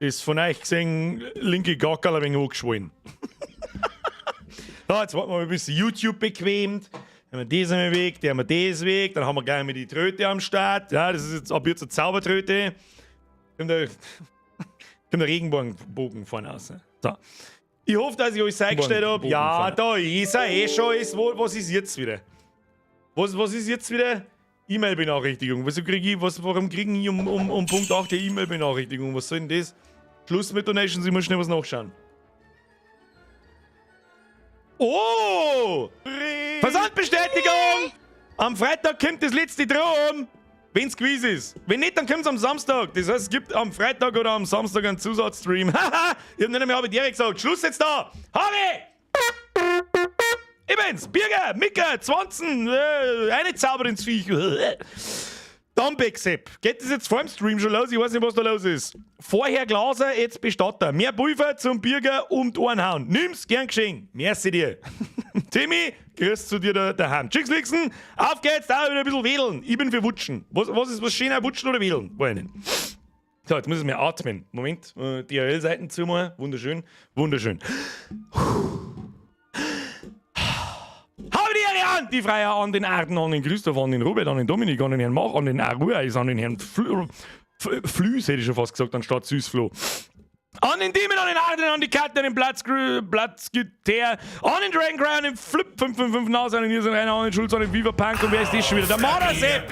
Ist von euch gesehen linke Gackerl ein wenig angeschwollen. So, jetzt warten wir mal ein bisschen YouTube bequemt. Dann haben wir das einmal weg, dann haben wir das weg, dann haben wir gleich mal die Tröte am Start. Ja, das ist jetzt ab jetzt eine Zaubertröte. Kommt der Regenbogen vorne raus. So. Ich hoffe, dass ich alles eingestellt habe. Ja, da ist er eh schon. Ist, wo, was ist jetzt wieder? Was ist jetzt wieder? E-Mail-Benachrichtigung. Was krieg ich, was, warum kriegen ich um Punkt 8 die E-Mail-Benachrichtigung? Was soll denn das? Schluss mit Donations, ich muss schnell was nachschauen. Oh! Versandbestätigung! Am Freitag kommt das letzte Drum! Wenn's gewiss ist. Wenn nicht, dann kommt's am Samstag. Das heißt, es gibt am Freitag oder am Samstag einen Zusatzstream. Haha! Ich hab nicht einmal Habitäre gesagt. Schluss jetzt da! Harry! Ich bin's! Birger, Mika, 20, eine Zauber ins Viech. Dumbeck Sepp. Geht das jetzt vor dem Stream schon los? Ich weiß nicht, was da los ist. Vorher Glaser, jetzt Bestatter. Mehr Pulver zum Birger um die Ohren hauen. Nimm's, gern geschehen. Merci dir. Timmy, grüß zu dir daheim. Tschüss, Lixen. Auf geht's, da wieder ein bisschen wedeln. Ich bin für Wutschen. Was ist was schöner, Wutschen oder wedeln? Weiß ich nicht. So, jetzt muss ich mehr atmen. Moment, DHL-Seiten zumachen. Wunderschön, wunderschön. Habe die Ehre an die Freier, an den Arden, an den Christoph, an den Robert, an den Dominik, an den Herrn Mach, an den Arueis, an den Herrn Flüs, hätte ich schon fast gesagt, anstatt Süßfloh. An den Demon, an den Arden, an die Karte, an den Platz, Platzgitter, an den Dragon Cry, an den Flip 555 Nase, an den Nils und Rainer, an den Schulz, an den Viva Punk und wer ist das schon wieder? Der Marder-Sepp!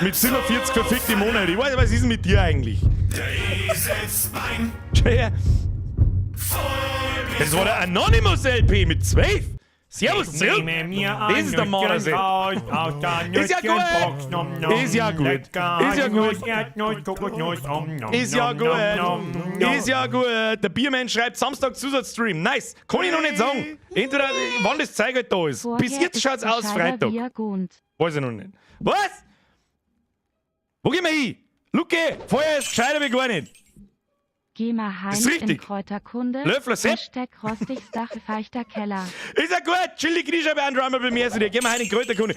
Mit 47 verfickte Monate. Ich weiß, was ist denn mit dir eigentlich? Schau her. Das war der Anonymous LP mit 12. Servus, zurück. Das ist der Marder-Sepp. Ist ja gut. Ist ja gut. Ist ja gut. Ist ja gut. Ist ja gut. Der Biermann schreibt Samstag Zusatzstream. Nice. Kann ich noch nicht sagen. Entweder, wann das Zeug halt da ist. Vorher Bis jetzt ist schaut's aus gescheiter Freitag. wie ein Gund. Weiß ich noch nicht. Was? Wo gehen wir hin? Luke, Feuer ist gescheiter wie gar nicht. Geh mal Das ist heim in richtig. Kräuterkunde. Löffler Sepp. Hashtag Rostigsdach feuchter Keller. Ist ja gut, chill die Kniescheibe an, Drummer bei mir. Gehen wir heim in Kräuterkunde.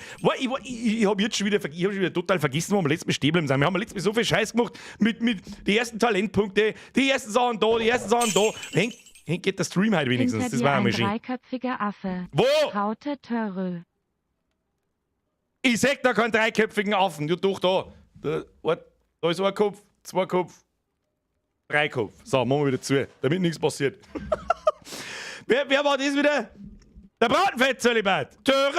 Ich hab jetzt schon wieder, ich hab schon wieder total vergessen, wo wir letztes Mal stehen geblieben sind. Wir haben letztes Mal so viel Scheiß gemacht mit die ersten Talentpunkte, die ersten Sachen da, die ersten Sachen da. Hängt geht der Stream heute wenigstens. Hinter Das dir war ein einmal schön. dreiköpfiger Affe. Wo? Raute Törö. Ich seh da keinen dreiköpfigen Affen. Ja, doch, da. Da ist ein Kopf, zwei Kopf, drei Kopf. So, machen wir wieder zu, damit nichts passiert. Wer war das wieder? Der Bratenfettzölibat. Töre!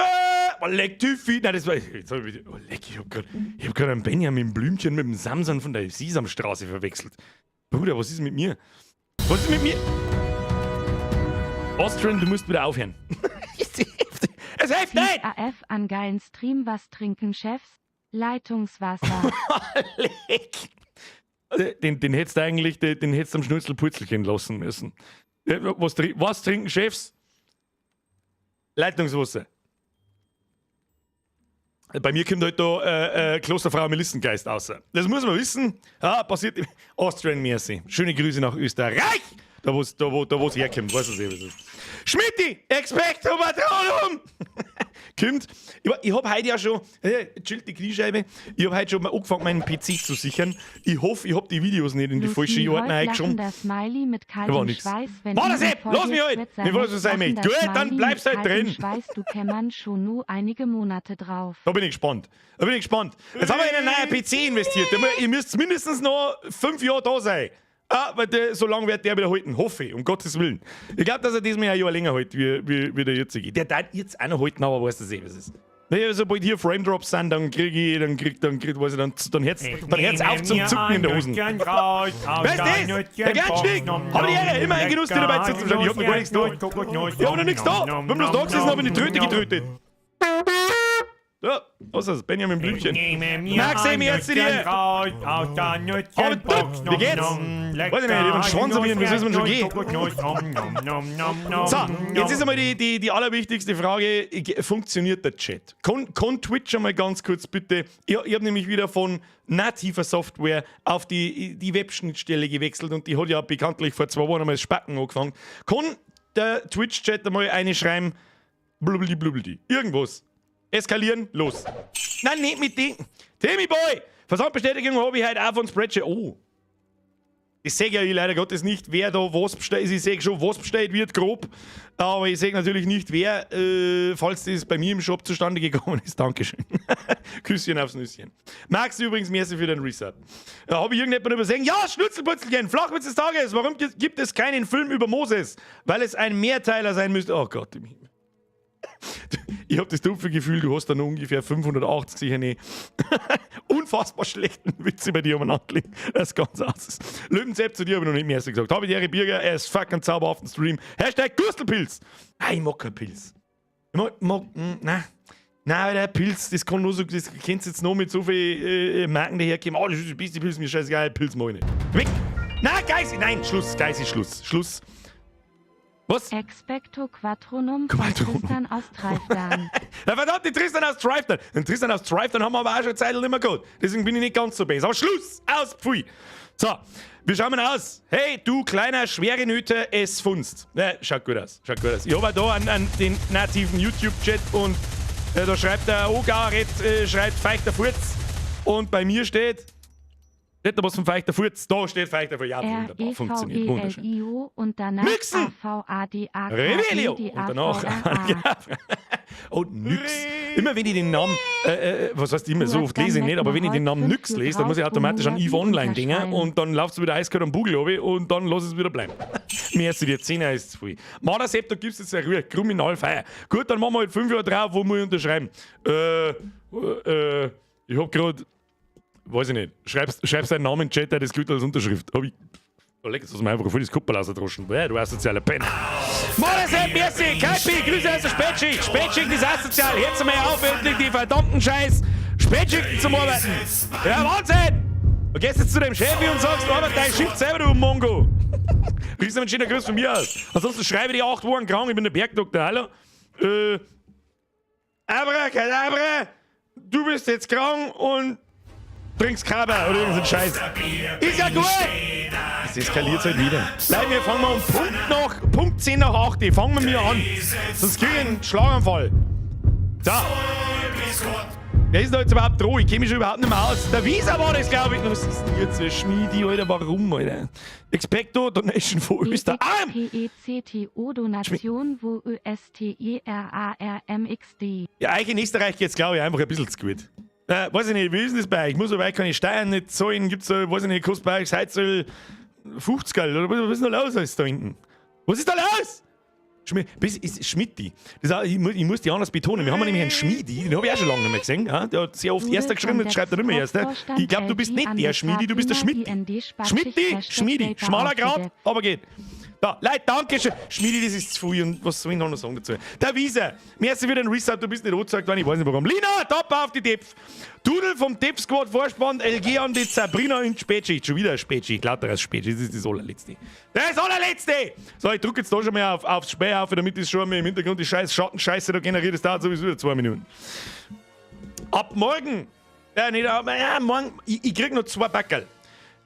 Oh, leck, Tüffi. Nein, das war. Jetzt hab ich wieder, oh, leck, ich hab grad einen Benjamin Blümchen mit dem Samson von der Sesamstraße verwechselt. Bruder, was ist mit mir? Was ist mit mir? Austrian, du musst wieder aufhören. Es hilft nicht! AF an geilen Stream, was trinken Chefs? Leitungswasser. Leck. Den hättest du eigentlich, den hättest du am Schnitzelpurzelchen lassen müssen. Was trinken Chefs? Leitungswasser. Bei mir kommt halt da Klosterfrau Melissengeist raus. Das muss man wissen. Ja, passiert im Austrian Merci. Schöne Grüße nach Österreich. Da wo's herkommt, weißt du eh, was ist. Schmidti, Expecto Patronum! Kommt. Ich hab heute ja schon, chillt die Kniescheibe, ich hab heute schon mal angefangen, meinen PC zu sichern. Ich hoffe, ich hab die Videos nicht in die Los falsche mir Ordner heut eingeschoben. lachender Smiley mit Da war kaltem nix. Schweiß, wenn War das ihm Sepp? vor Lass dir mich halt! Sprit Mir war das so sein lachender möchte. Gut, dann Smiley bleibst mit halt kaltem drin. Schweiß, du kämmern schon nur einige Monate drauf. Da bin ich gespannt. Da bin ich gespannt. Jetzt haben wir in einen neuen PC investiert. Ihr müsst mindestens noch 5 Jahre da sein. Ah, weil der, so lange wird der wieder halten. Hoffe ich, um Gottes Willen. Ich glaub, dass er diesmal ein Jahr länger hält, wie der jetzige. Der darf jetzt auch noch halten, aber weißt du eh, was es ist. Naja, sobald hier Frame Drops sind, dann krieg ich, dann krieg, dann krieg, weiß ich, dann hört's auf zum Zucken in der Hosen. Wer ist das? Der Gernstieg! Hab die Ehre, immer ein Genuss, dir dabei zuzuschauen. Ich hab noch gar nichts da. Ich hab noch nichts da. Wir haben bloß da gesessen und hab in die Tröte getrötet. Ja, was ist das? Benjamin Blümchen. Na, seh mich jetzt dir. Aber du, wie geht's? Weiß ich nicht, ich hab einen Schwanz am Hirn, wie soll's mir schon gehen? So, jetzt ist einmal die allerwichtigste Frage: Funktioniert der Chat? Kann Twitch einmal ganz kurz bitte? Ich hab nämlich wieder von nativer Software auf die Webschnittstelle gewechselt und die hat ja bekanntlich vor 2 Wochen einmal das Spacken angefangen. Kann der Twitch-Chat einmal eine schreiben? Blubblidi blubblidi. Irgendwas. Eskalieren, los. Nein, nicht mit dem. Timmy Boy! Versandbestätigung habe ich heute auch von Spreadshirt. Oh. Ich sehe ja ich leider Gottes nicht, wer da was bestellt. Ich sehe schon, was bestellt wird, grob. Aber ich sehe natürlich nicht, wer, falls das bei mir im Shop zustande gekommen ist. Dankeschön. Küsschen aufs Nüsschen. Max, übrigens, merci für den Resub. Habe ich irgendjemand übersehen? Ja, Schnitzelputzelchen, Flachwitz des Tages. Warum gibt es keinen Film über Moses? Weil es ein Mehrteiler sein müsste. Oh Gott im Himmel. Ich habe das dumpfe Gefühl, du hast da noch ungefähr 580 sicher nicht unfassbar schlechten Witze bei dir umeinander liegen. Das ist ganz aus. Löwensepp, zu dir habe ich noch nicht mehr gesagt. Habe die Ehre, Birger, er ist fucking zauberhaften Stream. #Gustelpilz. Ah, ich mag keinen Pilz. Ich mag, nein. Nein, der Pilz, das kann nur so, das kennst du jetzt noch mit so viel Marken daherkommen. Oh, das ist der beste Pilz, mir scheißegal, Pilz mag ich nicht. Weg! Nein, Geisi, nein, Schluss, Geisi, Schluss, Schluss. Was? Expecto Quatronum von Quatronum. Tristan aus Treifdan. Ja, verdammt, die Tristan aus Trifton. Den Tristan aus Trifton haben wir aber auch schon eine Zeit nicht mehr gehabt. Deswegen bin ich nicht ganz so böse. Aber Schluss! Aus, pfui! So, wie schauen wir aus? Hey, du kleiner Schwerenöter, es funzt. Ja, schaut gut aus. Schaut gut aus. Ich habe da an den nativen YouTube-Chat und da schreibt der Ogaret, schreibt feuchter Furz. Und bei mir steht da was von feuchter Furz? Da steht feuchter Furz. Ja, R wunderbar. E V Funktioniert. E L Wunderschön. I O und danach Mixen! A V A D A K Revelio! E D Und A danach. V R A. Und Nyx. Immer wenn ich den Namen, was heißt immer, Du so hast oft lese ich dann nicht, aber wenn ich den Namen Holz Nyx lese, dann muss ich automatisch an EVE Online denken und dann läuft es wieder eiskalt am Bugel runter und dann lass es wieder bleiben. Mehr als die 10 ist zu viel. Marder Sepp, da gibst du jetzt eine Ruhe. Kriminalfeier. Gut, dann machen wir halt 5 Jahre drauf, wo muss ich unterschreiben? Ich hab grad, weiß ich nicht, schreibst deinen Namen in den Chat, das gilt als Unterschrift. Hab ich, da leg jetzt mir einfach voll das Kuppel rausdroschen. Ja, du asozialer Penner. Marder Sepp, merci, Kaipi, Grüße aus der Spätschicht. Spätschicht ist asozial. Jetzt mal auf, endlich die verdammten Scheiß Spätschichten zum Arbeiten. Ja, Wahnsinn! Du gehst jetzt zu dem Chef und sagst, arbeit dein Schicht selber, du Mongo. Kriegst du einen schönen Gruß von mir aus. Ansonsten schreibe ich die 8 Wochen krank, ich bin der Bergdoktor, hallo. Abracadabra, du bist jetzt krank und trinkst Kaba oder irgendeinen Scheiß. Ist ja gut! Es eskaliert halt wieder. Leute, wir fangen mal um Punkt 10 nach 8, fangen wir mir an. Sonst krieg ich einen Schlaganfall. So. Wer ist da jetzt überhaupt dran? Ich kenne mich schon überhaupt nicht mehr aus. Der Visa war das, glaube ich. Was ist denn jetzt? Schmiedi, Alter, warum, Alter? Expecto Donation von Österreich. Arm! P E C T O Donation wo Ö S T E R A R M X D. Ja, euch in Österreich geht's, glaube ich, einfach ein bisschen zu gut. Weiß ich nicht, wie ist denn das bei euch? Ich muss aber keine Steuern nicht zahlen. Gibt's da, weiß ich nicht, kostet bei euch das Heizöl 50 Geld oder was ist denn da los alles da hinten? Was ist da los? Ist Schmidti. Das auch, ich muss die anders betonen. Wir haben nämlich einen Schmiedi, den habe ich auch schon lange nicht mehr gesehen. Ja? Der hat sehr oft Erster geschrieben, jetzt schreibt er nicht mehr Erster. Ich glaube, du bist nicht der Schmiedi, du bist der Schmidti. Schmidti, Schmiedi, schmaler Grat, aber geht. Da, Leute, danke schön. Schmiedi, das ist zu viel. Und was soll ich noch sagen dazu? Der Wiese, merci für den Resub, du bist nicht angezeigt worden, ich weiß nicht warum. Lina, top auf die Depf. Dudel vom Depf Squad Vorspann, LG an die Sabrina in Spätschicht. Schon wieder eine Spätschicht, lauter als Spätschicht, das ist das allerletzte. Das allerletzte! So, ich drücke jetzt da schon mal aufs Späh auf, damit das schon mal im Hintergrund die scheiß Schattenscheiße da generiert. Das dauert sowieso wieder 2 Minuten. Ab morgen, ja, nicht, aber, ja, morgen, ich krieg noch 2 Backerl.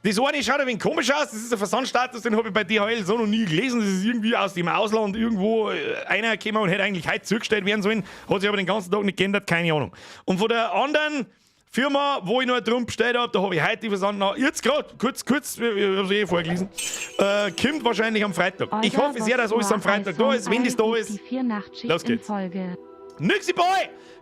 Das eine schaut ein wenig komisch aus, das ist ein Versandstatus, den habe ich bei DHL so noch nie gelesen. Das ist irgendwie aus dem Ausland irgendwo einer gekommen und hätte eigentlich heute zugestellt werden sollen, hat sich aber den ganzen Tag nicht geändert, keine Ahnung. Und von der anderen Firma, wo ich noch drum bestellt habe, da habe ich heute die Versand noch, jetzt grad, kurz, ich hab's eh vorgelesen, kommt wahrscheinlich am Freitag. Ich hoffe sehr, dass alles am Freitag da ist, wenn das da ist. Die 4 Nachtschicht Los in geht's. Folge. Nixi Boy!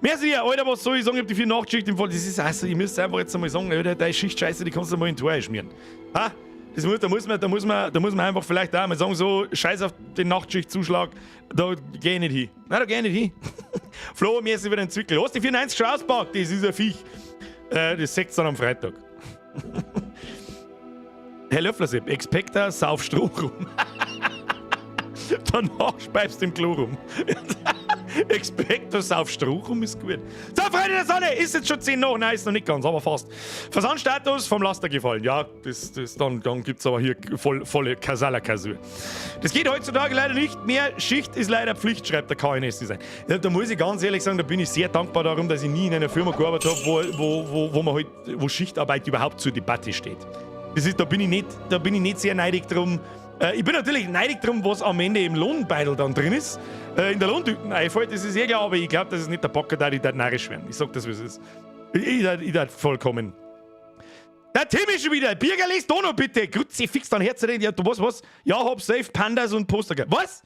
Merci dir, Alter, was soll ich sagen? Ich hab die 4 Nachtschicht im Fall. Das ist also, ich müsste einfach jetzt einmal sagen, Alter, deine Schichtscheiße, die kannst du mal in die Tür schmieren. Ha? Das muss, da muss man, da muss man, da muss man einfach vielleicht auch mal sagen, so, scheiß auf den Nachtschichtzuschlag, da geh ich nicht hin. Nein, da geh ich nicht hin. Flo, mir ist wieder ein Zwickel. Hast du die 94 schon auspackt? Das ist ein Viech. Das seht's dann am Freitag. Herr Löfflersepp, Expector, sauf Stroh rum. Danach speibst du im Klo rum. Expector, sauf Stroh rum ist gut. So, Freunde der Sonne, ist jetzt schon 10 nach. Nein, ist noch nicht ganz, aber fast. Versandstatus vom Laster gefallen. Ja, dann gibt's aber hier volle Kasala-Kasur. Das geht heutzutage leider nicht mehr. Schicht ist leider Pflicht, schreibt der KNS Design. Ja, da muss ich ganz ehrlich sagen, da bin ich sehr dankbar darum, dass ich nie in einer Firma gearbeitet habe, wo Schichtarbeit überhaupt zur Debatte steht. Das ist, da bin ich nicht, da bin ich nicht sehr neidig drum. Ich bin natürlich neidig drum, was am Ende im Lohnbeidel dann drin ist. In der Lohntüten einfällt, das ist eh klar, aber ich glaub, das ist nicht der Bocker, da die da narrisch werden. Ich sag das, wie es ist. Ich vollkommen. Der Tim ist schon wieder. Birger, liest da noch bitte. Kruzifix, dann Herz. Ja, du was, was? Ja, hab Safe Pandas und Poster. Was?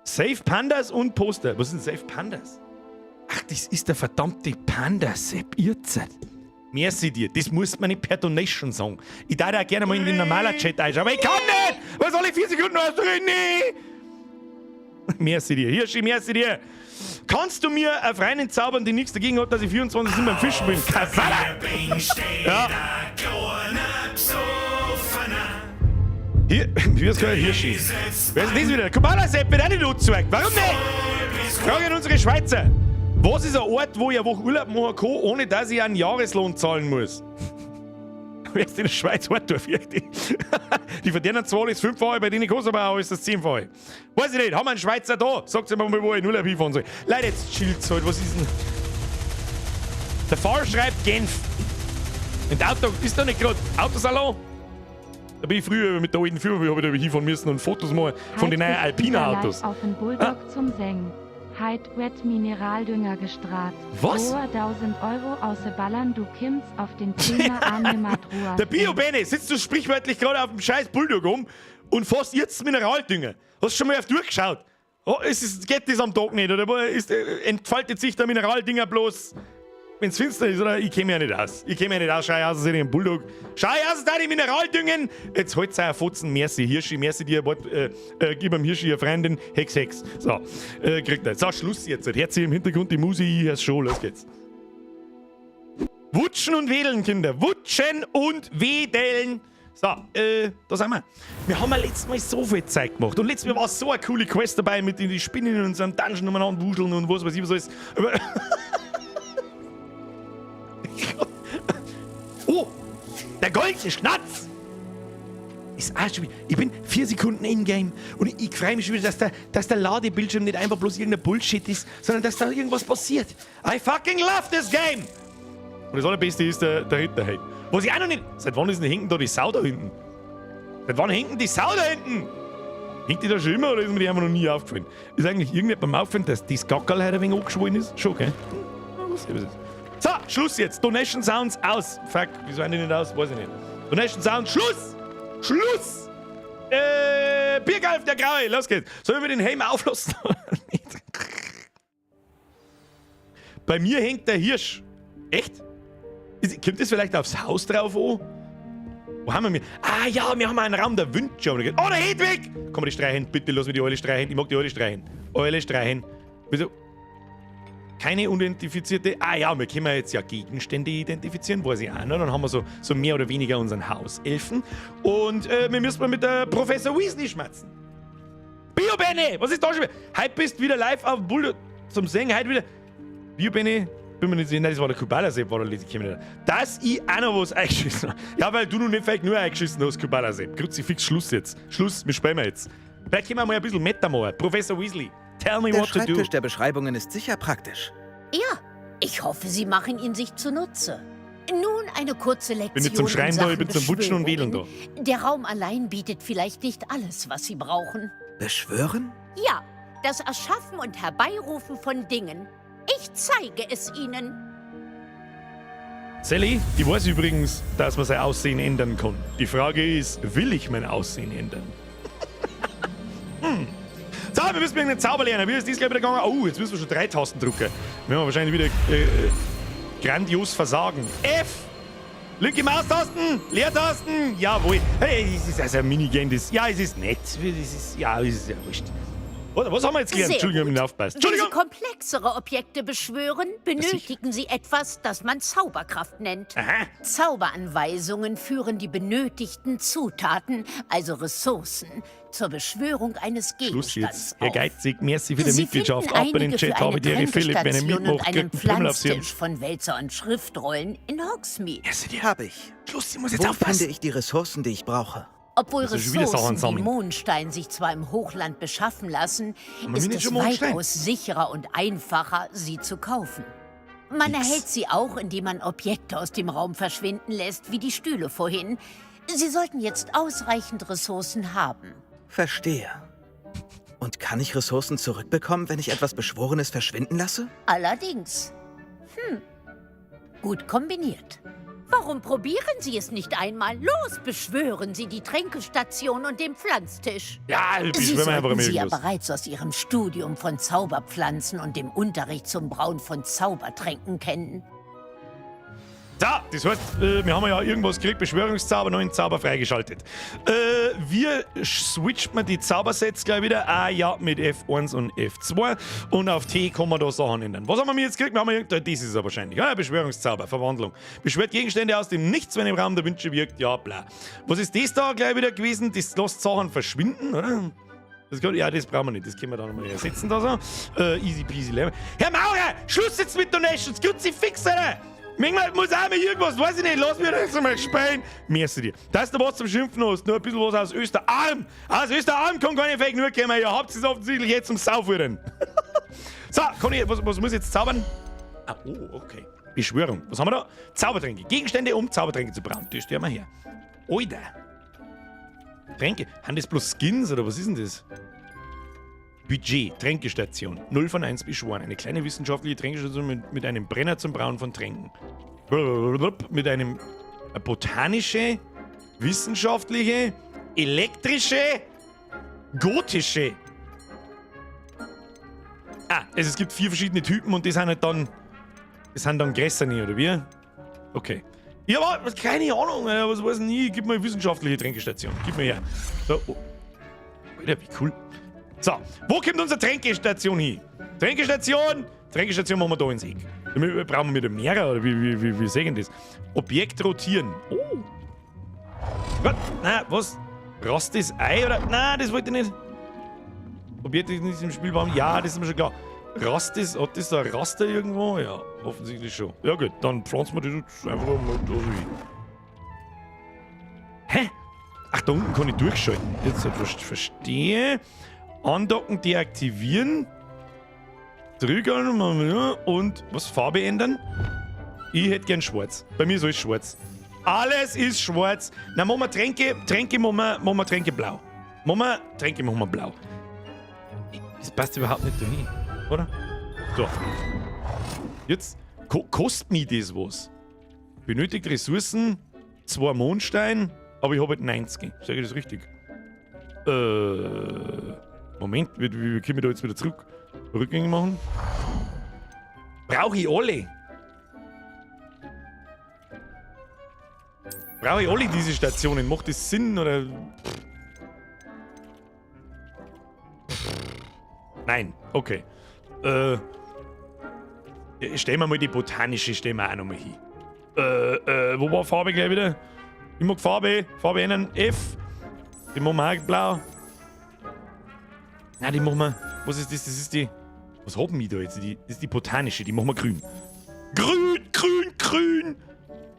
Safe Pandas und Poster. Was ist denn Safe Pandas? Ach, das ist der verdammte Panda-Sepp. Ihr Zeit. Merci dir. Das muss man nicht per Donation sagen. Ich darf auch gerne mal in den normalen Chat einschauen, aber ich kann nicht! Was soll ich 4 Sekunden ausdrücken? Nee! Merci dir. Hirschi, merci dir. Kannst du mir eine Freundin zaubern, die nichts dagegen hat, dass ich 24/7 beim Fischen bin? Kasala! Ja. Hier, wie ist der Hirschi? Wer ist denn das wieder? Kubala Sepp wird auch nicht angezeigt. Warum nicht? Frage an unsere Schweizer. Was ist ein Ort, wo ich eine Woche Urlaub machen kann, ohne dass ich einen Jahreslohn zahlen muss? Wer ist in der Schweiz Ort? Die verdienen zwar alles fünffache, bei denen kostet aber auch alles das Zehnfache. Weiß ich nicht, haben wir einen Schweizer da? Sagt mir mal, wo ich in Urlaub hinfahren soll. Leute, jetzt chillt's halt, was ist denn? Der Fahrer schreibt Genf. Und Auto, ist da nicht gerade Autosalon? Da bin ich früher mit der alten Firma, habe ich da hinfahren müssen und Fotos machen von den neuen Alpina-Autos. Auf den Bulldog zum Seng. Heit wet Mineraldünger gestrahlt. Was? 1000 Euro außer Ballern, du kimmst auf den Zehner Annemat. Der Bio-Bene, sitzt du sprichwörtlich gerade auf dem scheiß Bulldog rum und fährst jetzt Mineraldünger. Hast du schon mal auf durchgeschaut? Oh, geht das am Tag nicht? Oder entfaltet sich der Mineraldünger bloß, wenn es finster ist? Oder? Ich kenne mich ja nicht aus. Ich kenne mich ja nicht aus. Schau aus, als hätte ich einen Bulldog. Schau aus, da die Mineraldüngen. Jetzt holt ein Fotzen. Merci, Hirschi. Merci dir. Wart, gib am Hirschi eine Freundin. Hex, Hex. So, kriegt er. So, Schluss jetzt. Herzlich im Hintergrund die Musik. Ich hör's schon. Los geht's. Wutschen und wedeln, Kinder. Wutschen und wedeln. So, da sind wir. Wir haben ja letztes Mal so viel Zeit gemacht. Und letztes Mal war so eine coole Quest dabei mit den Spinnen in unserem Dungeon umeinander wuscheln und was weiß ich was alles. Aber oh, der goldene Schnatz! Ist auch schon wieder, ich bin 4 Sekunden in-game und ich freue mich schon wieder, dass der Ladebildschirm nicht einfach bloß irgendein Bullshit ist, sondern dass da irgendwas passiert. I fucking love this game! Und das Allerbeste ist der Ritterhelm. Was ich auch noch nicht. Seit wann ist denn hinten da die Sau da hinten? Seit wann hängt denn die Sau da hinten? Hängt die da schon immer oder ist mir die einfach noch nie aufgefallen? Ist eigentlich irgendjemandem aufgefallen, dass das Gackerl heute ein wenig angeschwollen ist? Schon, gell? Hm, was ist es? So, Schluss jetzt. Donation Sounds aus. Fuck, wieso sind die nicht aus? Weiß ich nicht. Donation Sounds, Schluss! Schluss! Biergalf, der Graue, los geht's. Sollen wir den Helm auflassen oder nicht? Bei mir hängt der Hirsch. Echt? Kommt das vielleicht aufs Haus drauf an? Wo haben wir mir? Ah ja, wir haben einen Raum der Wünsche. Oh, der Hedwig! Komm, die streichen. Bitte lass mich die Eule streichen. Ich mag die Eule streichen. Eule streichen. Wieso? Keine unidentifizierte. Ah ja, wir können jetzt ja Gegenstände identifizieren, weiß ich auch noch. Dann haben wir so mehr oder weniger unseren Hauselfen. Und wir müssen mal mit der Professor Weasley schmatzen. Bio-Bene! Was ist da schon wieder? Heute bist du wieder live auf Bulldog zum Singen. Heute wieder. Bio-Bene, bin mir nicht sicher. Nein, das war der Kubala-Sepp, war der lese ich nicht. Dass ich auch noch was eingeschissen habe. Ja, weil du noch nicht vielleicht nur eingeschissen hast, Kubala-Sepp. Kruzifix, Schluss jetzt. Schluss, wir spielen jetzt. Vielleicht können wir mal ein bisschen Meta machen. Professor Weasley, tell me Der what to do. Schreibtisch der Beschreibungen ist sicher praktisch. Ja, ich hoffe, Sie machen ihn sich zunutze. Nun eine kurze Lektion Bin nicht zum in Schreiben da, ich Sachen bin zum Wutschen und Wedeln da. Beschwörungen. Der Raum allein bietet vielleicht nicht alles, was Sie brauchen. Beschwören? Ja, das Erschaffen und Herbeirufen von Dingen. Ich zeige es Ihnen. Sally, ich weiß übrigens, dass man sein Aussehen ändern kann. Die Frage ist, will ich mein Aussehen ändern? So, wir müssen irgendeinen Zauber lernen. Wie ist das gleich wieder gegangen? Oh, jetzt müssen wir schon drei Tasten drücken. Wir werden wahrscheinlich wieder grandios versagen. F! Linke Maustasten! Leertasten! Jawohl. Hey, das ist also ein Minigame. Das, ja, es ist nett. Das ist, ja, es ist ja wurscht. Oder, was haben wir jetzt gelernt? Sehr Entschuldigung, ich hab gut. nicht aufgepasst. Wenn Sie Entschuldigung! komplexere Objekte beschwören, benötigen Sie etwas, das man Zauberkraft nennt. Aha. Zauberanweisungen führen die benötigten Zutaten, also Ressourcen, zur Beschwörung eines Schluss Gegenstands jetzt. Herr auf. Geizig, merci für die Sie Mitgliedschaft. finden Ab in den einige Chat, für habe eine die Ehre, Philipp, wenn er Tränkestation und mitmacht, einen kriegt einen Pimmel aufs Hirn. Pflanztisch von Wälzer und Schriftrollen in Hogsmeade. Merci dir. Hab ich. Schluss, ich muss jetzt Wo aufpassen. finde ich die Ressourcen, die ich brauche? Obwohl Das ist schon wieder Sachen Ressourcen wie sammeln. Mondstein sich zwar im Hochland beschaffen lassen, wir ist nicht es schon Mondstein? weitaus sicherer und einfacher, sie zu kaufen. Man Nix. erhält sie auch, indem man Objekte aus dem Raum verschwinden lässt, wie die Stühle vorhin. Sie sollten jetzt ausreichend Ressourcen haben. Verstehe. Und kann ich Ressourcen zurückbekommen, wenn ich etwas Beschworenes verschwinden lasse? Allerdings. Gut kombiniert. Warum probieren Sie es nicht einmal? Los, beschwören Sie die Tränkestation und den Pflanztisch. Ja, Sie beschwören wir einfach sollten immer sie ja irgendwas. bereits aus Ihrem Studium von Zauberpflanzen und dem Unterricht zum Brauen von Zaubertränken kennen. So, das heißt, wir haben ja irgendwas gekriegt, Beschwörungszauber, neuen Zauber freigeschaltet. Wir switcht man die Zaubersets gleich wieder. Ah ja, mit F1 und F2. Und auf T kann man da Sachen ändern. Was haben wir jetzt gekriegt? Wir haben ja, das ist ja wahrscheinlich. Ja, Beschwörungszauber, Verwandlung. Beschwört Gegenstände aus dem Nichts, wenn im Raum der Wünsche wirkt. Ja, bla. Was ist das da gleich wieder gewesen? Das lässt Sachen verschwinden, oder? Das kann, ja, das brauchen wir nicht. Das können wir dann nochmal ersetzen. Da so. Easy peasy lemon. Herr Maurer, Schluss jetzt mit Donations. Kruzifix, Alter! Manchmal muss auch mal irgendwas, weiß ich nicht, lass mich das mal spielen. Merci dir. Da ist noch was zum Schimpfen hast, nur ein bisschen was aus Österarm. Aus Österarm kann keine Fake nur kommen, ihr habt es offensichtlich jetzt zum Sauführen. So, kann ich, was muss ich jetzt zaubern? Ah, oh, okay. Beschwörung. Was haben wir da? Zaubertränke. Gegenstände, um Zaubertränke zu brauen. Das stellen wir her. Alter. Tränke. Haben das bloß Skins oder was ist denn das? Budget, Tränkestation. 0 von 1 beschworen. Eine kleine wissenschaftliche Tränkestation mit einem Brenner zum Brauen von Tränken. Blablabla. Mit einem botanische, wissenschaftliche, elektrische, gotische. Ah, also es gibt 4 verschiedene Typen und die sind halt dann. Das sind dann größere, oder wie? Okay. Ja, aber keine Ahnung, Alter, was weiß ich nie. Gib mir eine wissenschaftliche Tränkestation. Gib mir her. So, oh. Alter, wie cool. So, wo kommt unsere Tränkestation hin? Tränkestation! Tränkestation machen wir da ins Eck. Brauchen wir wieder mehrere, oder wie sehen das? Objekt rotieren. Oh. Was? Nein, was? Rast das Ei, oder? Nein, das wollte ich nicht. Objekt ist nicht im Spielbaum. Ja, das ist mir schon klar. Rast das, hat das da ein Raster irgendwo? Ja, offensichtlich schon. Ja gut, dann pflanzen wir das jetzt einfach mal da so hin. Hä? Ach, da unten kann ich durchschalten. Jetzt verstehe. Andocken, deaktivieren. Drücken und was? Farbe ändern? Ich hätte gern schwarz. Bei mir ist alles schwarz. Alles ist schwarz. Na, machen wir Tränke, Tränke machen wir, machen wir Tränke blau. Machen wir, Tränke machen wir blau. Das passt überhaupt nicht dahin, oder? So. Jetzt kostet mich das was? Benötigt Ressourcen, 2 Mondstein, aber ich hab halt 90. Sag ich das richtig? Moment, wie komme ich da jetzt wieder zurück? Rückgängig machen? Brauche ich alle? Brauche ich alle diese Stationen? Macht das Sinn oder? Nein, okay. Stellen wir mal die botanische, stellen wir auch nochmal hin. Wo war Farbe gleich wieder? Ich mag Farbe. Farbe ändern. F. Die machen wir auch blau. Nein, die machen wir. Was ist das? Das ist die. Was haben wir da jetzt? Das ist die botanische, die machen wir grün. Grün, grün,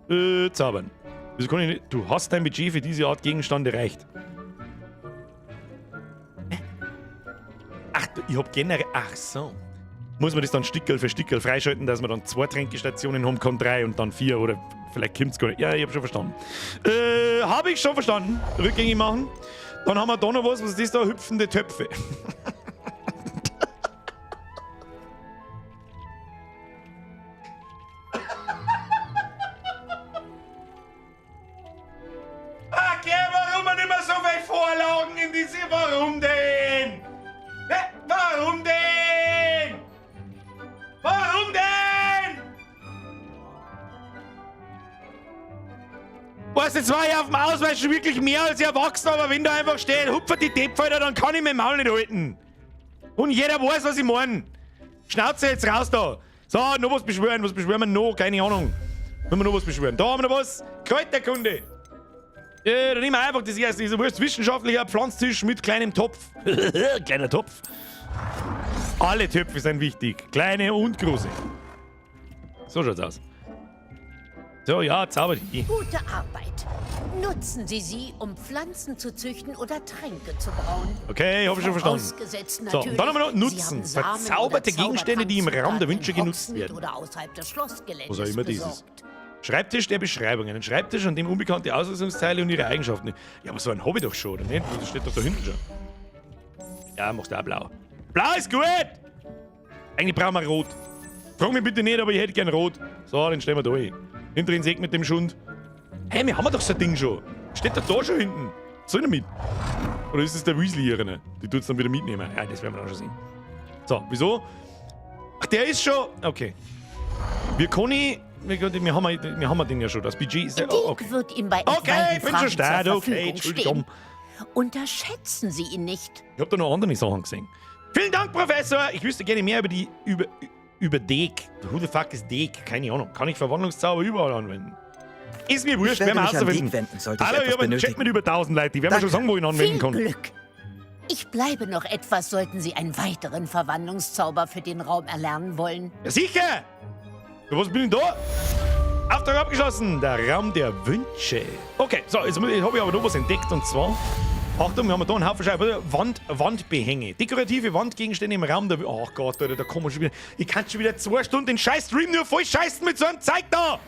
grün! Zaubern. Wieso kann ich nicht? Du hast dein Budget für diese Art Gegenstand erreicht. Hä? Ach, ich hab generell. Ach so. Muss man das dann Stickerl für Stickerl freischalten, dass man dann 2 Tränkestationen haben kann, 3 und dann 4 oder vielleicht kommt's gar nicht. Ja, ich hab schon verstanden. Hab ich schon verstanden. Rückgängig machen. Dann haben wir da noch was. Was ist das da? Hüpfende Töpfe. Okay, warum man immer so viele Vorlagen in diese... Warum denn? Hä? Warum denn? Warum denn? Weißt du, jetzt war ich auf dem Ausweis schon wirklich mehr als erwachsen, aber wenn da einfach steht, hupfert die Deppfelder, dann kann ich mein Maul nicht halten. Und jeder weiß, was ich meine. Schnauze jetzt raus da. So, noch was beschwören. Was beschwören wir noch? Keine Ahnung. Wenn wir noch was beschwören. Da haben wir noch was. Kräuterkunde. Ja, dann nehmen wir einfach das erste. Dieser wurscht wissenschaftlicher Pflanztisch mit kleinem Topf. Kleiner Topf. Alle Töpfe sind wichtig. Kleine und große. So schaut's aus. So, ja, zauber die. Gute Arbeit. Nutzen Sie sie, um Pflanzen zu züchten oder Tränke zu brauen. Okay, hab ich schon verstanden. Vorausgesetzt So, und natürlich, dann haben wir noch Sie Nutzen. haben Samen Verzauberte oder Gegenstände, die im Raum der Wünsche genutzt Zaubertrankzutaten in werden. Hogsmeade oder außerhalb des Schlossgeländes Was auch immer das ist. besorgt. Schreibtisch der Beschreibung. Einen Schreibtisch, an dem unbekannte Ausrüstungsteile und ihre Eigenschaften. Ja, aber so einen hab ich doch schon, oder nicht? Das steht doch da hinten schon. Ja, machst du auch blau. Blau ist gut! Eigentlich brauchen wir rot. Frag mich bitte nicht, aber ich hätte gern rot. So, den stellen wir da hin. Hinter den mit dem Schund. Hey, wir haben doch so ein Ding schon. Steht doch da schon hinten. Was soll ich damit? Oder ist es der Weasley hier? Ne? Die tut's dann wieder mitnehmen. Ja, das werden wir dann schon sehen. So, wieso? Ach, der ist schon. Okay. Wir können. Wir haben den ja schon. Das Budget ist ja. Oh, okay. Deke wird ihm bei Okay, etwaigen bin schon Fragen zur stark. Okay, Verfügung Entschuldigung. stehen. Unterschätzen Sie ihn nicht. Ich habe da noch andere Sachen gesehen. Vielen Dank, Professor. Ich wüsste gerne mehr über die. Über Deke. Who the fuck is Deke? Keine Ahnung. Kann ich Verwandlungszauber überall anwenden? Ist mir wurscht, Ich werde werden wir mich an herausfinden. Deke wenden, sollte ich Hallo, ich etwas habe einen Chat benötigen. mit über 1000 Leuten. Die werden mir schon Danke. sagen, wo ich ihn anwenden Viel kann. Glück. Ich bleibe noch etwas, sollten Sie einen weiteren Verwandlungszauber für den Raum erlernen wollen. Ja, sicher! Ja, was bin ich da? Auftrag abgeschlossen. Der Raum der Wünsche. Okay, so, jetzt habe ich aber noch was entdeckt und zwar. Achtung, wir haben da einen Haufen Scheiben. Wandbehänge. Dekorative Wandgegenstände im Raum der. Oh Gott, Alter, da kommen wir schon wieder. Ich kann schon wieder 2 Stunden den scheiß Stream nur voll scheißen mit so einem Zeug da!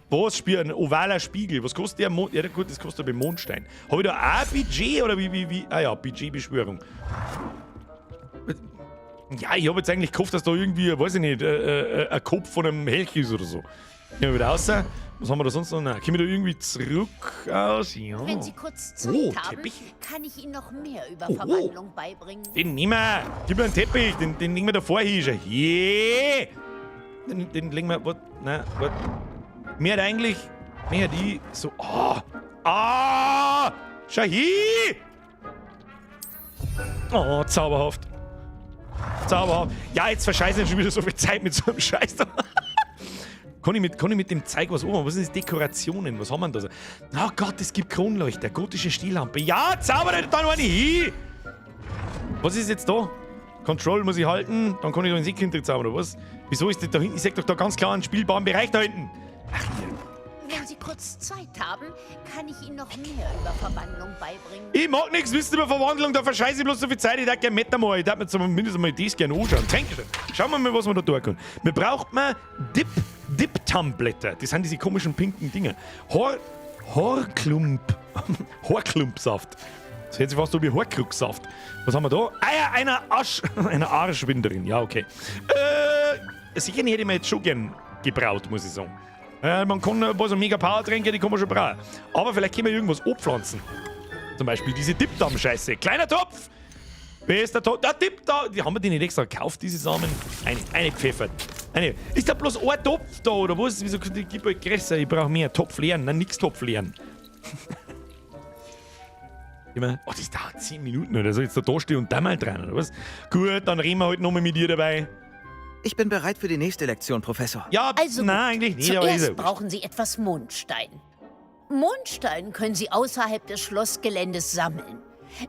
Was spielt ein ovaler Spiegel? Was kostet der? Mond? Ja, gut, das kostet beim Mondstein. Habe ich da auch Budget oder wie? Ah ja, Budgetbeschwörung. Ja, ich habe jetzt eigentlich gehofft, dass da irgendwie, weiß ich nicht, ein Kopf von einem Elch ist oder so. Gehen wir wieder raus. Was haben wir da sonst noch? Nein, kommen wir da irgendwie zurück aus? Ja. Wenn Sie kurz Zeit Oh, haben, Teppich. kann ich Ihnen noch mehr über Oh, oh. Verwandlung beibringen. Den nehmen wir. Gib mir einen Teppich, den legen wir davor hin. Schau. Yeah. Den legen wir. Warte, nein, warte. Mir hat eigentlich. Mir hat ich so. Ah! Ah! Schau hin! Oh, zauberhaft. Zauberhaft. Ja, jetzt verscheiße ich schon wieder so viel Zeit mit so einem Scheiß da. Kann ich mit dem Zeug was anfangen? Was sind das? Dekorationen? Was haben wir denn da so? Oh Gott, es gibt Kronleuchter, gotische Stehlampe. Ja, zauber da noch eine hin! Was ist jetzt da? Control muss ich halten, dann kann ich da in den Sick hinter zaubern, oder was? Wieso ist das da hinten? Ich sag doch da ganz klar einen spielbaren Bereich da hinten. Ach hier. Wenn Sie kurz Zeit haben, kann ich Ihnen noch mehr über Verwandlung beibringen. Ich mag nichts wissen über Verwandlung, da verscheiße ich bloß so viel Zeit. Ich darf gerne Meter mal. Ich darf mir zumindest mal das gerne anschauen. Dankeschön. Schauen wir mal, was man da tun kann. Wir braucht man Diptamblätter. Das sind diese komischen pinken Dinger. Horklump. Horklumpsaft. Das hört sich fast so wie Horcruxsaft. Was haben wir da? Ah ja, einer Arschwinderin. Ja, okay. Sicher hätte ich mir jetzt schon gern gebraut, muss ich sagen. Man kann ein paar so mega Power-Tränke, die kann man schon brauchen. Aber vielleicht können wir irgendwas abpflanzen. Zum Beispiel diese Diptam-Scheiße. Kleiner Topf! Wer ist der Topf? Der Diptam! Die haben wir die nicht extra gekauft, diese Samen? Eine pfeffert. Eine. Ist da bloß ein Topf da, oder was? Wieso gib euch größer? Ich brauche mehr. Topf leeren. Nein, nix Topf leeren. Immer, oh, das dauert 10 Minuten oder so. Jetzt da stehen und da mal dran, oder was? Gut, dann reden wir halt nochmal mit dir dabei. Ich bin bereit für die nächste Lektion, Professor. Ja, Also nein, gut. eigentlich nicht. Aber ist ja Zuerst brauchen Sie etwas Mondstein. Mondstein können Sie außerhalb des Schlossgeländes sammeln.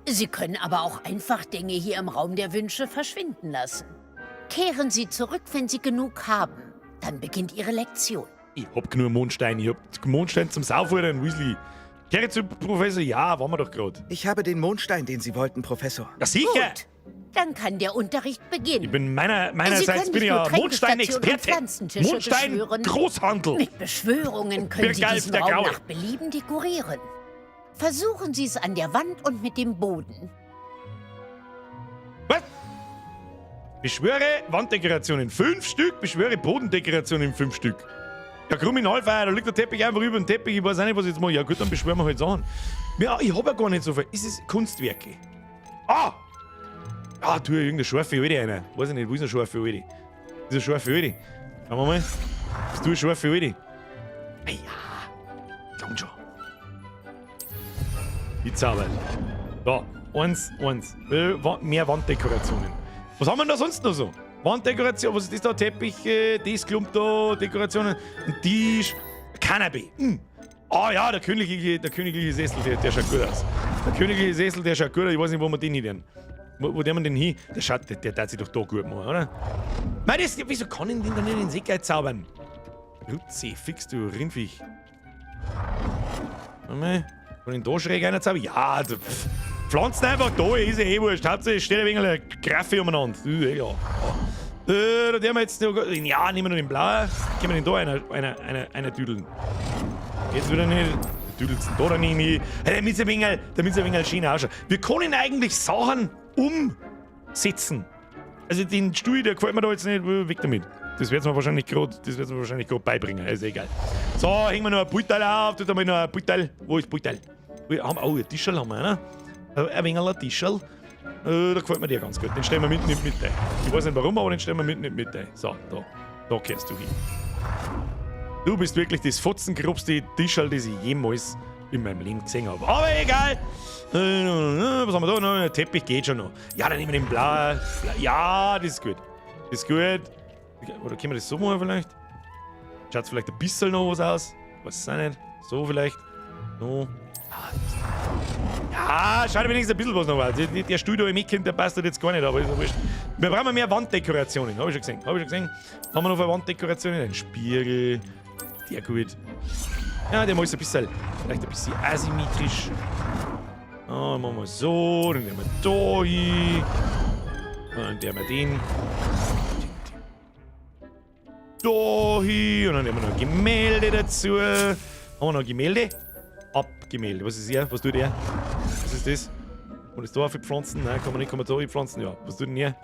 Sie können aber auch einfach Dinge hier im Raum der Wünsche verschwinden lassen. Kehren Sie zurück, wenn Sie genug haben. Dann beginnt Ihre Lektion. Ich hab genug Mondstein. Ich hab Mondstein zum Saufen, Weasley. Kehre zu Professor. Ja, waren wir doch gerade. Ich habe den Mondstein, den Sie wollten, Professor. Ja, sicher. Gut, dann kann der Unterricht beginnen. Ich bin meinerseits Sie können bin ich nicht nur ja Tränkestationen und Mondstein-Experte. Pflanzentische Mondstein beschwören. Großhandel. Mit Beschwörungen können Sie Birgalf diesen der Raum Graue. nach Belieben dekorieren. Versuchen Sie es an der Wand und mit dem Boden. Was? Beschwöre Wanddekorationen. 5 Stück. Beschwöre Bodendekorationen. 5 Stück. Ja, Kriminalfeier, da liegt der Teppich einfach über den Teppich. Ich weiß auch nicht, was ich jetzt mache. Ja, gut, dann beschwören wir halt Sachen. Ja, ich hab ja gar nicht so viel. Ist es Kunstwerke? Ah! Ah, tu irgendeine scharfe Alte rein. Weiß ich nicht, wo ist eine scharfe Alte? Ist eine scharfe Alte. Schauen wir mal. Bist du eine scharfe Alte? Ah ja. Komm schon. Die Zauber. Da, eins, eins. Mehr Wanddekorationen. Was haben wir denn da sonst noch so? Wanddekoration, was ist das da? Teppiche, das Klump da, Dekorationen, ein Tisch, Kanapee. Ah ja, der königliche Sessel, der schaut gut aus. Der königliche Sessel, der schaut gut aus. Ich weiß nicht, wo wir den hin. Wo der man den hin? Der schaut, der darf sich doch da gut machen, oder? Nein, das, wieso kann ich den da nicht in den Säckel zaubern? Rutzi, fix du Rindviech. Warte mal. Kann ich den da schräg einer zaubern? Ja, du, pff. Pflanzen einfach da, ist ja eh wurscht. Hauptsache, es steht ein wenig eine Graffe umeinander. Ja. Da der wir jetzt noch, ja, nehmen wir noch den blauen. Können wir den da einer düdeln? Geht's wieder nicht? Düdelt's da dann nicht. Hey, damit's ein wenig schön ausschaut. Wir können eigentlich Sachen umsetzen. Also den Stuhl, der gefällt mir da jetzt nicht, weg damit. Das wird's mir wahrscheinlich grad beibringen, ist egal. So, hängen wir noch ein Beutel auf. Tut einmal noch ein Beutel. Wo ist Beutel? Oh, ein Tischerl haben wir, ne? Ein wenig ein Tischerl. Da gefällt mir der ganz gut. Den stellen wir mitten in die Mitte. Ich weiß nicht warum, aber den stellen wir mitten in die Mitte. So, da. Da kehrst du hin. Du bist wirklich das fotzengrobste Tischerl, das ich jemals in meinem Leben gesehen habe. Aber egal! Was haben wir da noch? Der Teppich geht schon noch. Ja, dann nehmen wir den blauen. Ja, das ist gut. Das ist gut. Oder können wir das so machen vielleicht? Schaut vielleicht ein bisschen noch was aus? Weiß es auch nicht. So vielleicht. So. Ja, schaut wenigstens ein bisschen was noch aus. Der Stuhl da im Ecken, der passt jetzt gar nicht, aber ist ja wurscht. Wir brauchen mehr Wanddekorationen, hab ich schon gesehen. Hab ich schon gesehen. Haben wir noch eine Wanddekoration? Ein Spiegel. Der gut. Ja, der muss ein bisschen, vielleicht ein bisschen asymmetrisch. Ah, machen wir so, dann nehmen wir da hin. Dann nehmen wir den. Da hin. Und dann nehmen wir noch ein Gemälde dazu. Haben wir noch ein Gemälde? Abgemälde. Was ist hier? Was tut er? Was ist das? Und ist da für Pflanzen? Nein, kann man nicht. Kann man da pflanzen? Ja. Was tut denn hier?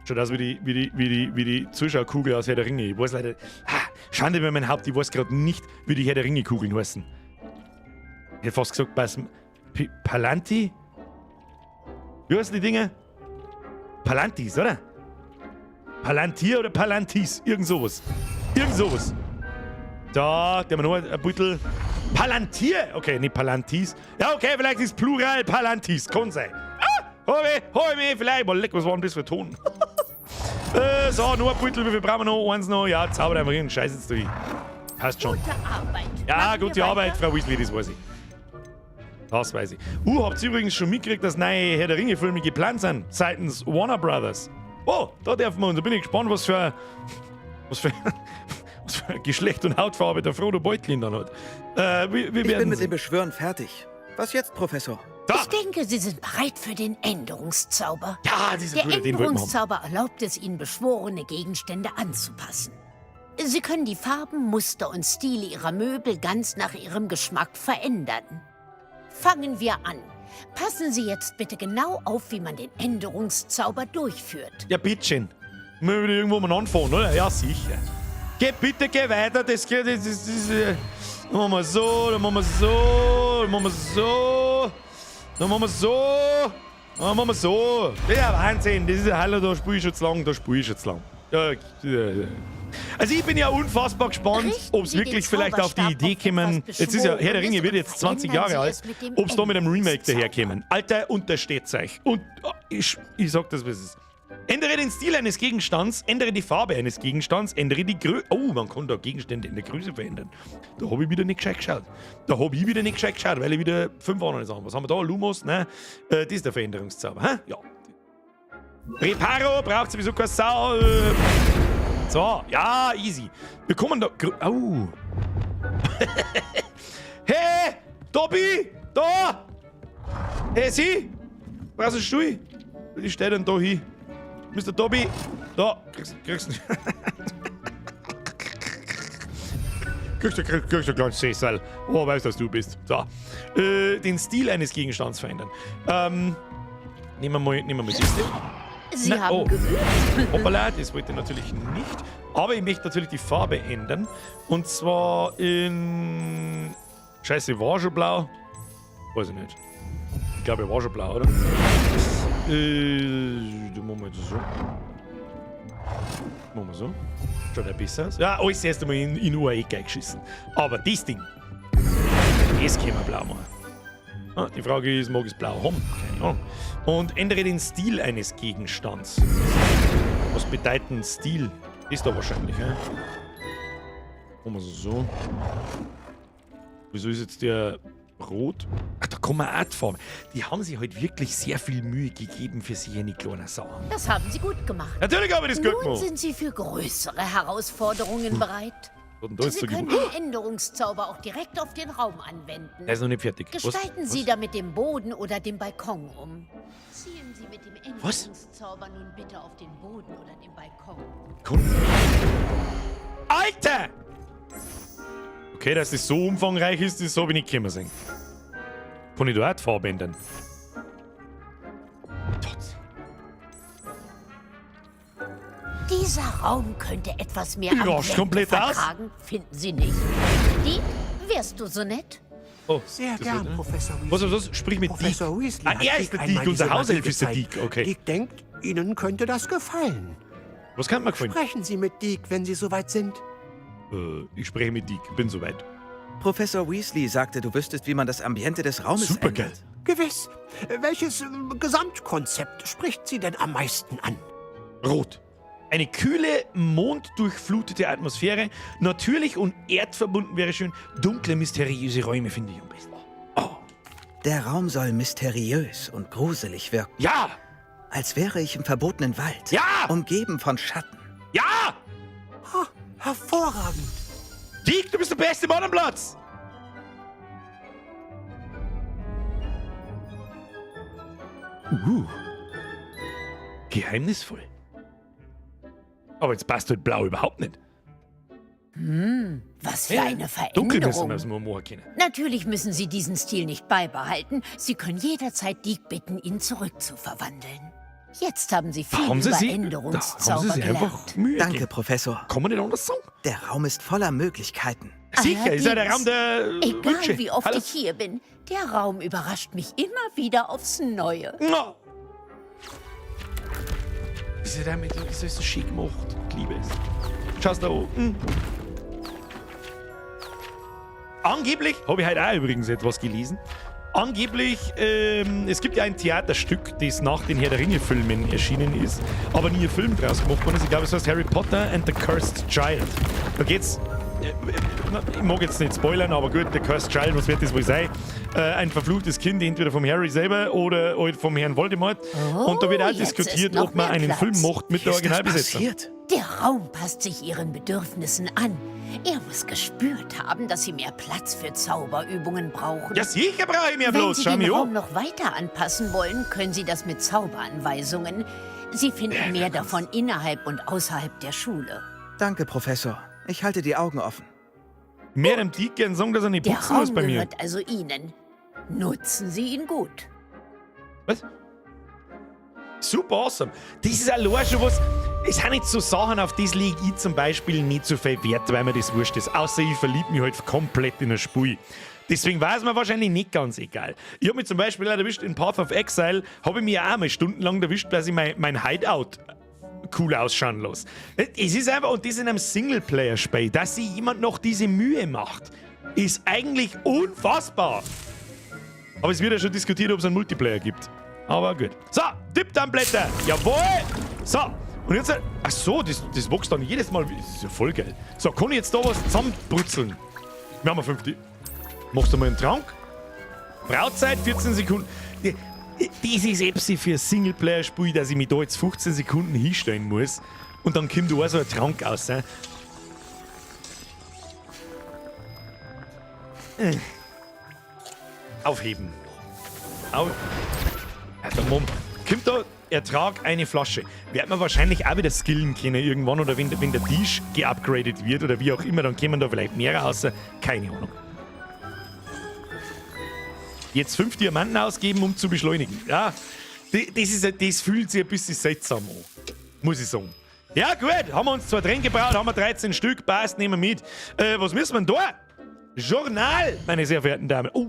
Schaut aus wie die Zuschauerkugel aus Herr der Ringe. Ich weiß leider. Ha, Schande über mein Haupt, ich weiß gerade nicht, wie die Herr der Ringe-Kugeln heißen. Ich hätte fast gesagt, Palanti? Wie heißen die Dinger? Palantis, oder? Palantir oder Palantis? Irgend sowas. Irgend sowas. Da, der haben wir noch ein Beutel. Palantir? Okay, nicht Palantis. Ja, okay, vielleicht ist Plural Palantis. Kann sein. Ah, hol mich, vielleicht. Boah, leck, was war denn das für ein Ton? So, nur ein Beutel, wie viel brauchen wir noch? Eins noch. Ja, zauber einfach hin. Scheiß jetzt durch. Passt schon. Gute Arbeit. Ja, Machen gute Arbeit, Frau Weasley, das weiß ich. Das weiß ich. Habt ihr übrigens schon mitgekriegt, dass neue Herr der Ringe-Filme geplant sind? Seitens Warner Brothers. Oh, da dürfen wir uns. Da bin ich gespannt, was für Geschlecht und Hautfarbe der Frodo Beutlin dann hat. Wir Ich bin mit dem Beschwören fertig. Was jetzt, Professor? Da. Ich denke, Sie sind bereit für den Änderungszauber. Ja, diese Der Brüder, den wollten wir haben. Änderungszauber erlaubt es Ihnen, beschworene Gegenstände anzupassen. Sie können die Farben, Muster und Stile Ihrer Möbel ganz nach Ihrem Geschmack verändern. Fangen wir an. Passen Sie jetzt bitte genau auf, wie man den Änderungszauber durchführt. Ja, bitteschön. Wir wieder irgendwo mal anfangen, oder? Ja, sicher. Geh bitte, geh weiter. Das geht. Das, das, das, dann machen wir so, dann machen wir so, dann machen wir so. Dann machen wir so. Dann machen wir so. Das ist ja Wahnsinn. Das ist ja Hallo, da spiel ich schon zu lang, da spiel ich schon zu lang. Ja, ja. Also ich bin ja unfassbar gespannt, ob es wirklich vielleicht auf die Idee kommen. Jetzt ist ja Herr der Ringe wird jetzt 20 Jahre alt, ob es da mit einem Remake daherkommen. Alter, untersteht's euch. Und ich sag das, was es ist. Ändere den Stil eines Gegenstands, ändere die Farbe eines Gegenstands, ändere die Größe. Oh, man kann da Gegenstände in der Größe verändern. Da habe ich wieder nicht gescheit geschaut. Da habe ich wieder nicht gescheit geschaut, weil ich wieder 5 andere Sachen. Was haben wir da? Lumos? Nein. Das ist der Veränderungszauber. Hä? Ja. Reparo braucht sowieso keine Sau. So, ja, easy. Wir kommen da. Oh. Hey, Dobby! Da! Hey, Sie! Brauchst du einen Stuhl? Ich stell den da hin. Mr. Dobby, da, kriegst kriegst du ein kleines Sessel. Oh, weißt, dass du bist. So. Den Stil eines Gegenstands verändern. Nehmen wir mal das hier. Sie Na, haben oh. geübt. Hoppala, das wollte ich natürlich nicht. Aber ich möchte natürlich die Farbe ändern. Und zwar in... Scheiße, war schon blau? Weiß ich nicht. Ich glaube, er war schon blau, oder? Da machen wir jetzt so. Machen wir so. Schaut ein bisschen aus. Ja, alles erst einmal in eine Ecke geschissen. Aber das Ding, das können wir blau machen. Ah, die Frage ist, mag ich es blau haben? Keine Ahnung. Und ändere den Stil eines Gegenstands. Was bedeutet ein Stil? Ist da wahrscheinlich, ja? Machen wir so. Wieso ist jetzt der rot? Ach, da kommen wir auch die Farbe. Die haben sich halt wirklich sehr viel Mühe gegeben für sich eine kleine Sache. Das haben Sie gut gemacht. Natürlich habe ich das gut Nun gemacht. sind Sie für größere Herausforderungen bereit. Und da ist Sie der können Geburt. den Änderungszauber auch direkt auf den Raum anwenden. Er ist noch nicht fertig. Was? Gestalten Sie Was? damit den Boden oder den Balkon um. Ziehen Sie mit dem Was? Änderungszauber nun bitte auf den Boden oder den Balkon. Alter! Okay, dass das so umfangreich ist, das habe ich nicht kommen sehen. Kann ich da auch die Farbe ändern? Tots. Dieser Raum könnte etwas mehr Ich raste Ambiente komplett aus. vertragen, finden Sie nicht? Deke, wärst du so nett? Oh, Sehr das gern, wird- Professor Weasley. Was, was, was? Sprich mit Professor Deke. Weasley Ah, hat er Deke ist der einmal Deke, unser diese Magie Hauself ist der gezeigt. Deke, okay. Deke denkt, Ihnen könnte das gefallen. Was kann mir gefallen? Sprechen Sie mit Deke, wenn Sie soweit sind. Ich spreche mit Deke, bin soweit. Professor Weasley sagte, du wüsstest, wie man das Ambiente des Raumes Supergeil. ändert. Gewiss. Welches Gesamtkonzept spricht Sie denn am meisten an? Rot. Eine kühle, monddurchflutete Atmosphäre, natürlich und erdverbunden wäre schön. Dunkle, mysteriöse Räume finde ich am besten. Oh. Der Raum soll mysteriös und gruselig wirken. Ja! Als wäre ich im verbotenen Wald. Ja! Umgeben von Schatten. Ja! Ha, hervorragend. Deke, du bist der beste Mann am Platz! Geheimnisvoll. Aber jetzt passt halt blau überhaupt nicht. Was für eine Dunkel müssen Veränderung. wir es nur machen können. Natürlich müssen Sie diesen Stil nicht beibehalten. Sie können jederzeit Deke bitten, ihn zurückzuverwandeln. Jetzt haben Sie viel Da haben sie über sich, da haben Änderungszauber sie sich gelernt. einfach Mühe Danke, gegeben. Professor. Kann man nicht anders sagen? Der Raum ist voller Möglichkeiten. Sicher, ist ja der Raum der Egal Wünsche. wie oft Hallo. ich hier bin, der Raum überrascht mich immer wieder aufs Neue. Na. Das ist ja damit, das ist so schick gemacht. Ich liebe es. Schaust da an. Angeblich, habe ich heute auch übrigens etwas gelesen. Angeblich, es gibt ja ein Theaterstück, das nach den Herr der Ringe-Filmen erschienen ist, aber nie ein Film draus gemacht worden ist. Ich glaube, es heißt Harry Potter and the Cursed Child. Da geht's. Ich mag jetzt nicht spoilern, aber gut, The Cursed Child, was wird das wohl sein? Ein verfluchtes Kind, entweder vom Harry selber oder halt vom Herrn Voldemort. Und da wird Oh, auch jetzt ist diskutiert, noch ob man mehr einen Platz. Film macht mit Wie der ist das Originalbesetzung. passiert? Der Raum passt sich Ihren Bedürfnissen an. Er muss gespürt haben, dass Sie mehr Platz für Zauberübungen brauchen. Ja, sicher brauche ich mehr Wenn bloß. Sie Schau den mich Raum an. noch weiter anpassen wollen, können Sie das mit Zauberanweisungen. Sie finden mehr davon innerhalb und außerhalb der Schule. Danke, Professor. Ich halte die Augen offen. Mehr dem Deke gern sagen, dass er nicht Der putzen muss Raum bei mir. gehört also Ihnen. Nutzen Sie ihn gut. Was? Super awesome. Das ist allein schon was. Es sind nicht so Sachen, auf das lege ich zum Beispiel nicht so viel Wert, weil mir das wurscht ist. Außer ich verliebe mich halt komplett in ein Spiel. Deswegen war es mir wahrscheinlich nicht ganz egal. Ich habe mich zum Beispiel auch erwischt in Path of Exile, habe ich mich auch mal stundenlang erwischt, dass ich mein Hideout cool ausschauen lasse. Es ist einfach, und das in einem Singleplayer-Spiel, dass sich jemand noch diese Mühe macht, ist eigentlich unfassbar. Aber es wird ja schon diskutiert, ob es einen Multiplayer gibt. Aber gut. So, Diptam-Blätter. Jawohl. So, und jetzt... Ach so, das wächst dann jedes Mal. Das ist ja voll geil. So, kann ich jetzt da was zusammenbrutzeln? Wir haben 50. Machst du mal einen Trank? Brauzeit 14 Sekunden. Das ist Epsi für ein Singleplayer-Spiel, dass ich mich da jetzt 15 Sekunden hinstellen muss. Und dann kommt da auch so ein Trank raus. Aufheben. Au. Alter, Mom. Kommt da, Ertrag eine Flasche. Wird man wahrscheinlich auch wieder skillen können irgendwann oder wenn der Tisch geupgradet wird oder wie auch immer, dann kämen da vielleicht mehr raus. Keine Ahnung. Jetzt 5 Diamanten ausgeben, um zu beschleunigen. Ja, das fühlt sich ein bisschen seltsam an. Muss ich sagen. Ja, gut, haben wir uns zwar drin gebraut, haben wir 13 Stück, passt, nehmen wir mit. Was müssen wir denn da? Journal, meine sehr verehrten Damen. Oh,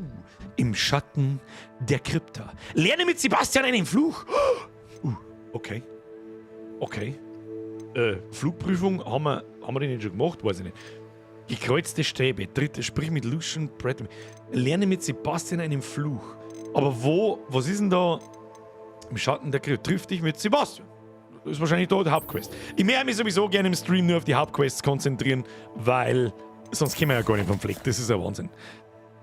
im Schatten der Krypta. Lerne mit Sebastian einen Fluch. Okay. Okay. Flugprüfung, haben wir die nicht schon gemacht? Weiß ich nicht. Gekreuzte Stäbe, dritte, sprich mit Lucian Bradley. Lerne mit Sebastian einen Fluch. Aber wo, was ist denn da? Im Schatten der Krypta. Triff dich mit Sebastian. Das ist wahrscheinlich da die Hauptquest. Ich möchte mich sowieso gerne im Stream nur auf die Hauptquests konzentrieren, weil sonst kommen wir ja gar nicht vom Fleck. Das ist ja Wahnsinn.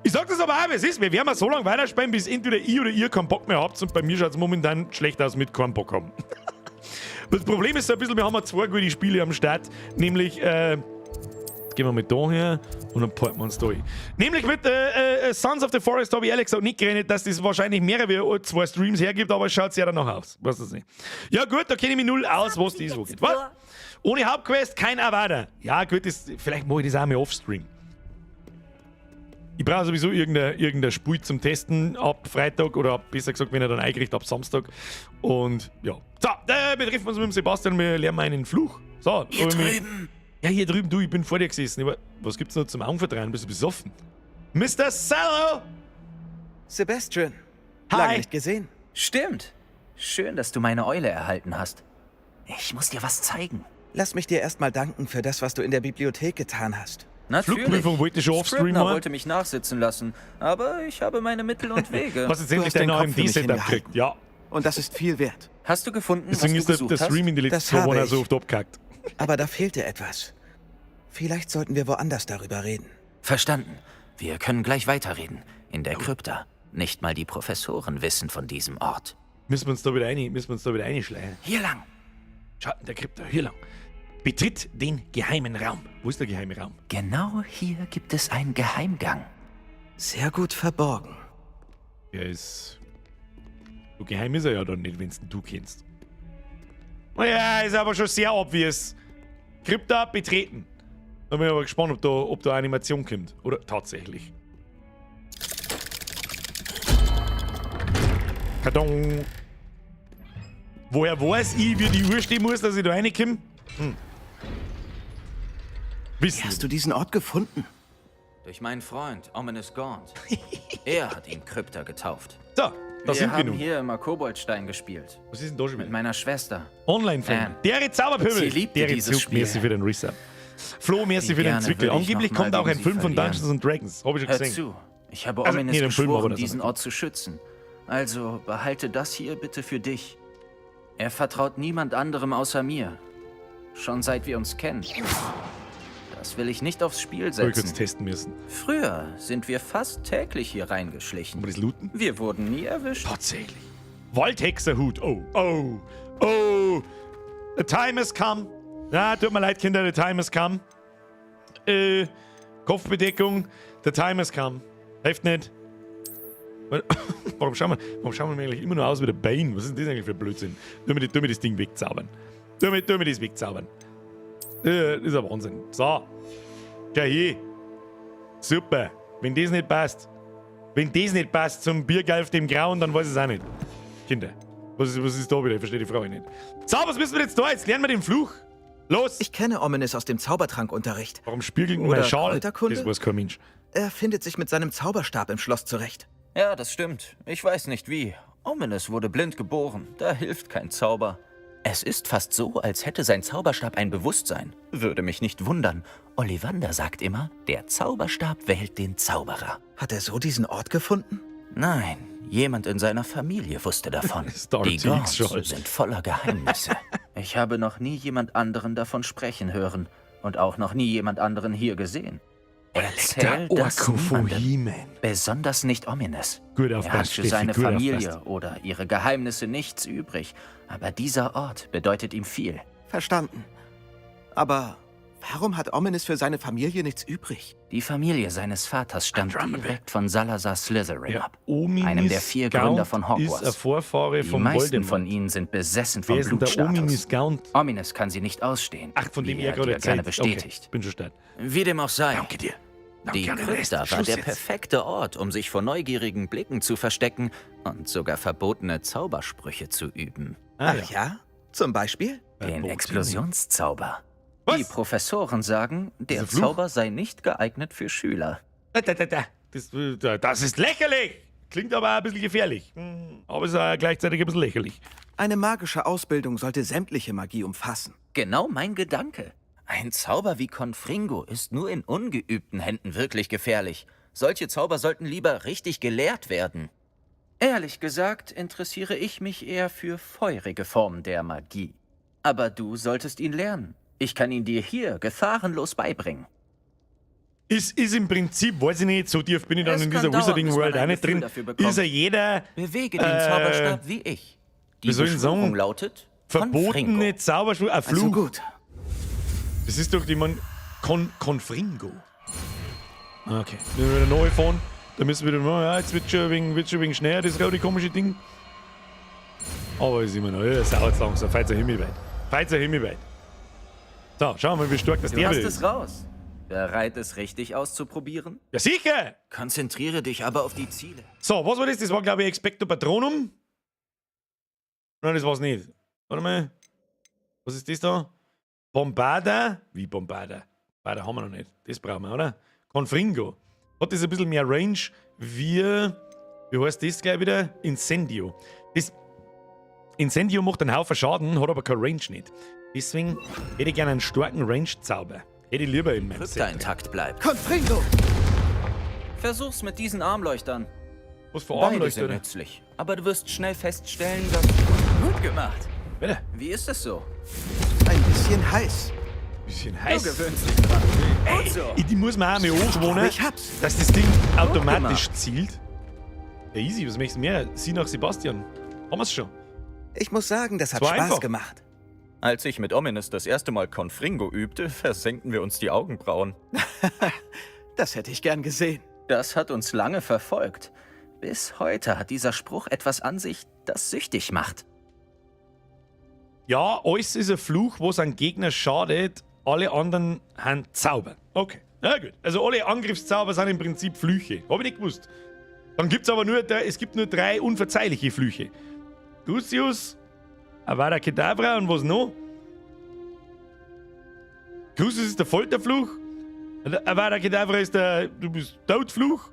Ich sag das aber auch, wie es ist. Wir werden mal so lange weiterspielen, bis entweder ich oder ihr keinen Bock mehr habt. Und bei mir schaut es momentan schlecht aus mit keinem Bock haben. Das Problem ist so ein bisschen, wir haben ja 2 gute Spiele am Start. Nämlich, gehen wir mal da her und dann parken wir uns da hin. Nämlich mit Sons of the Forest habe ich ehrlich gesagt nicht gerechnet, dass das wahrscheinlich mehr wie 2 Streams hergibt, aber es schaut sehr danach aus. Weiß das nicht. Ja gut, da kenne ich mich null aus, was das wo geht. Was? Ohne Hauptquest kein Avada. Ja gut, vielleicht mache ich das auch mal offstream. Ich brauche sowieso irgendein Spiel zum Testen ab Freitag oder ab, besser gesagt, wenn er dann eingerichtet, ab Samstag. Und ja. So, wir treffen uns mit dem Sebastian, wir lernen einen Fluch. So, Hier drüben. Ja, hier drüben, du, ich bin vor dir gesessen. Aber was gibt's noch zum Augenverdrehen? Bist du besoffen? Mr. Sallow! Sebastian. Hi. Lange nicht gesehen. Stimmt. Schön, dass du meine Eule erhalten hast. Ich muss dir was zeigen. Lass mich dir erstmal danken für das, was du in der Bibliothek getan hast. Natürlich. Flugprüfung wollte ich schon offstream Scribner machen. wollte mich nachsitzen lassen, aber ich habe meine Mittel und Wege. Hast jetzt Du endlich hast dein deinen Kopf für mich AMD-Setup gekriegt? Ja. Und das ist viel wert. Hast du gefunden, Deswegen was ist du der, gesucht der Stream hast? in die letzten Das 2 Wochen habe so ich. oft abgekackt. Aber da fehlte etwas. Vielleicht sollten wir woanders darüber reden. Verstanden. Wir können gleich weiterreden. In der Krypta. Nicht mal die Professoren wissen von diesem Ort. Müssen wir uns da wieder rein, müssen wir uns da wieder reinschleichen. Hier lang. Schatten der Krypta, hier lang. Betritt den geheimen Raum. Wo ist der geheime Raum? Genau hier gibt es einen Geheimgang. Sehr gut verborgen. Der ist. So geheim ist er ja dann nicht, wenn du kennst. Ja, ist aber schon sehr obvious. Krypta betreten. Da bin ich aber gespannt, ob da Animation kommt. Oder tatsächlich. Karton. Woher weiß ich, wie die Uhr stehen muss, dass ich da reinkomme? Hm. Wissen. Wie hast du diesen Ort gefunden? Durch meinen Freund, Ominis Gaunt. Er hat ihn Krypta getauft. So, da Wir sind wir haben nun. hier immer Koboldstein gespielt. Was ist denn da schon Mit wieder? meiner Schwester. Online-Fan. Dere Zauberpöbel. Sie liebte Dere dieses Zug, Spiel. Merci für den Resub. Flo, merci Wie für den gerne Zwickel. würde ich Angeblich noch mal kommt auch gegen ein sie Film von verlieren. Dungeons and Dragons. Hab ich schon Hör gesehen. zu, ich habe Also, Ominis nee, den Film, aber geschworen, das diesen andere. Ort zu schützen. Also behalte das hier bitte für dich. Er vertraut niemand anderem außer mir. Schon seit wir uns kennen. Das will ich nicht aufs Spiel Hab ich kurz setzen. testen müssen. Früher sind wir fast täglich hier reingeschlichen. Kann man das looten? Wir wurden nie erwischt. Tatsächlich. Waldhexerhut. Oh, oh, oh. The time has come. Na, tut mir leid, Kinder, the time has come. Kopfbedeckung. The time has come. Hilft nicht. Warum schauen wir eigentlich immer nur aus wie der Bane? Was ist denn das eigentlich für Blödsinn? Tu mir das Ding wegzaubern. Tu mir das wegzaubern. Das ist ein Wahnsinn. So. Schau hier. Super. Wenn das nicht passt. Wenn das nicht passt zum Biergalf dem Grauen, dann weiß ich es auch nicht. Kinder, was ist da wieder? Ich verstehe die Frage nicht. So, was müssen wir jetzt da? Jetzt lernen wir den Fluch. Los! Ich kenne Ominis aus dem Zaubertrankunterricht. Warum spiegelt denn Oder mein Schal? Kräuterkunde? Das weiß kein Mensch. Er findet sich mit seinem Zauberstab im Schloss zurecht. Ja, das stimmt. Ich weiß nicht wie. Ominis wurde blind geboren. Da hilft kein Zauber. Es ist fast so, als hätte sein Zauberstab ein Bewusstsein. Würde mich nicht wundern. Ollivander sagt immer, der Zauberstab wählt den Zauberer. Hat er so diesen Ort gefunden? Nein, jemand in seiner Familie wusste davon. Star Die TX Gaunts schon. sind voller Geheimnisse. Ich habe noch nie jemand anderen davon sprechen hören und auch noch nie jemand anderen hier gesehen. Erzähl das Orko von niemandem. He-Man. Besonders nicht Ominis. Gut Er hat aufpasst, für Steffi, seine gut Familie aufpasst. oder ihre Geheimnisse nichts übrig. Aber dieser Ort bedeutet ihm viel. Verstanden. Aber warum hat Ominis für seine Familie nichts übrig? Die Familie seines Vaters stammt direkt von Salazar Slytherin Ja, ab, Ominis einem der 4 Gründer Gaunt von Hogwarts. Ist ein Vorfahre Die von meisten Voldemort. von ihnen sind besessen vom Wer ist denn der Blutstatus. Ominis Gaunt? Ominis kann sie nicht ausstehen. Ach, von dem wie er gerade dir gerne erzählt. bestätigt. Okay, bin schon stark. Wie dem auch sei. Danke dir. Danke Die an den Rest. Krypta war Schluss der jetzt. perfekte Ort, um sich vor neugierigen Blicken zu verstecken und sogar verbotene Zaubersprüche zu üben. Ah, Ach ja? Zum Beispiel? Den Verbotene. Explosionszauber. Was? Die Professoren sagen, der Dieser Fluch? Zauber sei nicht geeignet für Schüler. Da, da, da, da. Das ist lächerlich. Klingt aber auch ein bisschen gefährlich. Aber ist auch gleichzeitig ein bisschen lächerlich. Eine magische Ausbildung sollte sämtliche Magie umfassen. Genau mein Gedanke. Ein Zauber wie Confringo ist nur in ungeübten Händen wirklich gefährlich. Solche Zauber sollten lieber richtig gelehrt werden. Ehrlich gesagt interessiere ich mich eher für feurige Formen der Magie. Aber du solltest ihn lernen. Ich kann ihn dir hier gefahrenlos beibringen. Ist im Prinzip, weiß ich nicht, so tief bin ich dann Es in kann dieser dauern, Wizarding bis man World ein auch nicht Gefühl drin. dafür bekommt. Ist ja jeder Bewege den Zauberstab wie ich. Die wie soll ich denn sagen? Beschwörung lautet verbotene Confringo. Zauberspruch, ein Fluch. Also gut. Das ist doch die man Confringo. Okay, müssen wir wieder neu fahren. Da müssen wir wieder, ja, jetzt wird schon ein wenig schneller, das rote komische Ding. Aber ist immer noch, ja, es dauert langsam, fällt himmelweit. Fällt himmelweit. So, schauen wir mal, wie stark das Du der hast wieder es ist. raus. Bereit, es richtig auszuprobieren? Ja, sicher! Konzentriere dich aber auf die Ziele. So, was war das? Das war, glaube ich, Expecto Patronum. Nein, das war's nicht. Warte mal. Was ist das da? Bombarda. Wie Bombarda? Bombarda haben wir noch nicht. Das brauchen wir, oder? Confringo. Hat das ein bisschen mehr Range wie. Wie heißt das gleich wieder? Incendio. Das Incendio macht einen Haufen Schaden, hat aber keine Range nicht. Deswegen hätte ich gerne einen starken Range-Zauber. Hätte ich lieber in meinem Krypta Set drin. intakt bleibt. Confringo! Versuch's mit diesen Armleuchtern. Was für Beide Armleuchter? sind nützlich. Aber du wirst schnell feststellen, dass... Gut gemacht. Bitte. Wie ist es so? Ein bisschen heiß. Bisschen heiß. Du gewöhnst dich dran. Gut so. Die muss man auch mal angewöhnen, Ich hab's. dass das Ding automatisch zielt. Ja, easy, was möchtest du mehr? Sieh nach Sebastian. Haben wir's schon. Ich muss sagen, das hat War Spaß einfach. gemacht. Als ich mit Ominis das erste Mal Confringo übte, versenkten wir uns die Augenbrauen. Das hätte ich gern gesehen. Das hat uns lange verfolgt. Bis heute hat dieser Spruch etwas an sich, das süchtig macht. Ja, alles ist ein Fluch, was einem Gegner schadet. Alle anderen haben Zauber. Okay, na gut. Also alle Angriffszauber sind im Prinzip Flüche. Hab ich nicht gewusst. Dann gibt's aber nur, es gibt nur 3 unverzeihliche Flüche. Crucius, Avada Kedavra und was noch? Crucius ist der Folterfluch. Avada Kedavra ist der Du bist Todfluch.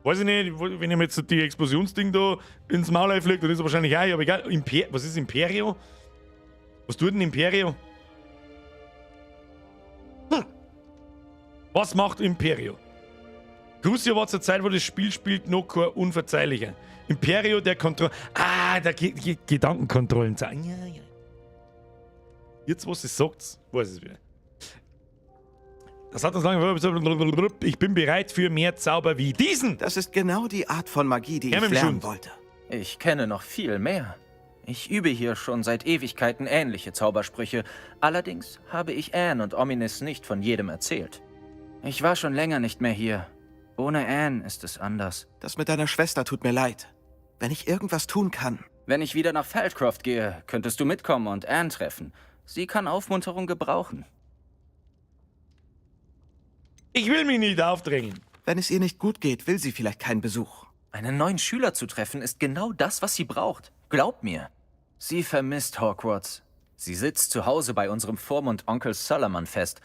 Weiß ich nicht, wenn ich mir jetzt die Explosionsding da ins Maul einfliegt, dann ist er wahrscheinlich auch, aber egal. Was ist Imperio? Was tut denn Imperio? Was macht Imperio? Crucio war zur Zeit, wo das Spiel spielt, noch kein unverzeihlicher. Imperio der Kontrolle. Ah, der Gedankenkontrollen. Ja, ja. Jetzt, wo es sagt, weiß es wieder. Das hat uns lange. Ich bin bereit für mehr Zauber wie diesen. Das ist genau die Art von Magie, die Herr ich mit dem lernen Schund. wollte. Ich kenne noch viel mehr. Ich übe hier schon seit Ewigkeiten ähnliche Zaubersprüche. Allerdings habe ich Anne und Ominis nicht von jedem erzählt. Ich war schon länger nicht mehr hier. Ohne Anne ist es anders. Das mit deiner Schwester tut mir leid. Wenn ich irgendwas tun kann. Wenn ich wieder nach Feldcroft gehe, könntest du mitkommen und Anne treffen. Sie kann Aufmunterung gebrauchen. Ich will mich nicht aufdrängen. Wenn es ihr nicht gut geht, will sie vielleicht keinen Besuch. Einen neuen Schüler zu treffen, ist genau das, was sie braucht. Glaub mir. Sie vermisst Hogwarts. Sie sitzt zu Hause bei unserem Vormund Onkel Solomon fest.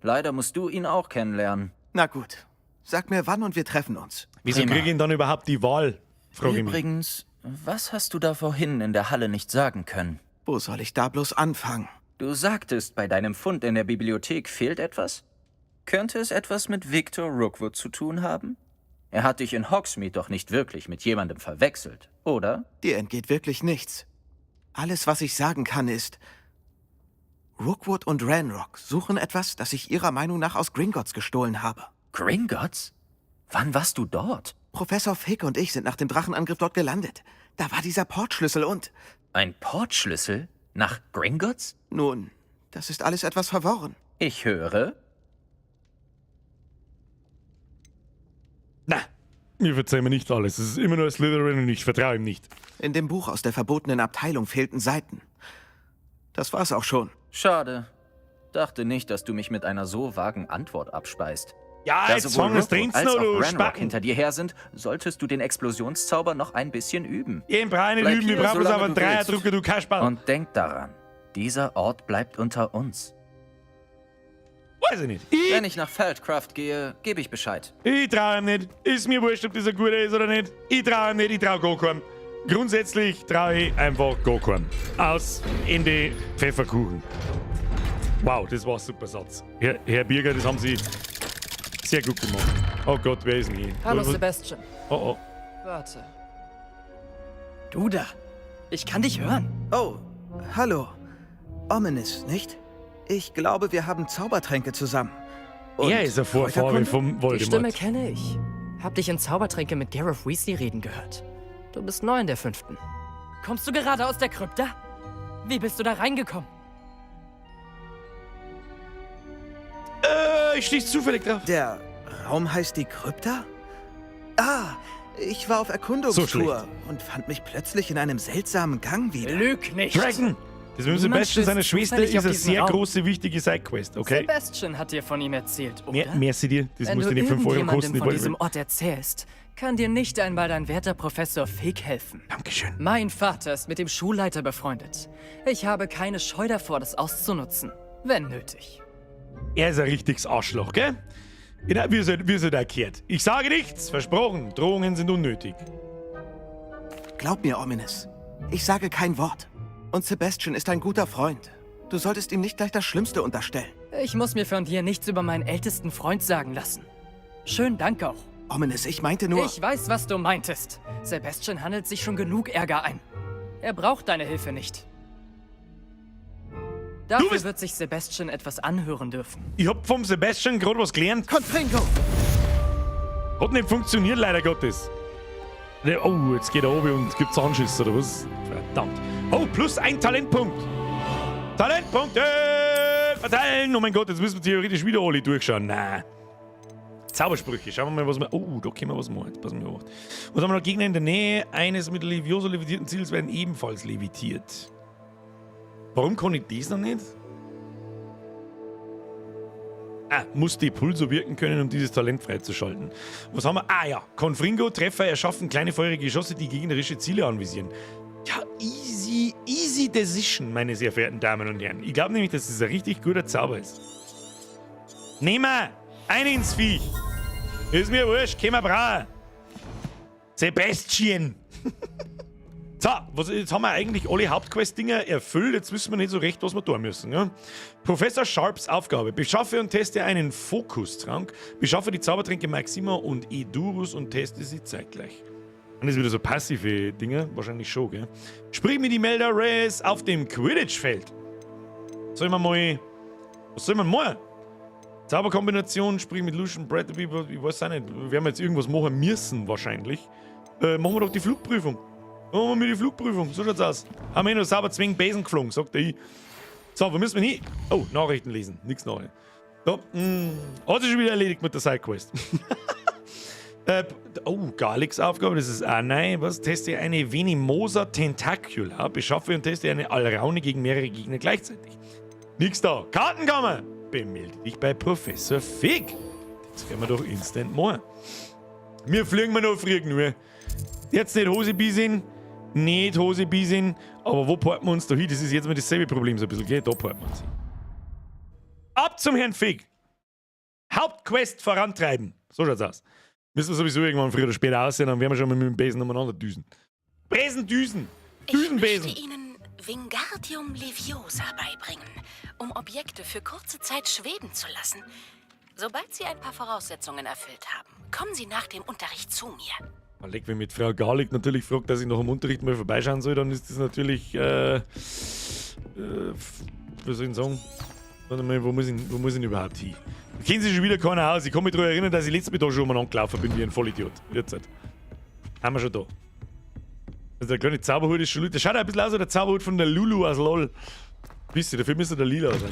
Leider musst du ihn auch kennenlernen. Na gut. Sag mir wann und wir treffen uns. Wieso Prima. kriege ich denn dann überhaupt die Wahl? Frage ich mich. Übrigens, was hast du da vorhin in der Halle nicht sagen können? Wo soll ich da bloß anfangen? Du sagtest, bei deinem Fund in der Bibliothek fehlt etwas? Könnte es etwas mit Victor Rookwood zu tun haben? Er hat dich in Hogsmeade doch nicht wirklich mit jemandem verwechselt, oder? Dir entgeht wirklich nichts. Alles, was ich sagen kann, ist, Rookwood und Ranrock suchen etwas, das ich ihrer Meinung nach aus Gringotts gestohlen habe. Gringotts? Wann warst du dort? Professor Fig und ich sind nach dem Drachenangriff dort gelandet. Da war dieser Portschlüssel und... Ein Portschlüssel? Nach Gringotts? Nun, das ist alles etwas verworren. Ich höre. Na, mir verzeihen mir nicht alles. Es ist immer nur Slytherin und ich vertraue ihm nicht. In dem Buch aus der verbotenen Abteilung fehlten Seiten. Das war's auch schon. Schade. Dachte nicht, dass du mich mit einer so vagen Antwort abspeist. Ja, Da jetzt sowohl fangen wir's Rookwood drin, als auch du Ranrock Spacken. hinter dir her sind, solltest du den Explosionszauber noch ein bisschen üben. Ich brauche nicht Bleib üben, ich hier, brauche bloß solange auf einen du willst. Dreierdrucker, du Kasperl. Und denk daran, dieser Ort bleibt unter uns. Weiß ich nicht. Wenn ich nach Feldcraft gehe, gebe ich Bescheid. Ich traue ihm nicht. Ist mir wurscht, ob das ein guter ist oder nicht. Ich traue ihm nicht, ich traue gar keinem. Grundsätzlich traue ich einfach gar keinem. Aus, Ende, Pfefferkuchen. Wow, das war ein super Satz. Herr Birger, das haben Sie sehr gut gemacht. Oh Gott, wer ist denn hier? Hallo Sebastian. Oh oh. Warte. Du da. Ich kann dich hören. Oh, hallo. Ominis, nicht? Ich glaube, wir haben Zaubertränke zusammen. Und Er ist ein Vorfahre Kräuterkunde? vom Die Stimme Voldemort. kenne ich. Hab dich in Zaubertränke mit Gareth Weasley reden gehört. Du bist neu in der fünften. Kommst du gerade aus der Krypta? Wie bist du da reingekommen? Ich stieß zufällig drauf. Der Raum heißt die Krypta? Ah, ich war auf So Erkundungstour schlecht. und fand mich plötzlich in einem seltsamen Gang wieder. Lüg nicht! Dragon! Das mit dem Niemand Sebastian seiner stößt Schwester zufällig ist auf eine diesen sehr Raum. große, wichtige Sidequest, okay? Sebastian hat dir von ihm erzählt, oder? Merci dir, das Wenn muss du dir nicht 5 Euro irgendjemandem kosten. Ich von wollte- diesem Ort erzählst, kann dir nicht einmal dein werter Professor Fig helfen. Dankeschön. Mein Vater ist mit dem Schulleiter befreundet. Ich habe keine Scheu davor, das auszunutzen. Wenn nötig. Er ist ein richtiges Arschloch, gell? Genau, wie es halt erklärt. Ich sage nichts, versprochen. Drohungen sind unnötig. Glaub mir, Ominis. Ich sage kein Wort. Und Sebastian ist ein guter Freund. Du solltest ihm nicht gleich das Schlimmste unterstellen. Ich muss mir von dir nichts über meinen ältesten Freund sagen lassen. Schönen Dank auch. Ominis, ich meinte nur... Ich weiß, was du meintest. Sebastian handelt sich schon genug Ärger ein. Er braucht deine Hilfe nicht. Dafür wird sich Sebastian etwas anhören dürfen. Ich hab vom Sebastian gerade was gelernt. Confringo! Hat nicht funktioniert, leider Gottes. Oh, jetzt geht er oben und gibt's Anschüsse, oder was? Verdammt. Oh, plus ein Talentpunkt. Talentpunkte verteilen. Oh mein Gott, jetzt müssen wir theoretisch wieder alle durchschauen. Nein. Zaubersprüche. Schauen wir mal, was wir... Oh, da können wir was machen. Jetzt passen wir auf. Was haben wir noch? Gegner in der Nähe eines mit Levioso levitierten Ziels werden ebenfalls levitiert. Warum kann ich das noch nicht? Ah, muss die Pulso wirken können, um dieses Talent freizuschalten. Was haben wir? Ah ja, Confringo, Treffer erschaffen kleine feurige Geschosse, die gegnerische Ziele anvisieren. Ja, easy, easy decision, meine sehr verehrten Damen und Herren. Ich glaube nämlich, dass das ein richtig guter Zauber ist. Nehmen wir! Ein ins Viech! Ist mir wurscht, können wir brauchen. Sebastian! So, jetzt haben wir eigentlich alle Hauptquest-Dinger erfüllt. Jetzt wissen wir nicht so recht, was wir tun müssen. Ja? Professor Sharps Aufgabe. Beschaffe und teste einen Fokustrank. Beschaffe die Zaubertränke Maxima und Edurus und teste sie zeitgleich. Und das ist wieder so passive Dinger. Wahrscheinlich schon, gell? Sprich mit Imelda Reyes auf dem Quidditch-Feld. Sollen wir mal... Was soll man machen? Zauberkombination, sprich mit Lucian Bradley, ich weiß auch nicht. Wir werden jetzt irgendwas machen müssen, wahrscheinlich. Machen wir doch die Flugprüfung. Machen wir die Flugprüfung, so schaut's aus. Haben wir nur sauber zwingend Besen geflogen, sagt der ich. So, wo müssen wir hin? Oh, Nachrichten lesen. Nix Nachrichten. So, hat sich schon wieder erledigt mit der Sidequest. Oh, Garlics Aufgabe, das ist auch neu. Was? Teste eine Venimosa Tentacula. Beschaffe und teste eine Alraune gegen mehrere Gegner gleichzeitig. Nix da. Kartenkammer! Bemelde dich bei Professor Fig. Das werden wir doch instant machen. Wir fliegen wir noch früh genug. Jetzt nicht Hose biesen. Nicht Hose biesen. Aber wo parken wir uns da hin? Das ist jetzt mal dasselbe Problem so ein bisschen. Gell? Da parken wir uns hin. Ab zum Herrn Fig. Hauptquest vorantreiben. So schaut's aus. Müssen wir sowieso irgendwann früher oder später aussehen, dann werden wir schon mal mit dem Besen umeinander düsen. Besen düsen! Düsenbesen! Ich möchte Ihnen Wingardium Leviosa beibringen, um Objekte für kurze Zeit schweben zu lassen. Sobald Sie ein paar Voraussetzungen erfüllt haben, kommen Sie nach dem Unterricht zu mir. Man legt, wenn mit Frau Garlick natürlich fragt, dass ich nach dem Unterricht mal vorbeischauen soll, dann ist das natürlich, wie soll ich denn sagen? Warte mal, wo muss ich denn überhaupt hin? Da kennt sich schon wieder keiner aus. Ich kann mich daran erinnern, dass ich letztes Mal da schon umeinander gelaufen bin wie ein Vollidiot. Jetzt halt. Haben wir schon da. Also der kleine Zauberhut ist schon lustig. Der schaut auch ein bisschen aus wie der Zauberhut von der Lulu aus LOL. Wisst ihr, dafür müsste der lila sein.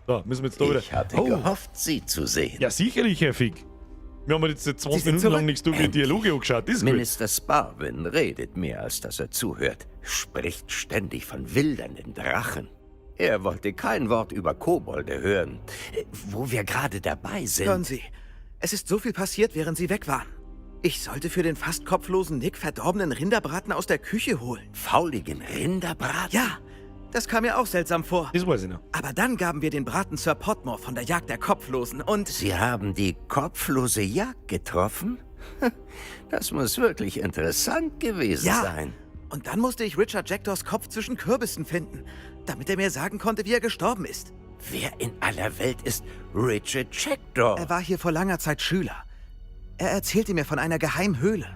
So, müssen wir jetzt da wieder. Ich hatte gehofft, Sie zu sehen. Ja, sicherlich, Herr Fig. Wir haben jetzt 20 Minuten lang nichts durch die Dialoge angeschaut. Das ist gut. Minister Sparwin redet mehr, als dass er zuhört. Spricht ständig von wildernden Drachen. Er wollte kein Wort über Kobolde hören. Wo wir gerade dabei sind... Hören Sie, es ist so viel passiert, während Sie weg waren. Ich sollte für den fast kopflosen Nick verdorbenen Rinderbraten aus der Küche holen. Fauligen Rinderbraten? Ja, das kam mir auch seltsam vor. Das weiß ich noch. Aber dann gaben wir den Braten Sir Potmore von der Jagd der Kopflosen und... Sie haben die kopflose Jagd getroffen? Das muss wirklich interessant gewesen sein. Und dann musste ich Richard Jackdaws Kopf zwischen Kürbissen finden, damit er mir sagen konnte, wie er gestorben ist. Wer in aller Welt ist Richard Jackdaw? Er war hier vor langer Zeit Schüler. Er erzählte mir von einer geheimen Höhle.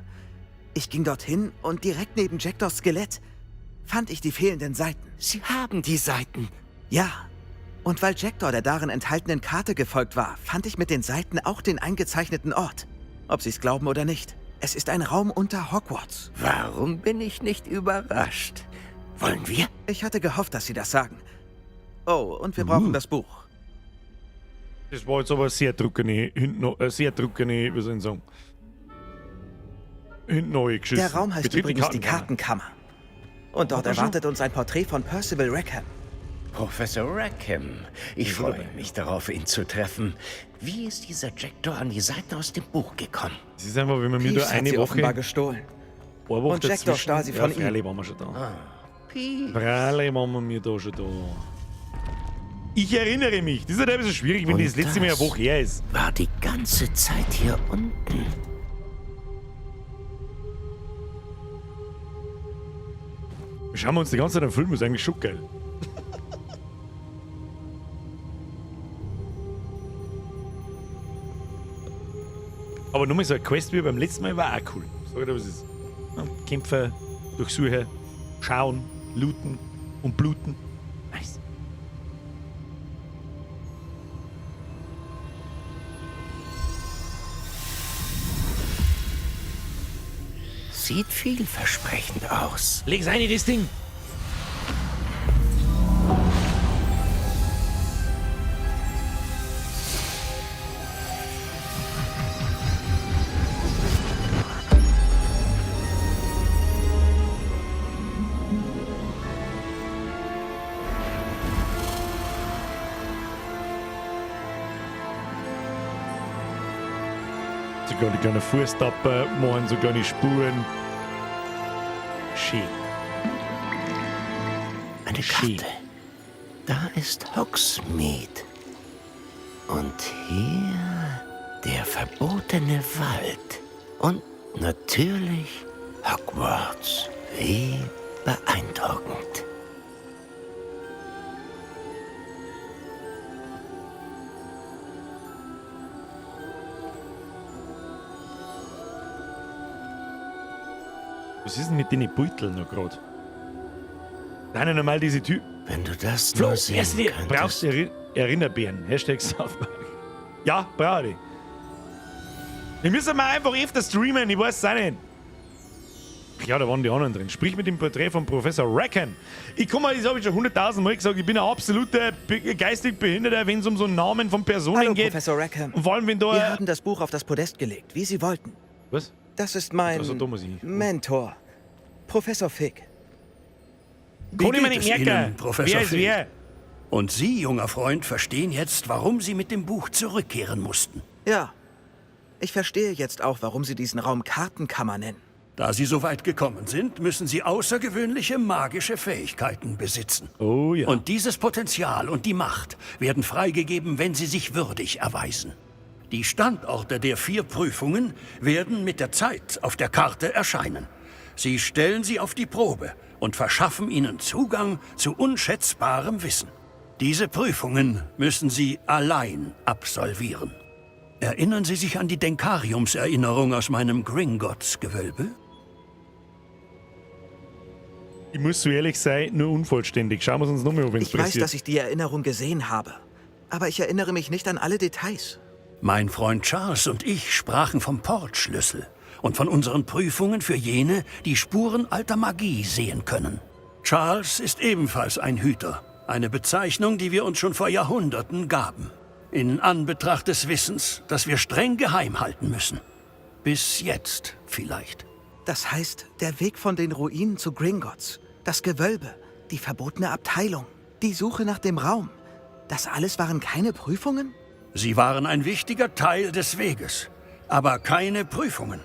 Ich ging dorthin und direkt neben Jackdaws Skelett fand ich die fehlenden Seiten. Sie haben die Seiten? Ja. Und weil Jackdaw der darin enthaltenen Karte gefolgt war, fand ich mit den Seiten auch den eingezeichneten Ort. Ob Sie's glauben oder nicht. Es ist ein Raum unter Hogwarts. Warum bin ich nicht überrascht? Wollen wir? Ich hatte gehofft, dass Sie das sagen. Oh, und wir brauchen das Buch. Das war jetzt aber sehr trockene, wie soll ich sagen? Hinten neu geschissen. Der Raum heißt Betritt übrigens die Kartenkammer. Und dort erwartet uns ein Porträt von Percival Rackham. Professor Rackham, ich freue mich darauf, ihn zu treffen. Wie ist dieser Jackdaw an die Seiten aus dem Buch gekommen? Es ist einfach, wenn man mir da eine hat sie Woche offenbar gestohlen. Eine Woche Und Jackdaw stahl sie von ihm. Freilich waren wir schon da. Ah, Freilich waren wir mir da schon da. Ich erinnere mich. Das ist halt ein bisschen schwierig, wenn Und das letzte Mal eine das Woche her ist. War die ganze Zeit hier unten. Wir schauen uns die ganze Zeit einen Film, ist eigentlich schon geil. Aber nur mal so eine Quest wie beim letzten Mal war auch cool. Sag ich dir, was ist. Ja, Kämpfe, durchsuchen, schauen, looten und bluten. Nice. Sieht vielversprechend aus. Leg's rein in das Ding. Sogar die kleine Fußtappe machen so kleine Spuren. Schön. Eine Schön. Karte. Da ist Hogsmeade. Und hier der verbotene Wald. Und natürlich Hogwarts. Wie beeindruckend. Was ist denn mit den Beuteln noch gerade? Nein, normal diese Typen. Wenn du das Flo, nur sehen erst dir- könntest. brauchst du Erinnerbeeren. Hashtag South Park. Ja, brauche ich. Wir müssen mal einfach öfter streamen, ich weiß es auch nicht. Ach ja, da waren die anderen drin. Sprich mit dem Porträt von Professor Rackham. Ich komme, das habe ich schon 100.000 Mal gesagt, ich bin ein absoluter geistig Behinderter, wenn es um so Namen von Personen Hallo, geht. Professor Rackham. Und vor allem, wenn da. Wir haben das Buch auf das Podest gelegt, wie Sie wollten. Was? Das ist mein Also, da muss ich nicht. Mentor, Professor Fig. Wie Kann ich mir geht nicht es merken. Ihnen, Professor Wer ist Fig? wer? Und Sie, junger Freund, verstehen jetzt, warum Sie mit dem Buch zurückkehren mussten. Ja. Ich verstehe jetzt auch, warum Sie diesen Raum Kartenkammer nennen. Da Sie so weit gekommen sind, müssen Sie außergewöhnliche magische Fähigkeiten besitzen. Oh ja. Und dieses Potenzial und die Macht werden freigegeben, wenn Sie sich würdig erweisen. Die Standorte der 4 Prüfungen werden mit der Zeit auf der Karte erscheinen. Sie stellen sie auf die Probe und verschaffen ihnen Zugang zu unschätzbarem Wissen. Diese Prüfungen müssen Sie allein absolvieren. Erinnern Sie sich an die Denkariumserinnerung aus meinem Gringotts-Gewölbe? Ich muss so ehrlich sein, nur unvollständig. Schauen wir es uns nochmal an, wenn es Ich weiß, passiert. dass ich die Erinnerung gesehen habe. Aber ich erinnere mich nicht an alle Details. Mein Freund Charles und ich sprachen vom Portschlüssel und von unseren Prüfungen für jene, die Spuren alter Magie sehen können. Charles ist ebenfalls ein Hüter, eine Bezeichnung, die wir uns schon vor Jahrhunderten gaben. In Anbetracht des Wissens, das wir streng geheim halten müssen. Bis jetzt vielleicht. Das heißt, der Weg von den Ruinen zu Gringotts, das Gewölbe, die verbotene Abteilung, die Suche nach dem Raum, das alles waren keine Prüfungen? Sie waren ein wichtiger Teil des Weges, aber keine Prüfungen.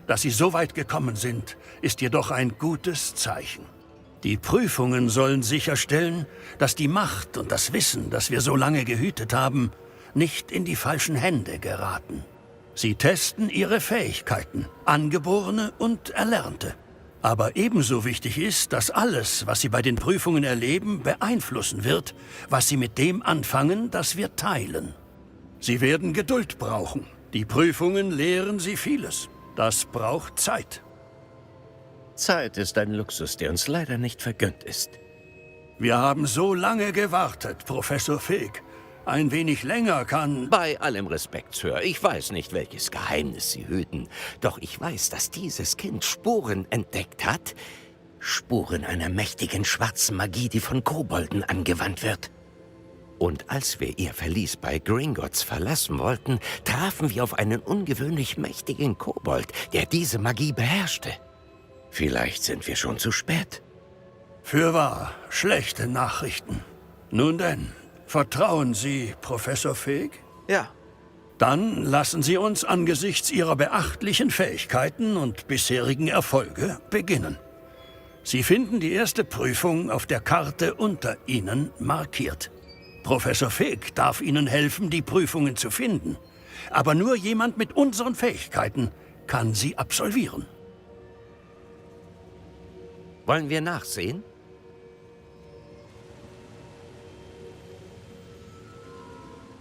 Dass Sie so weit gekommen sind, ist jedoch ein gutes Zeichen. Die Prüfungen sollen sicherstellen, dass die Macht und das Wissen, das wir so lange gehütet haben, nicht in die falschen Hände geraten. Sie testen ihre Fähigkeiten, angeborene und erlernte. Aber ebenso wichtig ist, dass alles, was sie bei den Prüfungen erleben, beeinflussen wird, was sie mit dem anfangen, das wir teilen. Sie werden Geduld brauchen. Die Prüfungen lehren sie vieles. Das braucht Zeit. Zeit ist ein Luxus, der uns leider nicht vergönnt ist. Wir haben so lange gewartet, Professor Fig. Ein wenig länger kann... Bei allem Respekt, Sir, ich weiß nicht, welches Geheimnis Sie hüten. Doch ich weiß, dass dieses Kind Spuren entdeckt hat. Spuren einer mächtigen schwarzen Magie, die von Kobolden angewandt wird. Und als wir ihr Verlies bei Gringotts verlassen wollten, trafen wir auf einen ungewöhnlich mächtigen Kobold, der diese Magie beherrschte. Vielleicht sind wir schon zu spät. Fürwahr, schlechte Nachrichten. Nun denn, vertrauen Sie Professor Fig? Ja. Dann lassen Sie uns angesichts Ihrer beachtlichen Fähigkeiten und bisherigen Erfolge beginnen. Sie finden die erste Prüfung auf der Karte unter Ihnen markiert. Professor Fig darf Ihnen helfen, die Prüfungen zu finden. Aber nur jemand mit unseren Fähigkeiten kann sie absolvieren. Wollen wir nachsehen?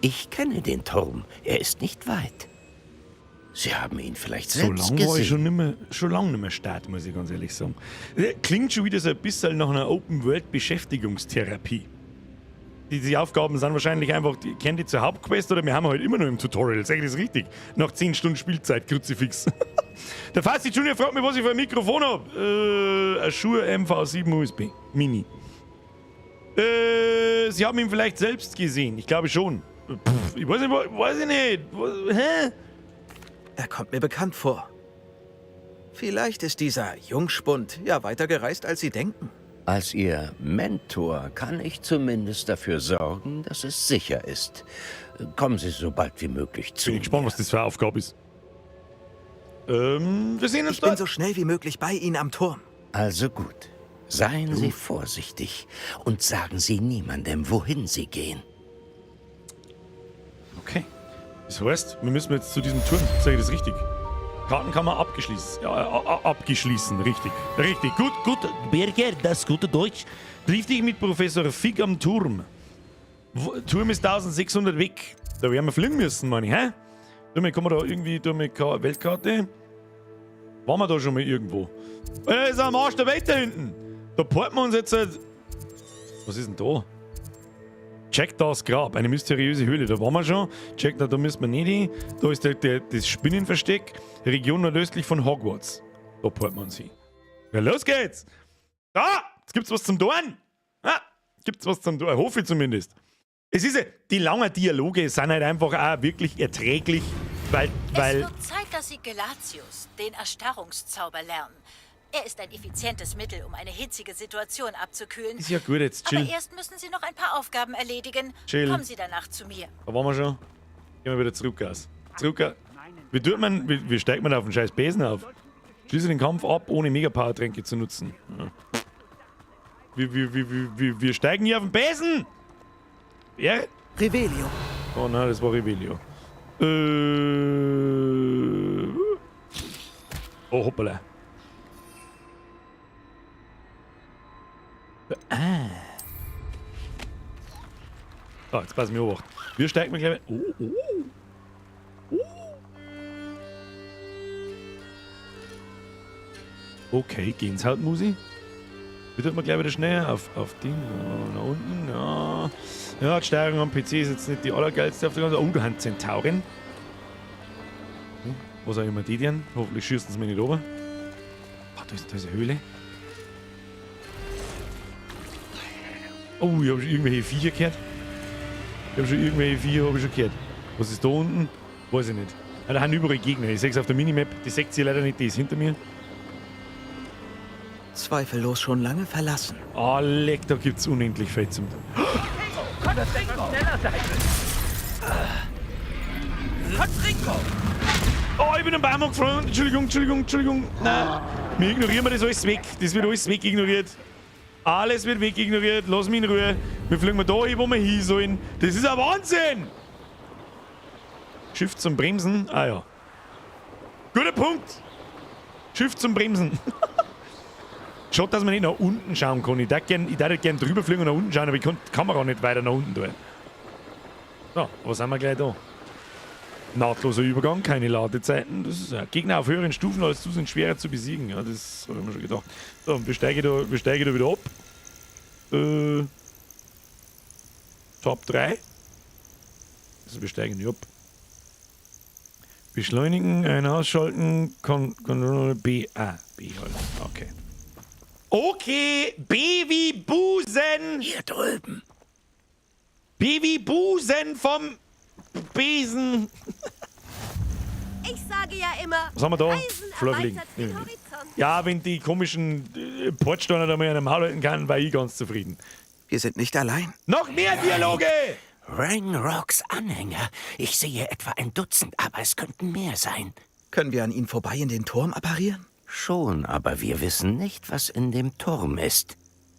Ich kenne den Turm. Er ist nicht weit. Sie haben ihn vielleicht So selbst lange war ich gesehen. schon, nimmer, schon lange nicht mehr Start, muss ich ganz ehrlich sagen. Klingt schon wieder so ein bisschen nach einer Open-World-Beschäftigungstherapie. Die Aufgaben sind wahrscheinlich einfach, die, kennt ihr zur Hauptquest oder wir haben halt immer noch im Tutorial, sag ich das richtig? Nach 10 Stunden Spielzeit, Kruzifix. Der Fasti Junior fragt mich, was ich für ein Mikrofon hab. Ein Shure MV7 USB Mini. Sie haben ihn vielleicht selbst gesehen, ich glaube schon. Pff, ich weiß nicht, weiß ich nicht. Hä? Er kommt mir bekannt vor. Vielleicht ist dieser Jungspund ja weiter gereist, als Sie denken. Als Ihr Mentor kann ich zumindest dafür sorgen, dass es sicher ist. Kommen Sie so bald wie möglich zu. Bin ich gespannt, was das für eine Aufgabe ist. Wir sehen uns Ich bin so schnell wie möglich bei Ihnen am Turm. Also gut. Seien Sie vorsichtig und sagen Sie niemandem, wohin Sie gehen. Okay. Das heißt, wir müssen jetzt zu diesem Turm. Sag ich das richtig? Kartenkammer abgeschließen. Ja, abgeschließen, richtig. Richtig. Gut, gut. Berger, das gute Deutsch. Triff dich mit Professor Fig am Turm. Turm ist 1600 weg. Da werden wir fliegen müssen, meine ich, hä? Kann man da irgendwie durch eine Weltkarte? Waren wir da schon mal irgendwo? Ist am Arsch der Welt da hinten. Da porten wir uns jetzt halt. Was ist denn da? Check das Grab, eine mysteriöse Höhle. Da waren wir schon. Check, da müssen wir nicht hin. Da ist das Spinnenversteck. Region nordöstlich von Hogwarts. Da porten wir uns hin. Ja, los geht's! Da! Jetzt gibt's was zum Dorn! Ah, gibt's was zum Dorn. Hoffe ich zumindest. Es ist ja, die langen Dialoge sind halt einfach auch wirklich erträglich, weil Es wird Zeit, dass Sie Gelatius, den Erstarrungszauber, lernen. Er ist ein effizientes Mittel, um eine hitzige Situation abzukühlen. Ist ja gut jetzt, chill. Aber erst müssen Sie noch ein paar Aufgaben erledigen. Chill. Kommen Sie danach zu mir. Da waren wir schon. Gehen wir wieder zurück aus. Zurück. Wie tut man, wie steigt man auf den scheiß Besen auf? Schließe den Kampf ab, ohne Mega-Power-Tränke zu nutzen. Ja. Wir steigen hier auf den Besen! Ja? Revelio. Oh nein, das war Revelio. Oh, hoppala. Ah. So, jetzt pass mir auf. Wir steigen mal gleich. Oh, oh. Oh. Okay, Gänsehautmusi. Wie tut man gleich wieder schnell auf den nach unten. Ja. Ja, die Steuerung am PC ist jetzt nicht die allergeilste auf der ganzen. Oh, da haben Zentauren. Was auch immer die denn? Hoffentlich schießen sie mich nicht runter. Ah, da ist eine Höhle. Oh, ich hab schon irgendwelche Viecher gehört. Ich hab schon irgendwelche Viecher hab ich schon gehört. Was ist da unten? Weiß ich nicht. Ah, da haben überall Gegner. Ich seh's auf der Minimap. Die seht ihr leider nicht, die ist hinter mir. Zweifellos schon lange verlassen. Ah, leck, da gibt's unendlich viel zum tun. Oh, ich bin am Baum gefallen. Entschuldigung, Entschuldigung, Entschuldigung. Nein, wir ignorieren das alles weg. Das wird alles weg ignoriert. Alles wird weg ignoriert. Lass mich in Ruhe. Wir fliegen mal da hin, wo wir hin sollen. Das ist ein Wahnsinn! Schiff zum Bremsen. Ah ja. Guter Punkt. Schiff zum Bremsen. Schaut, dass man nicht nach unten schauen kann. Ich darf gern, gern drüber fliegen und nach unten schauen, aber ich kann die Kamera nicht weiter nach unten tun. So, was sind wir gleich da? Nahtloser Übergang, keine Ladezeiten. Das ist ja Gegner auf höheren Stufen als du sind schwerer zu besiegen. Ja, das habe ich mir schon gedacht. So, und wir steigen da wieder ab. Top 3. Also wir steigen nicht ab. Beschleunigen, ein ausschalten, Control B, A, B halt. Okay. Okay, B wie Busen. Hier drüben. B wie Busen vom Besen. Ich sage ja immer, Was haben wir da? Reisen Flurfliegen. erweitert den Horizont. Ja, wenn die komischen Bordsteine da mal in einem Maul halten kann, war ich ganz zufrieden. Wir sind nicht allein. Noch mehr Dialoge! Ranrocks Anhänger. Ich sehe etwa ein Dutzend, aber es könnten mehr sein. Können wir an ihnen vorbei in den Turm apparieren? Schon, aber wir wissen nicht, was in dem Turm ist.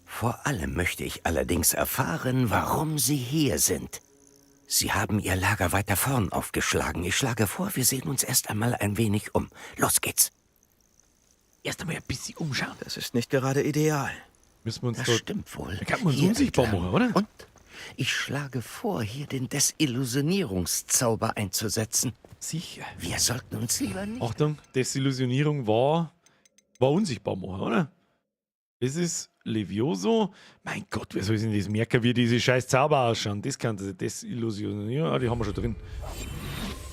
Vor allem möchte ich allerdings erfahren, warum Sie hier sind. Sie haben Ihr Lager weiter vorn aufgeschlagen. Ich schlage vor, wir sehen uns erst einmal ein wenig um. Los geht's. Erst einmal ein bisschen umschauen. Das ist nicht gerade ideal. Müssen wir uns Das da, stimmt wohl. Da kann man uns Hier unsichtbar entlang. machen, oder? Und ich schlage vor, hier den Desillusionierungszauber einzusetzen. Sicher. Wir sollten uns lieber nicht. Achtung, Desillusionierung war unsichtbar machen, oder? Das ist Levioso. Mein Gott, wer soll sich denn das merken, wie diese scheiß Zauber ausschauen? Das kann das Desillusionierung. Ah, die haben wir schon drin.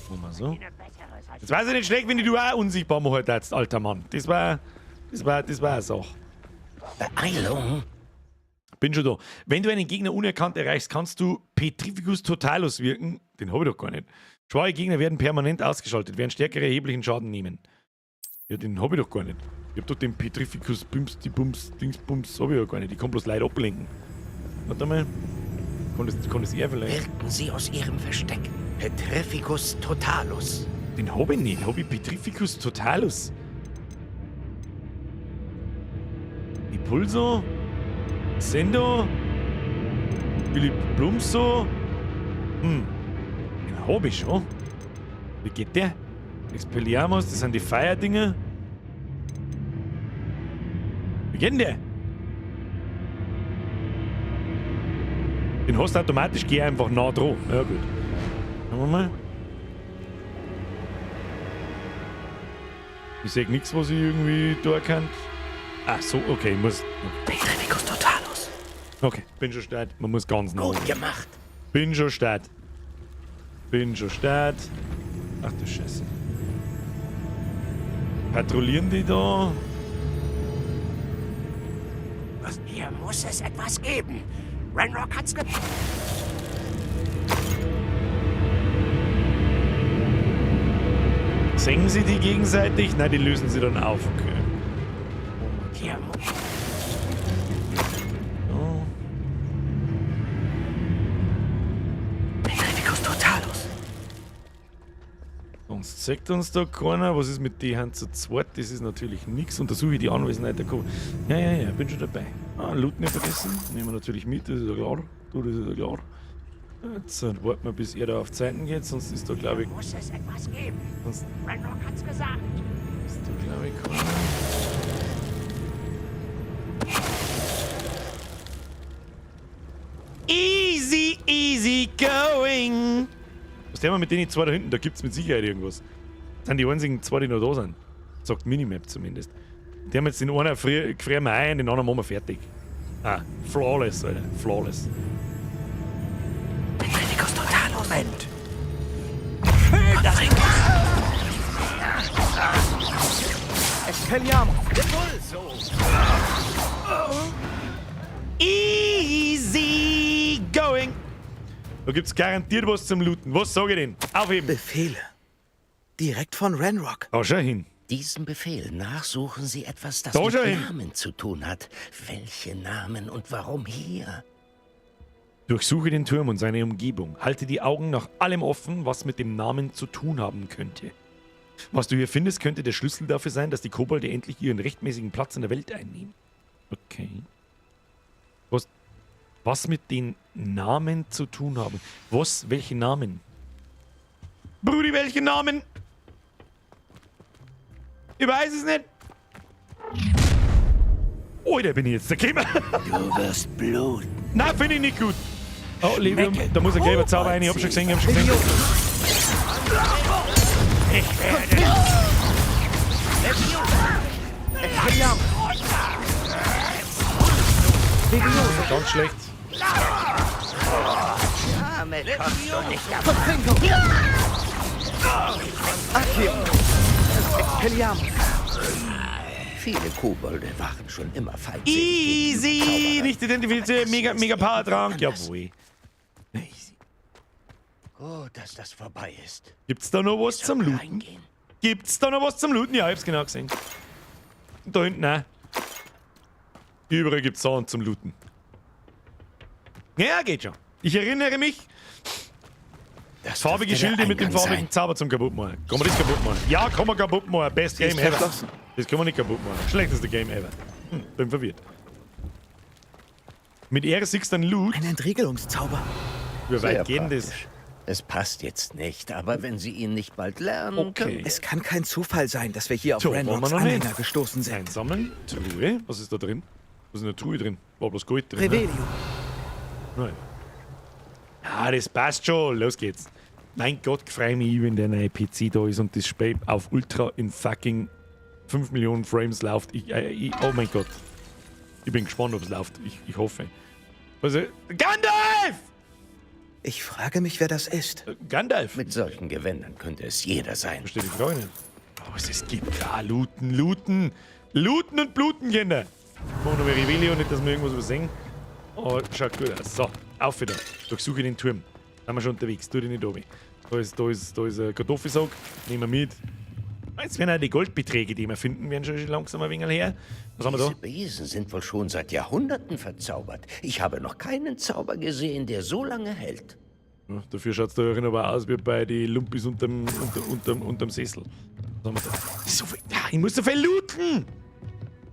Machen wir so. Das war ja nicht schlecht, wenn du auch unsichtbar machen hättest, alter Mann. Das war eine Sache. Beeilung! Bin schon da. Wenn du einen Gegner unerkannt erreichst, kannst du Petrificus Totalus wirken. Den habe ich doch gar nicht. Schwache Gegner werden permanent ausgeschaltet, während stärkere erheblichen Schaden nehmen. Ja, den habe ich doch gar nicht. Ich hab doch den Petrificus Bims, die Bums, Dings, Bums, hab ich ja gar nicht. Ich kann bloß Leute ablenken. Warte mal. Kann das er vielleicht? Wirken Sie aus Ihrem Versteck. Petrificus Totalus. Den hab ich nicht. Hab ich Petrificus Totalus? Impulso? Sendo? Philipp Blumso? Hm. Den hab ich schon. Wie geht der? Expelliarmus, das sind die Feierdinger. Wie geht denn der? Den hast du automatisch, geh einfach nah dran. Ja, gut. Schauen wir mal. Ich sehe nichts, was ich irgendwie da erkannt. Ach so, okay, ich muss. Okay. Petrificus Totalus. Okay, bin schon start. Man muss ganz nah. Gut gemacht. Bin schon start. Bin schon start. Ach du Scheiße. Patrouillieren die da? Was? Hier muss es etwas geben. Ranrock hat's ge... Senken sie die gegenseitig? Nein, die lösen sie dann auf. Okay. Hier muss... Oh. Petrificus Totalus. Sonst zeigt uns da keiner. Was ist mit die Hand zu zweit? Das ist natürlich nichts. Untersuche die Anwesenheit der Ko. Ja, ja, ja, bin schon dabei. Ah, Loot nicht vergessen. Nehmen wir natürlich mit, das ist ja klar. Du, das ist ja klar. Jetzt warten wir, bis er da auf Zeiten geht, sonst ist da, glaube ich. Muss es etwas geben. Sonst Ranrock hat's gesagt. ist da, glaube ich, keiner. Easy, easy going. Was tun wir mit denen zwei da hinten? Da gibt's mit Sicherheit irgendwas. Das sind die einzigen zwei, die noch da sind. Sagt Minimap zumindest. Die haben jetzt den einen frieren wir ein, den anderen machen wir fertig. Ah, flawless, Alter. Flawless. Petrificus Totalus. Moment. Expelliarmus. Easy going. Da gibt's garantiert was zum Looten. Was sag ich denn? Aufheben. Befehle. Direkt von Ranrock. Da schau hin. Diesem Befehl nachsuchen Sie etwas, das Da mit schau hin. Namen zu tun hat. Welche Namen und warum hier? Durchsuche den Turm und seine Umgebung. Halte die Augen nach allem offen, was mit dem Namen zu tun haben könnte. Was du hier findest, könnte der Schlüssel dafür sein, dass die Kobolde endlich ihren rechtmäßigen Platz in der Welt einnehmen. Okay. Was mit den Namen zu tun haben? Was? Welche Namen? Brudi, welche Namen? Ich weiß es nicht. Oh, da bin ich jetzt der Kämer. Du wirst bluten. Nein, finde ich nicht gut. Oh, Levium, da muss ein gelber Zauber rein. Ich hab schon gesehen, ich hab schon gesehen. Ich werde... Ganz schlecht. Damit kommst du nicht davon. Accio. Expelliarmus. Viele Kobolde waren schon immer feindselig. Easy! Nicht identifiziert, mega, mega Power-Trank. Jawohl. Easy. Gut, dass das vorbei ist. Gibt's da noch was zum Looten? Reingehen. Gibt's da noch was zum Looten? Ja, ich hab's genau gesehen. Und da hinten auch. Überall gibt's Sachen zum Looten. Ja, geht schon. Ich erinnere mich. Das Farbige dürfte der Schilde mit dem Eingang farbigen sein. Zauber zum kaputtmachen. Kann man das kaputt machen? Ja, kann man kaputt machen. Best Sie ist Game ever. verschlossen. Das kann man nicht kaputt machen. Schlechteste Game ever. Hm, bin verwirrt. Mit R siehst du dann Loot. Ein Entriegelungszauber. Wie Sehr weit geht denn das? praktisch. Es passt jetzt nicht, aber wenn Sie ihn nicht bald lernen, Okay. können Es kann kein Zufall sein, dass wir hier auf So, wollen wir Ranrocks noch nicht. Anhänger gestoßen sind. Einsammeln. Truhe. Was ist da drin? Was ist in der Truhe drin? War bloß Gold drin. Ne? Revelio. Nein. Ja, das passt schon. Los geht's. Mein Gott, freue mich, wenn der neue PC da ist und das Spiel auf Ultra in fucking 5 Millionen Frames läuft. Oh mein Gott. Ich bin gespannt, ob es läuft. Ich hoffe. Also, Gandalf! Ich frage mich, wer das ist. Gandalf. Mit solchen Gewändern könnte es jeder sein. Verstehe die Frage nicht. Oh, es gibt da Looten, Looten. Looten und Bluten, Kinder. Machen wir noch Revelio, nicht, dass wir irgendwas übersehen. Oh, schaut gut aus. So, auf wieder. Durchsuche den Turm. Sind wir schon unterwegs. Tu dich nicht runter. Da ist ein Kartoffelsack. Nehmen wir mit. Jetzt werden auch die Goldbeträge, die wir finden, werden schon langsam ein wenig her. Was haben wir da? Diese Besen sind wohl schon seit Jahrhunderten verzaubert. Ich habe noch keinen Zauber gesehen, der so lange hält. Ja, dafür schaut es da aber aus wie bei den Lumpis unterm Sessel. Was haben wir da? So viel, ja, ich muss so viel looten!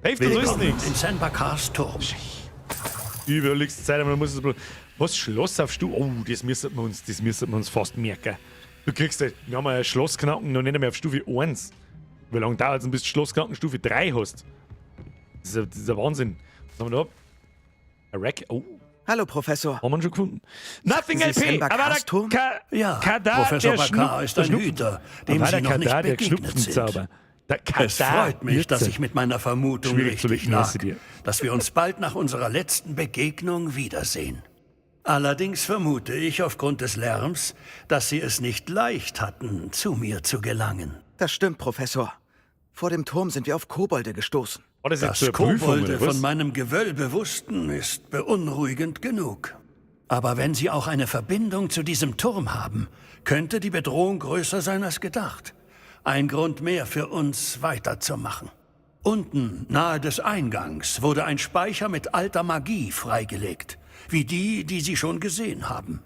Hilft uns alles Willkommen nichts. in San-Bakars Turm. Überlegste Zeit, aber man muss es bloß. Was? Schloss auf Stufe? Oh, das müssen wir uns, das müssen wir uns fast merken. Du kriegst ja, wir haben ja Schloss knacken noch nicht einmal auf Stufe 1. Wie lange dauert es denn, bis du Schloss knacken Stufe 3 hast? Das ist ja Wahnsinn. Was haben wir da? Ein Rack. Oh. Hallo, Professor. Haben wir ihn schon gefunden? Nothing Sie LP! San Aber Bakars der Turm? Ja, Kadar, Professor der Bakar Schnupp- ist der ein Schnupfen- Hüter, dem Avada Sie noch nicht Kedavra, der begegnet sind. Schnupfenzauber. Der Es Kadar, freut mich, dass Irrsinn. ich mit meiner Vermutung Schwierig zu richtig legen, lag, weißt du dir. dass wir uns bald nach unserer letzten Begegnung wiedersehen. Allerdings vermute ich aufgrund des Lärms, dass Sie es nicht leicht hatten, zu mir zu gelangen. Das stimmt, Professor. Vor dem Turm sind wir auf Kobolde gestoßen. War das jetzt Dass zur Prüfung, Kobolde oder was? von meinem Gewölbe wussten, ist beunruhigend genug. Aber wenn sie auch eine Verbindung zu diesem Turm haben, könnte die Bedrohung größer sein als gedacht. Ein Grund mehr für uns, weiterzumachen. Unten, nahe des Eingangs, wurde ein Speicher mit alter Magie freigelegt, wie die, die Sie schon gesehen haben.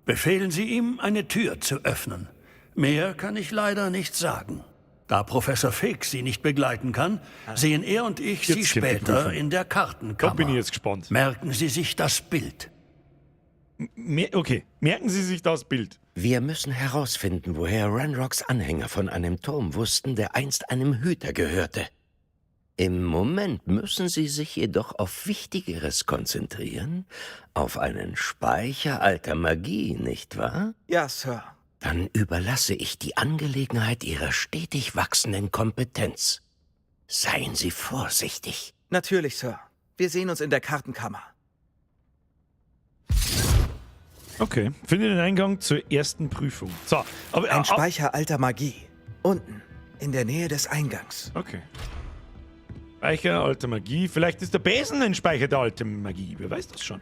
Befehlen Sie ihm, eine Tür zu öffnen. Mehr kann ich leider nicht sagen. Da Professor Fig Sie nicht begleiten kann, sehen er und ich Sie Jetzt kommt die später Prüfung. in der Kartenkammer. Da bin ich jetzt gespannt. Merken Sie sich das Bild. Okay, merken Sie sich das Bild. Wir müssen herausfinden, woher Ranrocks Anhänger von einem Turm wussten, der einst einem Hüter gehörte. Im Moment müssen Sie sich jedoch auf Wichtigeres konzentrieren. Auf einen Speicher alter Magie, nicht wahr? Ja, Sir. Dann überlasse ich die Angelegenheit Ihrer stetig wachsenden Kompetenz. Seien Sie vorsichtig. Natürlich, Sir. Wir sehen uns in der Kartenkammer. Okay, finde den Eingang zur ersten Prüfung. So, aber Ein Speicher alter Magie. Unten, in der Nähe des Eingangs. Okay. Speicher alter Magie. Vielleicht ist der Besen ein Speicher der alten Magie. Wer weiß das schon.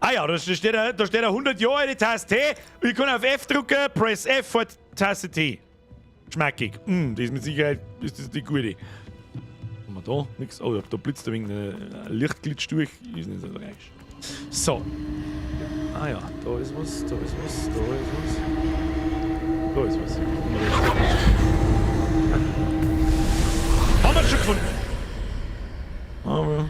Ah ja, da steht da 100 Jahre alte Taste T. Ich kann auf F drücken, press F vor Taste T. Schmackig. Das ist mit Sicherheit ist das die gute. Haben wir da? Nix. Oh, da blitzt ein wenig ein Lichtglitsch durch. Ist nicht so tragisch. So. Ah ja, da ist was, da ist was, da ist was. Da ist was. Haben wir schon gefunden? Aber.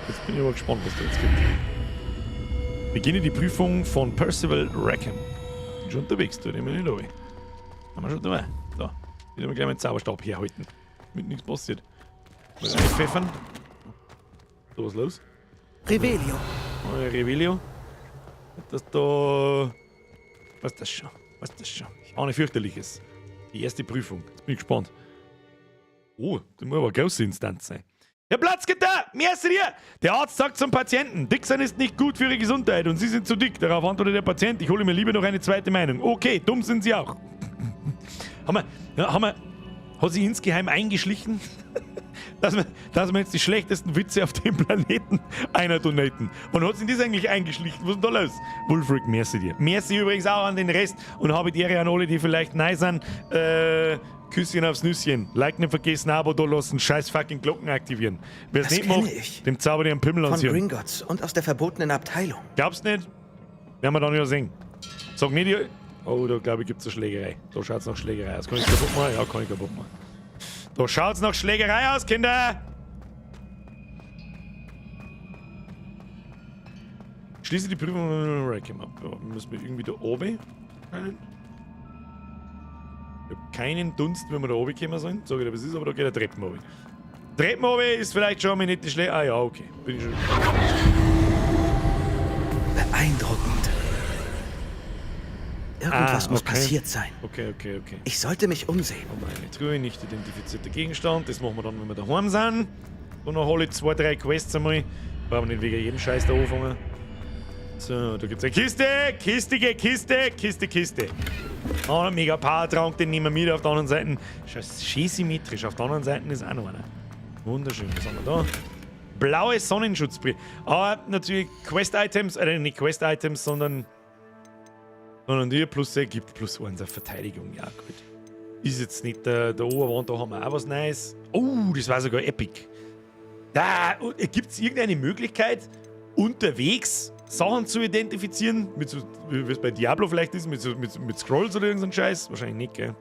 Jetzt bin ich aber gespannt, was da jetzt gibt. Beginne die Prüfung von Percival Rackham. Bin schon unterwegs, da nehmen wir nicht runter. Haben wir schon da. So. Wieder mal gleich meinen Zauberstab herhalten. Damit nichts passiert. Mal reinpfeffern. So, was los? Revelio. Oh, Revelio. Das da. Was ist das schon? Was ist das schon? Ich ahne fürchterliches. Die erste Prüfung. Jetzt bin ich gespannt. Oh, das muss aber eine große Instanz sein. Herr Platzgitter, merci dir! Der Arzt sagt zum Patienten, dick sein ist nicht gut für Ihre Gesundheit und Sie sind zu dick. Darauf antwortet der Patient, ich hole mir lieber noch eine zweite Meinung. Okay, dumm sind Sie auch. Hat sich insgeheim eingeschlichen, dass wir jetzt die schlechtesten Witze auf dem Planeten einer donaten. Wann hat sich das eigentlich eingeschlichen? Was ist denn da los? Wulfric, merci dir. Merci übrigens auch an den Rest und habe die Ehre an alle, die vielleicht neu sind. Küsschen aufs Nüsschen. Like nicht vergessen, Abo da lassen, scheiß fucking Glocken aktivieren. Wer es Das nicht kenne macht, ich. dem zauber ich einen Pimmel Von ans Hirn. Gringotts und aus der verbotenen Abteilung. Glaubst nicht? Werden wir dann ja sehen. Sag nicht, ihr. Oh, da glaube ich, gibt's eine Schlägerei. Da schaut's nach Schlägerei aus. Kann ich kaputt machen? Ja, kann ich kaputt machen. Da schaut's nach Schlägerei aus, Kinder! Schließe die Prüfung. Rackham ab. Ja, müssen wir irgendwie da oben rein? Ich hab keinen Dunst, wenn wir da oben kommen sollen. Sag ich dir, was ist, aber da geht der Treppen runter. Treppen runter ist vielleicht schon mal nicht die schlechte. Ah ja, okay. Bin ich schon. Beeindruckend. Irgendwas Ah, muss okay. passiert sein. Okay, okay, okay. Ich sollte mich umsehen. Um eine Truhe, nicht identifizierter Gegenstand. Das machen wir dann, wenn wir daheim sind. Und dann hole ich 2, 3 Quests einmal. Brauchen wir nicht wegen jedem Scheiß da anfangen. So, da gibt's eine Kiste. Kistige Kiste, Kiste, Kiste. Ah, mega Power-Trank, den nehmen wir mit auf der anderen Seite. Schön symmetrisch. Auf der anderen Seite ist auch noch einer. Wunderschön, was haben wir da? Blaue Sonnenschutzbrille. Aber natürlich Quest-Items, nicht Quest-Items, sondern die plus gibt plus 1 auf Verteidigung. Ja, gut. Ist jetzt nicht der Oberwand, da haben wir auch was Neues. Oh, das war sogar epic. Da, gibt es irgendeine Möglichkeit, unterwegs Sachen zu identifizieren? Mit so, wie es bei Diablo vielleicht ist, mit Scrolls oder irgend so ein Scheiß? Wahrscheinlich nicht, gell?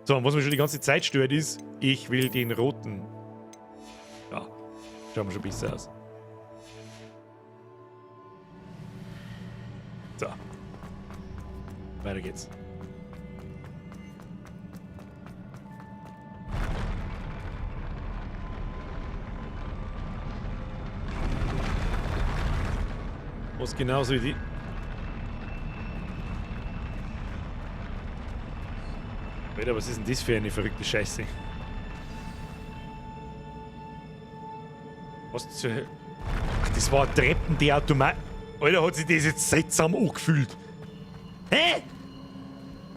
So, und was mich schon die ganze Zeit stört ist, ich will den roten. Ja, schaut mir schon besser aus. So. Weiter geht's. Was genauso wie die. Alter, was ist denn das für eine verrückte Scheiße? Was zur Hölle? Ach, das war Treppen, die Automat. Alter, hat sich das jetzt seltsam angefühlt. Hä?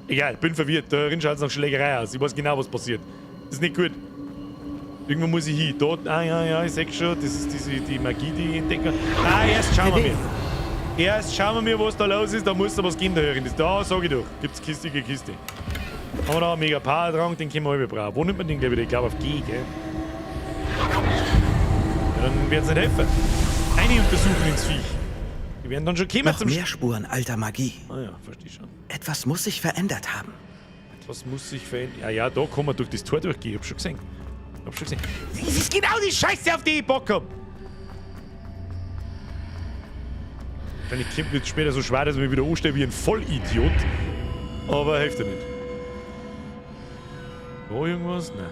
Egal, bin verwirrt. Da drin schaut es nach Schlägerei aus. Ich weiß genau, was passiert. Das ist nicht gut. Irgendwo muss ich hin. Dort, ah ja, ja, ich seh schon. Das ist die Magie, die ich entdecke. Ah, erst schauen wir mir. Erst schauen wir mir, was da los ist. Da muss da was geben, da hören. Das da, sag ich doch. Gibt's Kiste gegen Kiste. Haben wir da einen mega Power-Trank, den können wir alle brauchen. Wo nimmt man den gleich wieder? Ich glaube auf G, gell? Ja, dann werden sie nicht helfen. Eine untersuchen ins Viech. Die werden dann schon kommen Noch zum mehr Spuren alter Magie. Ah ja, verstehe schon. Etwas muss sich verändert haben. Etwas muss sich verändern. Ja, ja, da kann man durch das Tor durchgehen. Ich hab schon gesehen. Ich hab schon gesehen. Das ist genau die Scheiße, auf die ich Bock hab. Wahrscheinlich wird es später so schwer, dass ich mich wieder anstelle wie ein Vollidiot. Aber hilft ja nicht. Da irgendwas? Nein.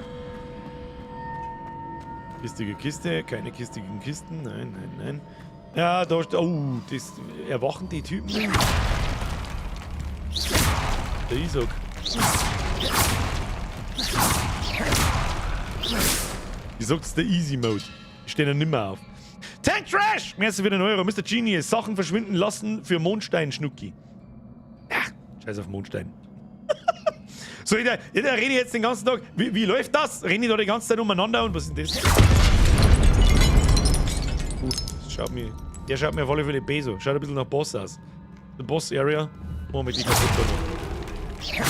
Kistige Kiste, keine kistigen Kisten. Nein, nein, nein. Ja, da steht. Oh, das. Erwachen die Typen? Der Isaac. Ich sag's, der Easy Mode. Ich stehe da nimmer auf. Tank Trash! Merci für den Euro. Mr. Genius. Sachen verschwinden lassen für Mondstein, Schnucki. Ach, scheiß auf Mondstein. So, ich rede jetzt den ganzen Tag. Wie läuft das? Renne ich da die ganze Zeit umeinander und was ist denn das? Das schaut mir. Der schaut mir auf alle Fälle besser. Schaut ein bisschen nach Boss aus. The Boss Area. Machen wir die kaputt da.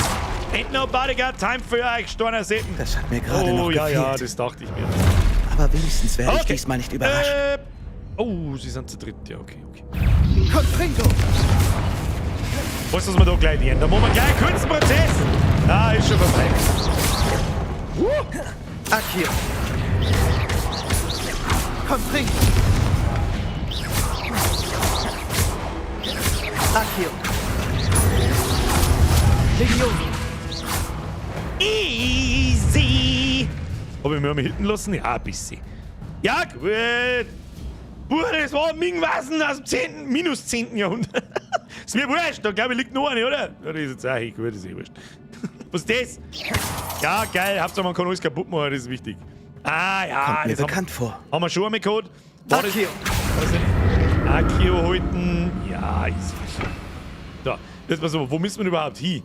Ain't nobody got time for euch, Storner Seppen. Das hat mir gerade noch Oh, ja, gefehlt. ja, das dachte ich mir. Aber wenigstens werde ich Okay. diesmal nicht überrascht. Oh, sie sind zu dritt. Ja, okay, okay. Confringo! Weißt du, was wir da gleich lernen? Da machen wir gleich einen kurzen Prozess. Ah, ist schon vorbei. Accio! Confringo! Accio! Levioso! Easy! Hab ich mich einmal hitten lassen? Ja, ein bisschen. Ja, gut. Bruder, das war Mingwasen aus dem 10., minus 10. Jahrhundert. Ist mir wurscht, da glaube ich liegt noch eine, oder? Ja, das ist jetzt auch hey, gut, das ist eh wurscht. Was ist das? Ja, geil, Hauptsache man kann alles kaputt machen, das ist wichtig. Ah, ja, Kommt mir das bekannt vor. Haben wir schon einmal gehabt. War das- Accio! Was denn? Accio halten. Ja, ist So, jetzt pass auf, wo müssen wir überhaupt hin?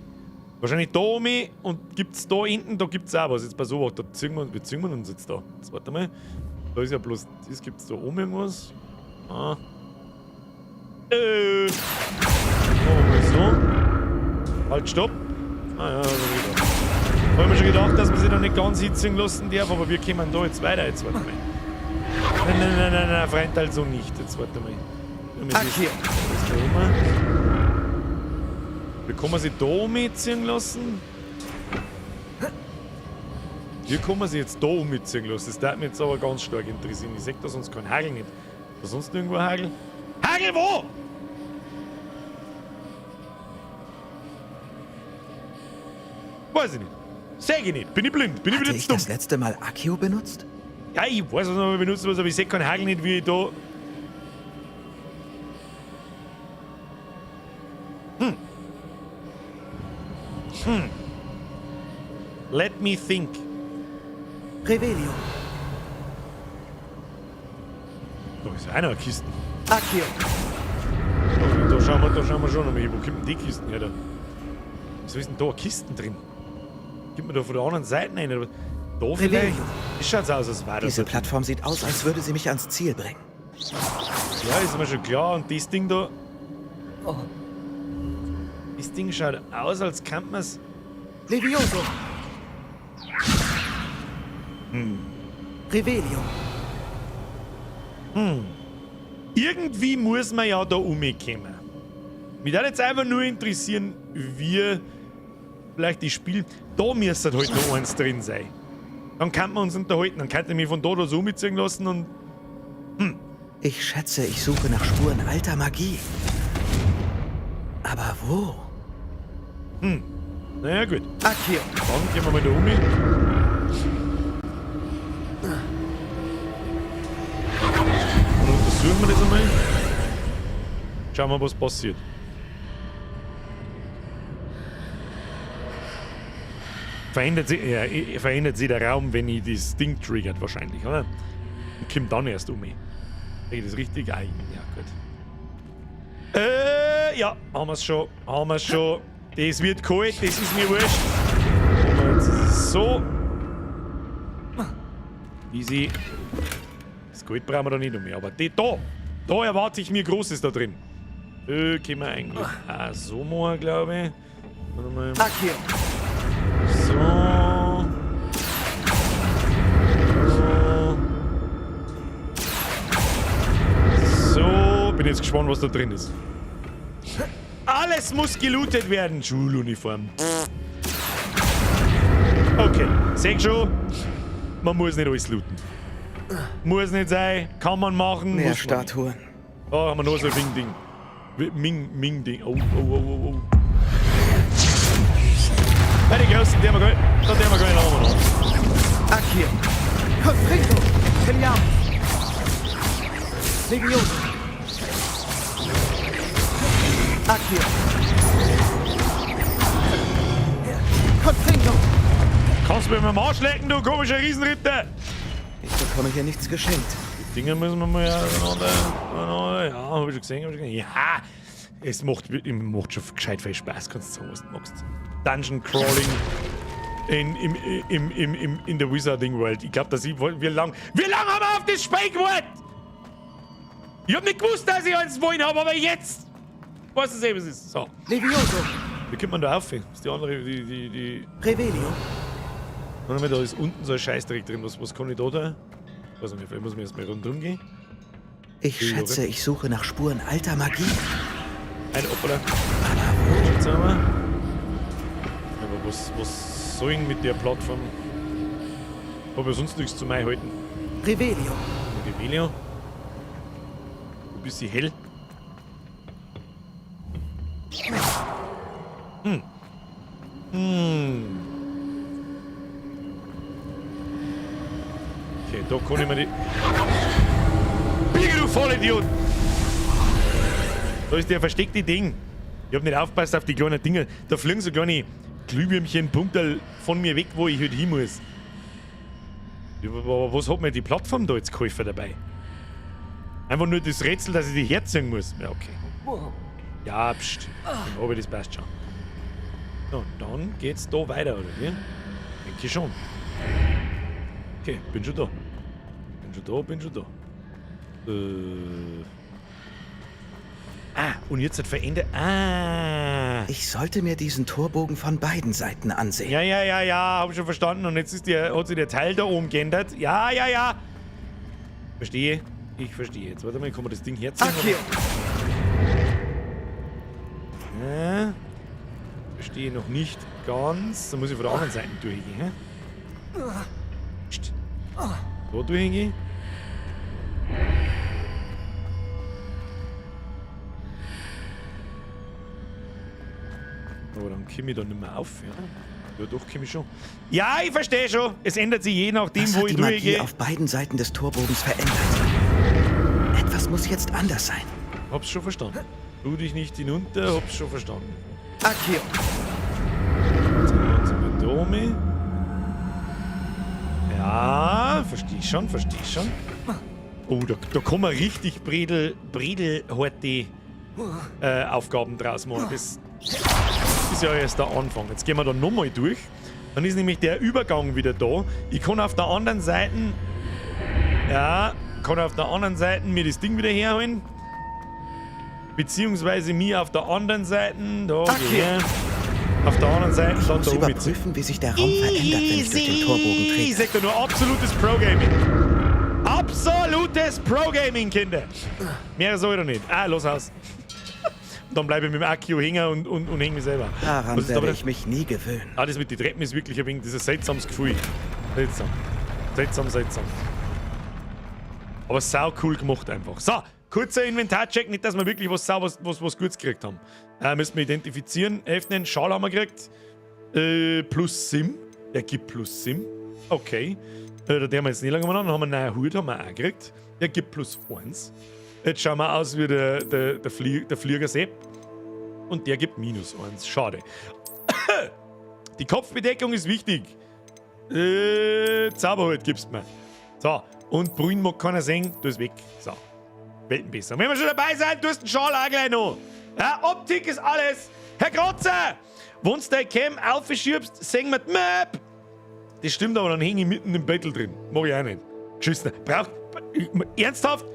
Wahrscheinlich da oben und gibt's da hinten, da gibt's auch was. Jetzt pass auf, da ziehen wir, wie ziehen wir uns jetzt da? Jetzt warte mal. Da ist ja bloß, das gibt's da oben irgendwas. Ah. Machen wir so. Halt, stopp. Ah ja, da wieder. Hab ich mir schon gedacht, dass man sich da nicht ganz hinziehen lassen darf, aber wir kommen da jetzt weiter. Jetzt warte mal. Nein, nein, nein, nein, nein, Freund, also nicht. Jetzt warte mal. Accio! Das da oben. Wie kann man sich da mitziehen lassen? Wie kann man sich jetzt da mitziehen lassen? Das darf mich jetzt aber ganz stark interessieren. Ich seh da sonst keinen Hagel nicht. Da sonst irgendwo ein Hagel? Hagel wo? Weiß ich nicht. Sag ich nicht. Bin ich blind? Bin ich Hatte wieder ich zu dumm? das letzte Mal Accio benutzt? Ja, ich weiß, was man benutzen muss, aber ich sehe keinen Hagel nicht, wie ich da. Let me think. Revelio. Da ist auch noch eine Kiste. Accio. Da schauen wir schon noch mal hin. Wo kommt denn die Kisten her da? Wieso ist denn da eine Kisten drin? Gibt man da von der anderen Seite rein? Oder was? Da vielleicht? Das schaut aus, als wäre das. Diese Plattform sieht aus, als würde sie mich ans Ziel bringen. Ja, ist mir schon klar. Und das Ding da. Das Ding schaut aus, als könnte man es. Levioso. Revelio. Irgendwie muss man ja da umkommen. Mich würde jetzt einfach nur interessieren, wie vielleicht die Spiel. Da müsste halt noch eins drin sein. Dann kann man uns unterhalten. Dann könnte ich mich von da oder so mitziehen lassen und. Ich schätze, ich suche nach Spuren alter Magie. Aber wo? Naja, gut. Accio. Dann gehen wir mal da um. Und untersuchen wir das einmal. Schauen wir, was passiert. Verändert sich, ja, verändert sich der Raum, wenn ich das Ding triggert, wahrscheinlich, oder? Und kommt dann erst um mich. Krieg ich das richtig? Ah, ja, gut. Ja, haben wir's schon. Haben wir's schon. Das wird kalt, das ist mir wurscht. Jetzt so. Easy. Das Gold brauchen wir da nicht mehr, aber die da. Da erwarte ich mir Großes da drin. Können wir eigentlich auch so machen, glaube ich. Warte mal. Accio. So. So. So. Bin jetzt gespannt, was da drin ist. Alles muss gelootet werden. Schuluniform. Okay, seh schon, man muss nicht alles looten. Muss nicht sein, kann man machen. Mehr muss man nicht. Statuen. Da haben wir noch so ein Ming-Ding. Ming-Ding. Oh, oh, oh, oh, oh. Bei den Großen, die haben wir gar nicht. Da die haben wir gar nicht haben wir noch. Accio. Confringo. Expelliarmus. Levioso. Accio. Confringo. Kannst du mir am Arsch lecken, du komischer Riesenritter! Ich bekomme hier nichts geschenkt. Die Dinger müssen wir mal auseinander. Ja, hab ich schon gesehen, hab ich schon gesehen. Ja, es macht schon gescheit viel Spaß, kannst du sagen, was du magst. Dungeon Crawling in der Wizarding World. Ich glaube, dass ich. Wie lang haben wir auf das Spiel gewartet? Ich hab nicht gewusst, dass ich eins wollen habe, aber jetzt! Weißt du, was es ist? So. Levioso. Wie kommt man da auf? Das ist die andere, die. Revelio. Warte mal, da ist unten so ein Scheißdreck drin. Was kann ich da da? Weiß nicht, vielleicht muss ich erstmal rundherum gehen. Ich schätze, ich suche nach Spuren alter Magie. Ein Hoppala. Jetzt haben wir. Aber was soll ich mit der Plattform? Hab ja sonst nichts zum Einhalten. Revelio. Revelio. Ein bisschen hell. Hm. Hm. Okay, da kann ich mir die. Biege, du Vollidiot! Da ist der versteckte Ding. Ich hab nicht aufgepasst auf die kleinen Dinger. Da fliegen so kleine Glühwürmchen, Punkterl von mir weg, wo ich halt hin muss. Aber was hat mir die Plattform da jetzt geholfen dabei? Einfach nur das Rätsel, dass ich die herziehen muss. Ja, okay. Ja, pst. Aber das passt schon. So, und dann geht's da weiter, oder wie? Denke ich schon. Okay, bin schon da. Bin schon da, bin schon da. Ah, und jetzt hat verändert. Ah. Ich sollte mir diesen Torbogen von beiden Seiten ansehen. Ja, ja, ja, ja, hab schon verstanden. Und jetzt ist hat sich der Teil da oben geändert. Ja, ja, ja. Verstehe. Ich verstehe. Jetzt warte mal, kann man das Ding herziehen? Accio. Ja. Verstehe noch nicht ganz. Da muss ich von der anderen Seite durchgehen. Hä? Psst. Da durchgehen. Aber dann komme ich da nicht mehr auf. Ja, ja doch, komme ich schon. Ja, ich verstehe schon. Es ändert sich je nachdem, Was wo hat ich die Magie durchgehe. auf beiden Seiten des Torbogens verändert? Etwas muss jetzt anders sein. Hab's schon verstanden. Tu dich nicht hinunter, hab's schon verstanden. Accio. Jetzt sind wir uns mit Domi. Ja, versteh schon, versteh schon. Oh, da kann man richtig bredelharte Aufgaben draus machen. Das ist ja erst der Anfang. Jetzt gehen wir da nochmal durch. Dann ist nämlich der Übergang wieder da. Ich kann auf der anderen Seite... Ja, kann auf der anderen Seite mir das Ding wieder herholen. Beziehungsweise mir auf der anderen Seite... Da, geh her. Auf der anderen Seite Ich dann muss da oben. überprüfen, wie sich der Raum verändert, wenn ich durch den Torbogen Ich trete. sag doch nur absolutes Pro-Gaming. Absolutes Pro-Gaming, Kinder. Mehr soll ich doch nicht. Ah, los aus. Und dann bleibe ich mit dem Accio hängen und hänge mich selber. Daran Was ist werde aber- ich mich nie gewöhnen. Ah, das mit den Treppen ist wirklich ein wenig dieses seltsames Gefühl. Seltsam. Seltsam, seltsam. Aber sau cool gemacht einfach. So, kurzer Inventarcheck, nicht, dass wir wirklich was sau, was Gutes gekriegt haben. Müssen wir identifizieren. Öffnen, Schal haben wir gekriegt. Plus Sim. Der gibt plus Sim. Okay. Da werden wir jetzt nicht lange umeinander. Dann haben wir einen neuen Hut, haben wir auch gekriegt. Der gibt plus 1. Jetzt schauen wir aus wie der Flieger Sepp. Und der gibt minus 1. Schade. Die Kopfbedeckung ist wichtig. Zauberhut gibst mir. So, und Brünn mag keiner sehen, du ist weg. So, Welten besser. Und wenn wir schon dabei sind, du hast einen Schal auch gleich noch. Ja, Optik ist alles. Herr Grotzer, wenn du deine Cam aufschiebst, sehen wir die Map. Das stimmt, aber dann hänge ich mitten im Battle drin. Mach ich auch nicht. Geschissen. Braucht, ernsthaft?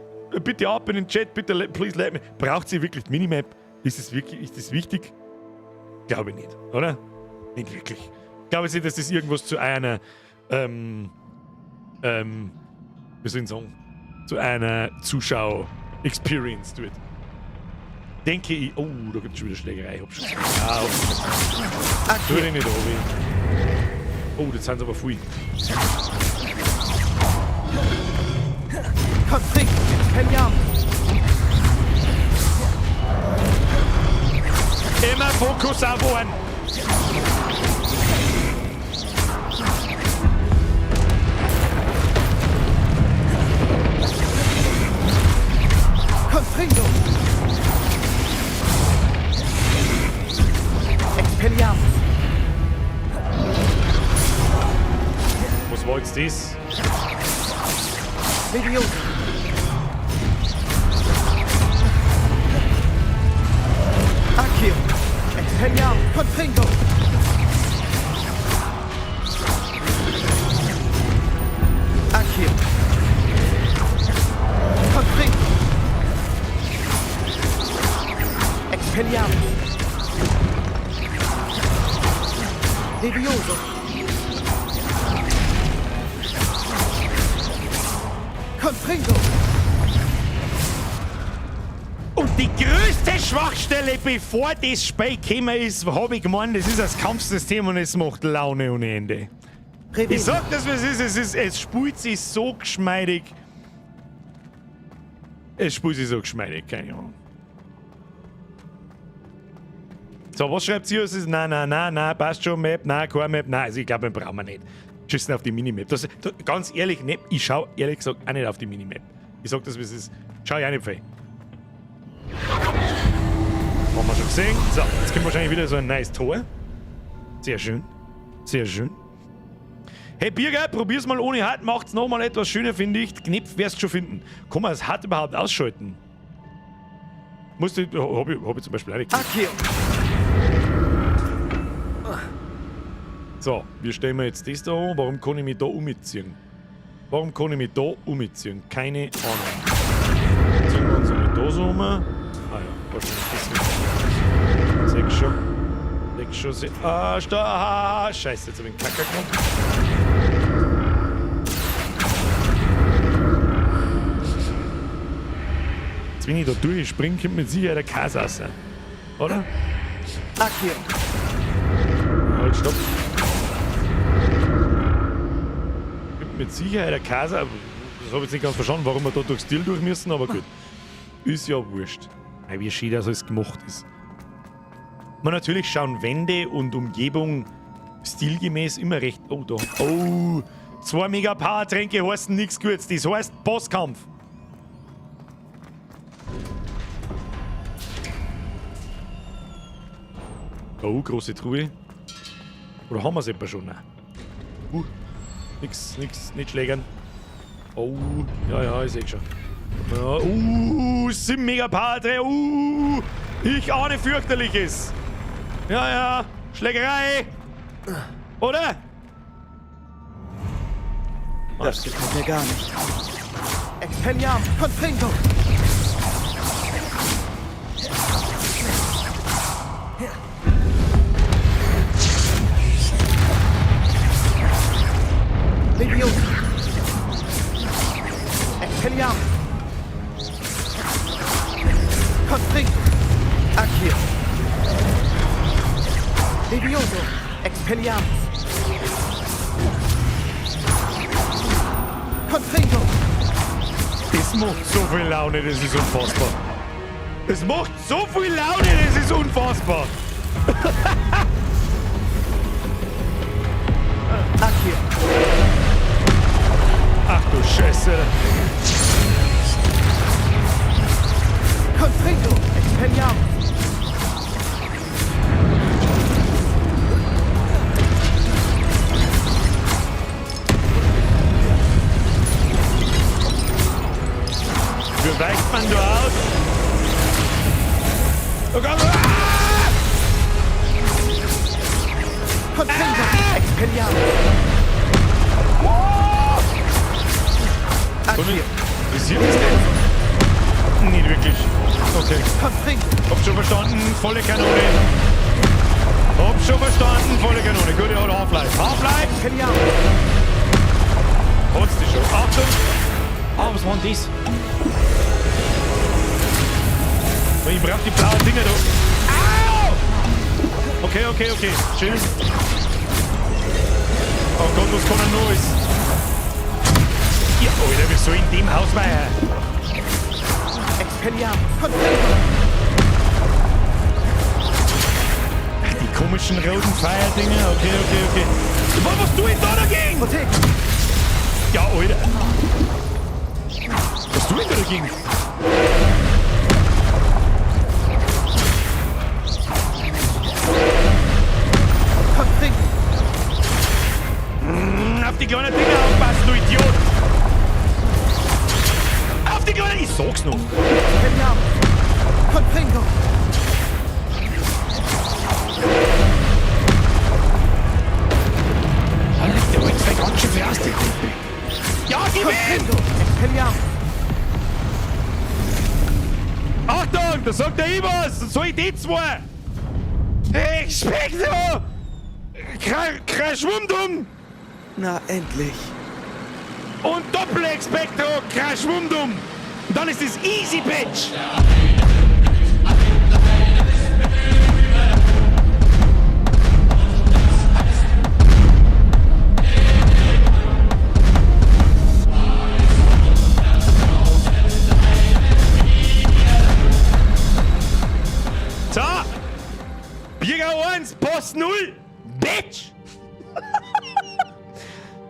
Bitte ab in den Chat, bitte, please let me. Braucht sie wirklich die Minimap? Ist es wirklich, ist das wichtig? Glaube ich nicht, oder? Nicht wirklich. Glaube ich nicht, dass das irgendwas zu einer, wie soll ich sagen, zu einer Zuschau-Experience tut. Denke ich, oh, da gibt's schon wieder Schlägerei. Hab schon. Ah, okay. Tu dich nicht runter. Oh, das sind aber viel. Konflikt! Expelliarmus! Immer Fokus auf einen! Confringo! Expelliarmus! Was war jetzt das? Levioso! Accio! Expelliarmus! Confringo! Accio! Confringo! Expelliarmus! Levioso! Confringo! Und die größte Schwachstelle, bevor das Spiel gekommen ist, hab ich gemeint, das ist das Kampfsystem und es macht Laune ohne Ende. Ich sag das, was es ist, es spielt sich so geschmeidig. Es spielt sich so geschmeidig, keine Ahnung. So, was schreibt sie? Es ist nein, nein, nein, nein, passt schon, Map, nein, keine Map, nein, also ich glaube, den brauchen wir nicht. Schießen auf die Minimap. Das, da, ganz ehrlich, ne, ich schau ehrlich gesagt auch nicht auf die Minimap. Ich sag das, wie es ist. Schau ich auch nicht viel. Haben wir schon gesehen. So, jetzt kommt wahrscheinlich wieder so ein neues Tor. Sehr schön. Sehr schön. Hey Birger, probier's mal ohne Hut, macht's nochmal etwas schöner, finde ich. Knopf wirst du schon finden. Kann man das Hut überhaupt ausschalten? Musst du, hab ich zum Beispiel auch nicht. Accio! So, wir stellen mir jetzt das da an. Warum kann ich mich da umziehen? Warum kann ich mich da umziehen? Keine Ahnung. Ziehen wir uns einmal da so um. Ah ja, wahrscheinlich das. Sechs schon. Sechs schon. Ah, ah, scheiße, jetzt hab ich einen Kacker gemacht. Jetzt, wenn ich da durchspringe, kommt mit Sicherheit der Käse raus. Oder? Accio! Halt, stopp. Kommt mit Sicherheit der Käse. Aber das hab ich jetzt nicht ganz verstanden, warum wir da durchs Stil durch müssen, aber gut. Ist ja wurscht. Ey, wie schön das alles gemacht ist. Man, natürlich schauen Wände und Umgebung stilgemäß immer recht... Oh, da. Oh, 2 Mega Power-Tränke heißen nichts Gutes. Das heißt Bosskampf. Oh, große Truhe. Oder haben wir es etwa schon? Nein. Nix, nix, nicht schlägern. Oh, ja, ja, ich seh schon. Ja, 7 Mega Power-Tränke. Ich ahne fürchterliches. Ja, ja, Schlägerei. Oder? Das gefällt mir gar nicht. Expelliarmus, Confringo! Leviosa! Expelliarmus! Confringo! Accio! Levioso! Expelliarmus! Confringo! Das macht so viel Laune, das ist unfassbar. Das macht so viel Laune, das ist unfassbar. Accio! Ach du Scheiße. Confringo! Expelliarmus! Wie weicht man da aus? Oh Gott! Ah! Confringo! Expelliarmus! Accio! Interessiert mich denn? Nicht wirklich. Okay. Confringo! Hab schon verstanden, volle Kanone. Hab schon verstanden, volle Kanone. Gut, er hat Half-Life. Half-Life! Expelliarmus! Holst dich schon. Achtung! Ah, was war denn das? Ich brauch die blauen Dinger da. Au! Okay, okay, okay. Chill. Oh Gott, was kann denn noch alles? Ja, Alter, wir sollen in dem Haus weiter. Expelliarmus! Confringo! Ach, die komischen roten Feuerdinger. Okay, okay, okay. Was tue ich da dagegen? Protect! Ja, Alter. Was tue ich da dagegen? Confringo! Auf die kleinen Dinger aufpassen, du Idiot! Auf die kleinen... Ich sag's noch! Expelliarmus! Confringo! Alter, der holt zwei ganz schön viel aus, der Kumpel. Ja, gib ihm! Expelliarmus! Achtung, da sagt der ich was! Das soll ich die zwei! Expecto! Kraschwundum! Na, endlich. Und Doppel-Expecto! Kraschwundum! Und dann ist es easy, Bitch! So! Biergau 1, Post 0! Bitch!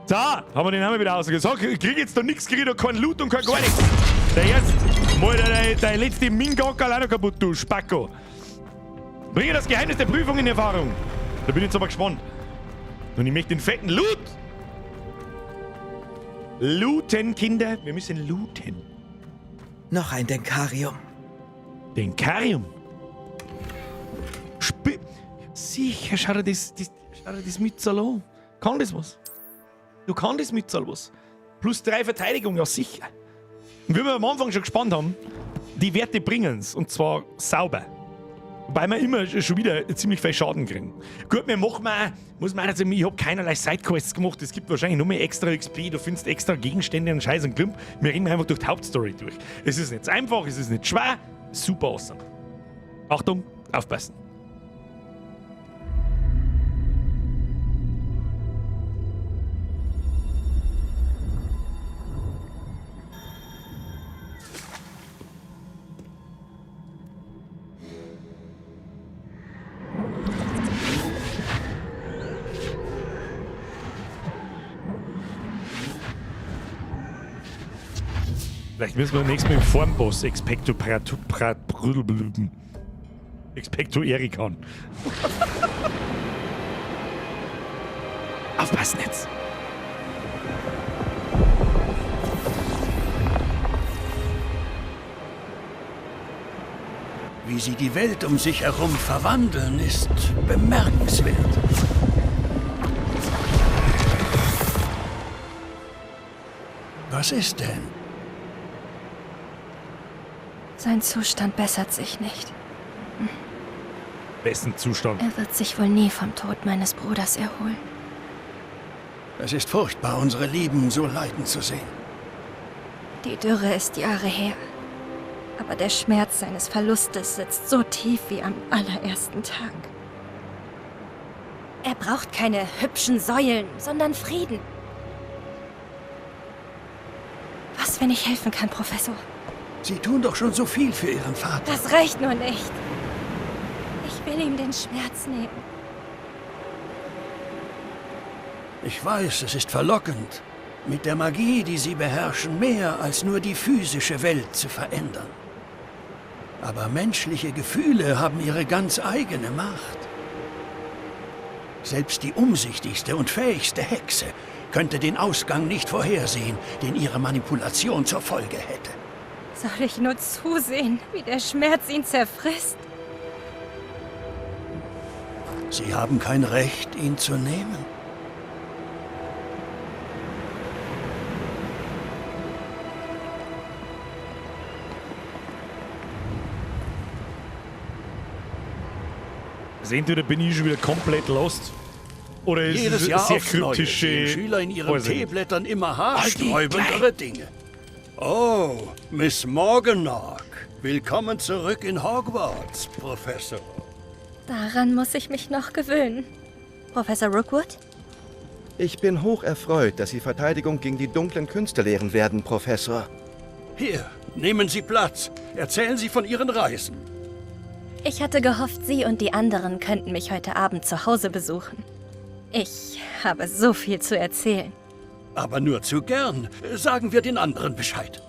So, haben wir den Namen wieder ausgesagt. So, krieg jetzt da nix, krieg da kein Loot und kein gar nichts. Der jetzt mal dein letzte Mingok alleine kaputt, du Spacko. Bringe das Geheimnis der Prüfung in Erfahrung. Da bin ich jetzt aber gespannt. Und ich möchte den fetten Loot. Looten, Kinder. Wir müssen looten. Noch ein Denkarium. Denkarium? Sicher, schau dir das, schau dir das Mützerl an. Kann das was? Du kannst das Mützerl was. Plus 3 Verteidigung, ja sicher. Und wie wir am Anfang schon gespannt haben, die Werte bringen's. Und zwar sauber. Wobei wir immer schon wieder ziemlich viel Schaden kriegen. Gut, wir machen auch, muss man auch sagen, ich hab keinerlei Sidequests gemacht. Es gibt wahrscheinlich nur mehr extra XP, du findest extra Gegenstände und Scheiß und Klump. Wir rennen einfach durch die Hauptstory durch. Es ist nicht einfach, es ist nicht schwer. Super awesome. Achtung, aufpassen. Vielleicht müssen wir nächstes Mal im Formboss Expecto Expecto Erikan. Aufpassen jetzt! Wie sie die Welt um sich herum verwandeln, ist bemerkenswert. Was ist denn? Sein Zustand bessert sich nicht. Wessen Zustand? Er wird sich wohl nie vom Tod meines Bruders erholen. Es ist furchtbar, unsere Lieben so leiden zu sehen. Die Dürre ist Jahre her. Aber der Schmerz seines Verlustes sitzt so tief wie am allerersten Tag. Er braucht keine hübschen Säulen, sondern Frieden. Was, wenn ich helfen kann, Professor? Sie tun doch schon so viel für Ihren Vater. Das reicht nur nicht. Ich will ihm den Schmerz nehmen. Ich weiß, es ist verlockend, mit der Magie, die Sie beherrschen, mehr als nur die physische Welt zu verändern. Aber menschliche Gefühle haben ihre ganz eigene Macht. Selbst die umsichtigste und fähigste Hexe könnte den Ausgang nicht vorhersehen, den ihre Manipulation zur Folge hätte. Soll ich nur zusehen, wie der Schmerz ihn zerfrisst? Sie haben kein Recht, ihn zu nehmen. Also entweder bin ich schon wieder komplett lost. Oder es Jedes ist Jahr sehr aufs Neue kryptische sehen Schüler in ihren Weiß ich nicht. Teeblättern immer haarsträubendere Dinge. Oh, Miss Morganach. Willkommen zurück in Hogwarts, Professor. Daran muss ich mich noch gewöhnen. Professor Rookwood? Ich bin hoch erfreut, dass Sie Verteidigung gegen die dunklen Künste lehren werden, Professor. Hier, nehmen Sie Platz. Erzählen Sie von Ihren Reisen. Ich hatte gehofft, Sie und die anderen könnten mich heute Abend zu Hause besuchen. Ich habe so viel zu erzählen. Aber nur zu gern. Sagen wir den anderen Bescheid.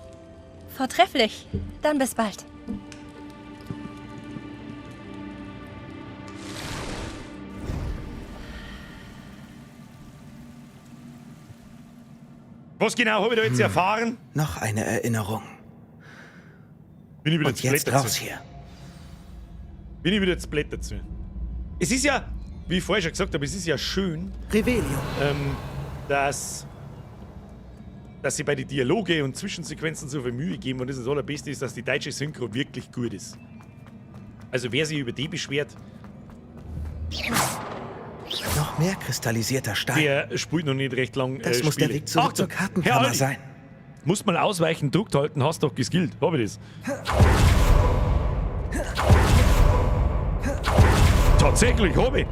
Vortrefflich. Dann bis bald. Was genau habe ich da jetzt erfahren? Noch eine Erinnerung. Bin ich wieder Und zu blöd jetzt dazu. raus hier. Bin ich wieder zu blöd dazu. Es ist ja, wie ich vorher schon gesagt habe, es ist ja schön, Revelio. Dass sie bei den Dialoge und Zwischensequenzen so viel Mühe geben und das, das Allerbeste ist, dass die deutsche Synchro wirklich gut ist. Also wer sich über die beschwert, Noch mehr kristallisierter Stein. der spielt noch nicht recht lang. Das muss der Spiele. Weg zurück Achtung, zur Kartenkammer Herr Aldi, sein. Muss mal ausweichen, Druck halten, hast doch geskillt. Hab ich das? Tatsächlich, hab ich.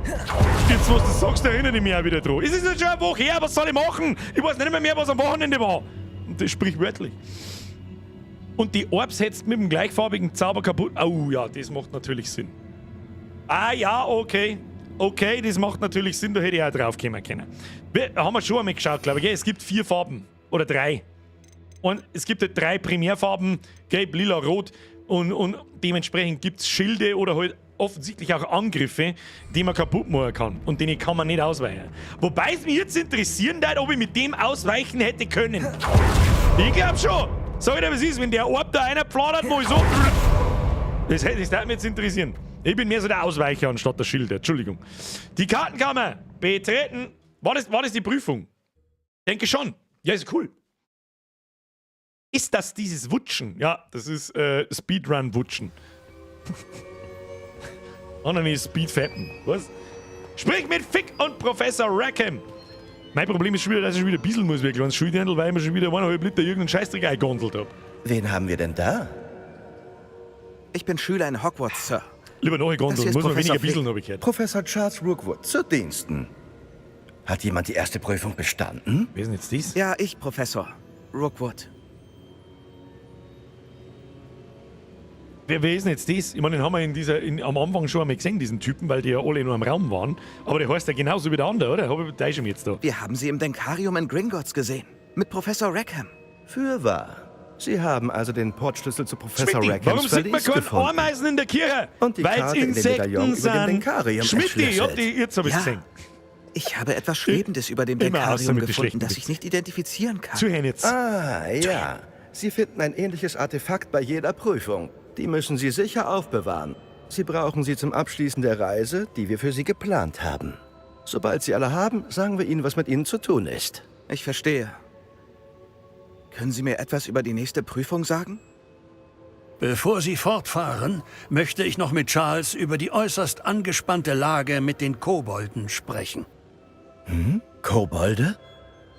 Jetzt, was du sagst, erinnere ich mich auch wieder dran. Es ist jetzt schon eine Woche her, was soll ich machen? Ich weiß nicht mehr, mehr was am Wochenende war. Und das sprichwörtlich. Und die Orbs hättest mit dem gleichfarbigen Zauber kaputt. Oh ja, das macht natürlich Sinn. Ah ja, okay. Okay, das macht natürlich Sinn, da hätte ich auch drauf kommen können. Wir haben wir schon einmal geschaut, glaube ich. Gell? Es gibt 4 Farben. Oder 3. Und es gibt halt 3 Primärfarben: Gelb, Lila, Rot. Und dementsprechend gibt es Schilde oder halt offensichtlich auch Angriffe, die man kaputt machen kann. Und denen kann man nicht ausweichen. Wobei es mich jetzt interessieren würde, ob ich mit dem ausweichen hätte können. Ich glaub schon. Sag ich dir, was ist, wenn der Orb da einer pfladert, wo ich so. Das würde mich jetzt interessieren. Ich bin mehr so der Ausweicher anstatt der Schilder. Entschuldigung. Die Kartenkammer betreten. War das die Prüfung? Denke schon. Ja, ist cool. Ist das dieses Wutschen? Ja, das ist Speedrun-Wutschen. Oh nein, Speedfappen. Was? Sprich mit Fick und Professor Rackham. Mein Problem ist schon wieder, dass ich schon wieder ein bisschen muss, wirklich. Wenn Schuldirndl, weil ich mir schon wieder 1,5 Liter irgendeinen Scheißdreck eingondelt hab. Wen haben wir denn da? Ich bin Schüler in Hogwarts, Sir. Lieber Das nachgegondeln, hier ist muss man Professor weniger Fig. bisseln, hab ich gehört. Professor Charles Rookwood zu Diensten. Hat jemand die erste Prüfung bestanden? Wer ist denn jetzt dies? Ja, ich, Professor Rookwood. Wer ist denn jetzt das? Ich meine, den haben wir am Anfang schon einmal gesehen, diesen Typen, weil die ja alle nur im Raum waren. Aber der heißt ja genauso wie der andere, oder? Hab ich täusche mich jetzt da. Wir haben sie im Denkarium in Gringotts gesehen. Mit Professor Rackham. Fürwahr. Sie haben also den Portschlüssel zu Professor Schmidti, Rackhams warum sieht man Verlies keine gefunden. Ameisen in der Kirche? Und die Weil's Karte in dem Insekten Medaillon über dem sind. Denkarium Schmidti, ich hab entschlüsselt. die, jetzt hab ich's Ja. gesehen. Ich habe etwas Schwebendes über dem Immer außer Denkarium mit den gefunden, schlechten das ich Witzen. nicht identifizieren kann. Zuhören jetzt. Ah, ja. Sie finden ein ähnliches Artefakt bei jeder Prüfung. Die müssen Sie sicher aufbewahren. Sie brauchen sie zum Abschließen der Reise, die wir für Sie geplant haben. Sobald Sie alle haben, sagen wir Ihnen, was mit Ihnen zu tun ist. Ich verstehe. Können Sie mir etwas über die nächste Prüfung sagen? Bevor Sie fortfahren, möchte ich noch mit Charles über die äußerst angespannte Lage mit den Kobolden sprechen. Hm? Kobolde?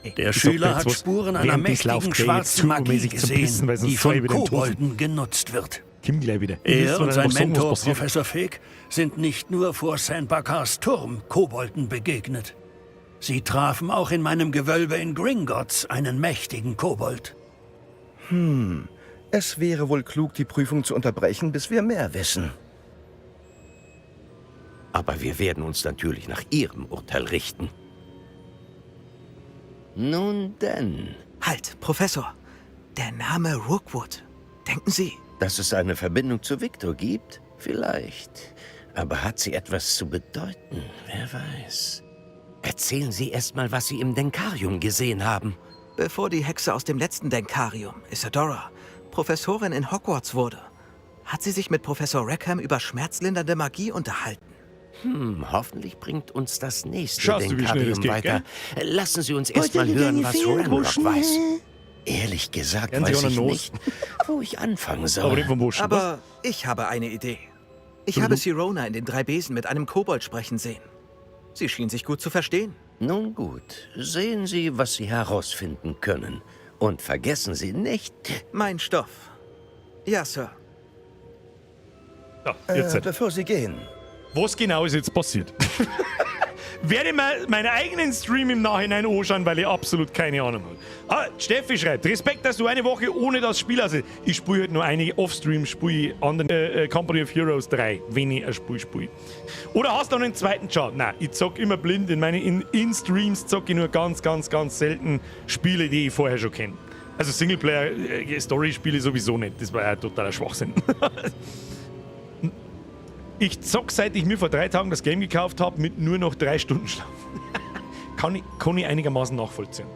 Der Ich sag dir Schüler jetzt hat was, Spuren einer während das mächtigen läuft, geh ich jetzt schwarzen Magie turbomäßig zum gesehen, Pissen, weil sonst die fahr ich von wieder in die Hosen. Kobolden genutzt wird. Kim gleich wieder. Er und sein Sagen, was Mentor passiert. Professor Fig sind nicht nur vor St. Bakars Turm Kobolden begegnet. Sie trafen auch in meinem Gewölbe in Gringotts einen mächtigen Kobold. Es wäre wohl klug, die Prüfung zu unterbrechen, bis wir mehr wissen. Aber wir werden uns natürlich nach Ihrem Urteil richten. Nun denn, Halt, Professor. Der Name Rookwood. Denken Sie, dass es eine Verbindung zu Victor gibt? Vielleicht. Aber hat sie etwas zu bedeuten? Wer weiß. Erzählen Sie erst mal, was Sie im Denkarium gesehen haben. bevor die Hexe aus dem letzten Denkarium, Isadora, Professorin in Hogwarts wurde, hat sie sich mit Professor Rackham über schmerzlindernde Magie unterhalten. Hoffentlich bringt uns das nächste Schaust du, wie schnell das Denkarium geht, weiter. Lassen Sie uns erst mal hören, was Ranrock weiß. Ehrlich gesagt Lernen Sie weiß auch ich noch nicht, wo ich anfangen Aber soll. nicht vom Burschen. was? Aber ich habe eine Idee. Ich habe Sirona in den drei Besen mit einem Kobold sprechen sehen. Sie schien sich gut zu verstehen. Nun gut, sehen Sie, was Sie herausfinden können. Und vergessen Sie nicht, Mein Stoff. Ja, Sir. So, jetzt. Bevor Sie gehen, Was genau ist jetzt passiert? Werde ich mir meinen eigenen Stream im Nachhinein anschauen, weil ich absolut keine Ahnung habe. Ah, Steffi schreibt, Respekt, dass du eine Woche ohne das Spiel hast. Ich spiele halt nur einige Offstream, spiele ich anderen Company of Heroes 3, wenn ich ein Spiel spiele. Oder hast du noch einen zweiten Chart? Nein, ich zock immer blind. In meine In-Streams zocke ich nur ganz, ganz, ganz selten Spiele, die ich vorher schon kenne. Also Singleplayer-Story-Spiele sowieso nicht. Das war ja totaler Schwachsinn. Ich zock, seit ich mir vor 3 Tagen das Game gekauft habe, mit nur noch 3 Stunden Schlaf. Kann ich einigermaßen nachvollziehen.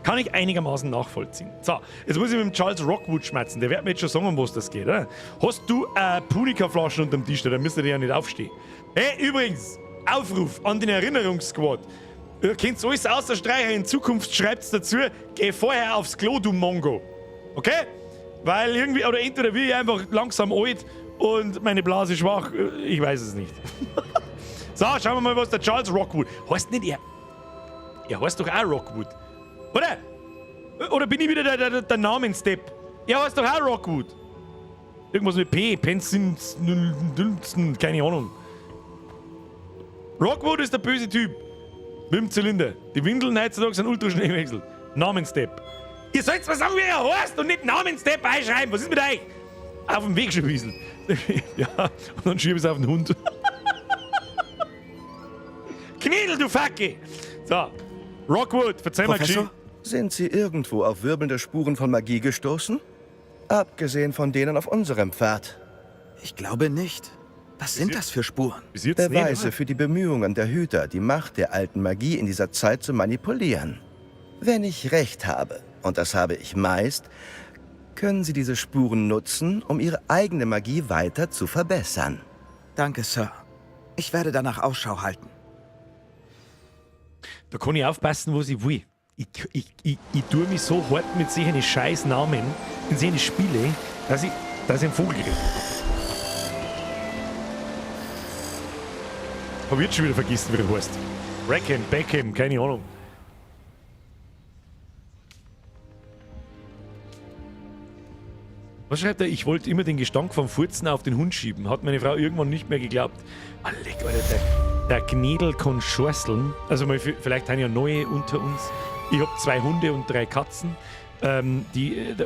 Kann ich einigermaßen nachvollziehen. So, jetzt muss ich mit dem Charles Rookwood schmerzen. Der wird mir jetzt schon sagen, um was das geht, oder? Hast du Punika-Flaschen unterm Tisch, da müsst ihr ja nicht aufstehen. Hey, übrigens, Aufruf an den Erinnerungssquad. Ihr könnt alles außerstreichen. In Zukunft schreibt's dazu, geh vorher aufs Klo, du Mongo. Okay? Weil irgendwie, oder entweder will ich einfach langsam alt und meine Blase schwach, ich weiß es nicht. So, schauen wir mal, was der Charles Rookwood... Heißt nicht er... Er heißt doch auch Rookwood. Oder? Oder bin ich wieder der Namensdepp? Er heißt doch auch Rookwood. Irgendwas mit P, Pensin, keine Ahnung. Rookwood ist der böse Typ. Mit dem Zylinder. Die Windeln heutzutage sind ultraschnell gewechselt. Namensdepp. Ihr sollt mal sagen, wie er heißt und nicht Namensdepp einschreiben. Was ist mit euch? Auf dem Weg schon ein bisschen. Ja, und dann schiebe ich es auf den Hund. Knädel, du Facke! So, Rookwood, verzeih mal Professor? Geschichte. Sind Sie irgendwo auf wirbelnde Spuren von Magie gestoßen? Abgesehen von denen auf unserem Pfad. Ich glaube nicht. Was sind das für Spuren? Bis jetzt nicht, Beweise oder? für die Bemühungen der Hüter, die Macht der alten Magie in dieser Zeit zu manipulieren. Wenn ich recht habe, und das habe ich meist, können Sie diese Spuren nutzen, um Ihre eigene Magie weiter zu verbessern. Danke, Sir. Ich werde danach Ausschau halten. Da kann ich aufpassen, was ich will. Ich tue mich so hart mit solchen scheiß Namen in solchen Spiele, dass ich einen Vogel kriege. Hab ich jetzt schon wieder vergessen, wie der heißt. Rackham, Beckham, keine Ahnung. Was schreibt er? Ich wollte immer den Gestank vom Furzen auf den Hund schieben. Hat meine Frau irgendwann nicht mehr geglaubt. Ah, leck, Alter, der Gnädel kann schorseln. Also mal, vielleicht haben ja neue unter uns. Ich hab 2 Hunde und 3 Katzen.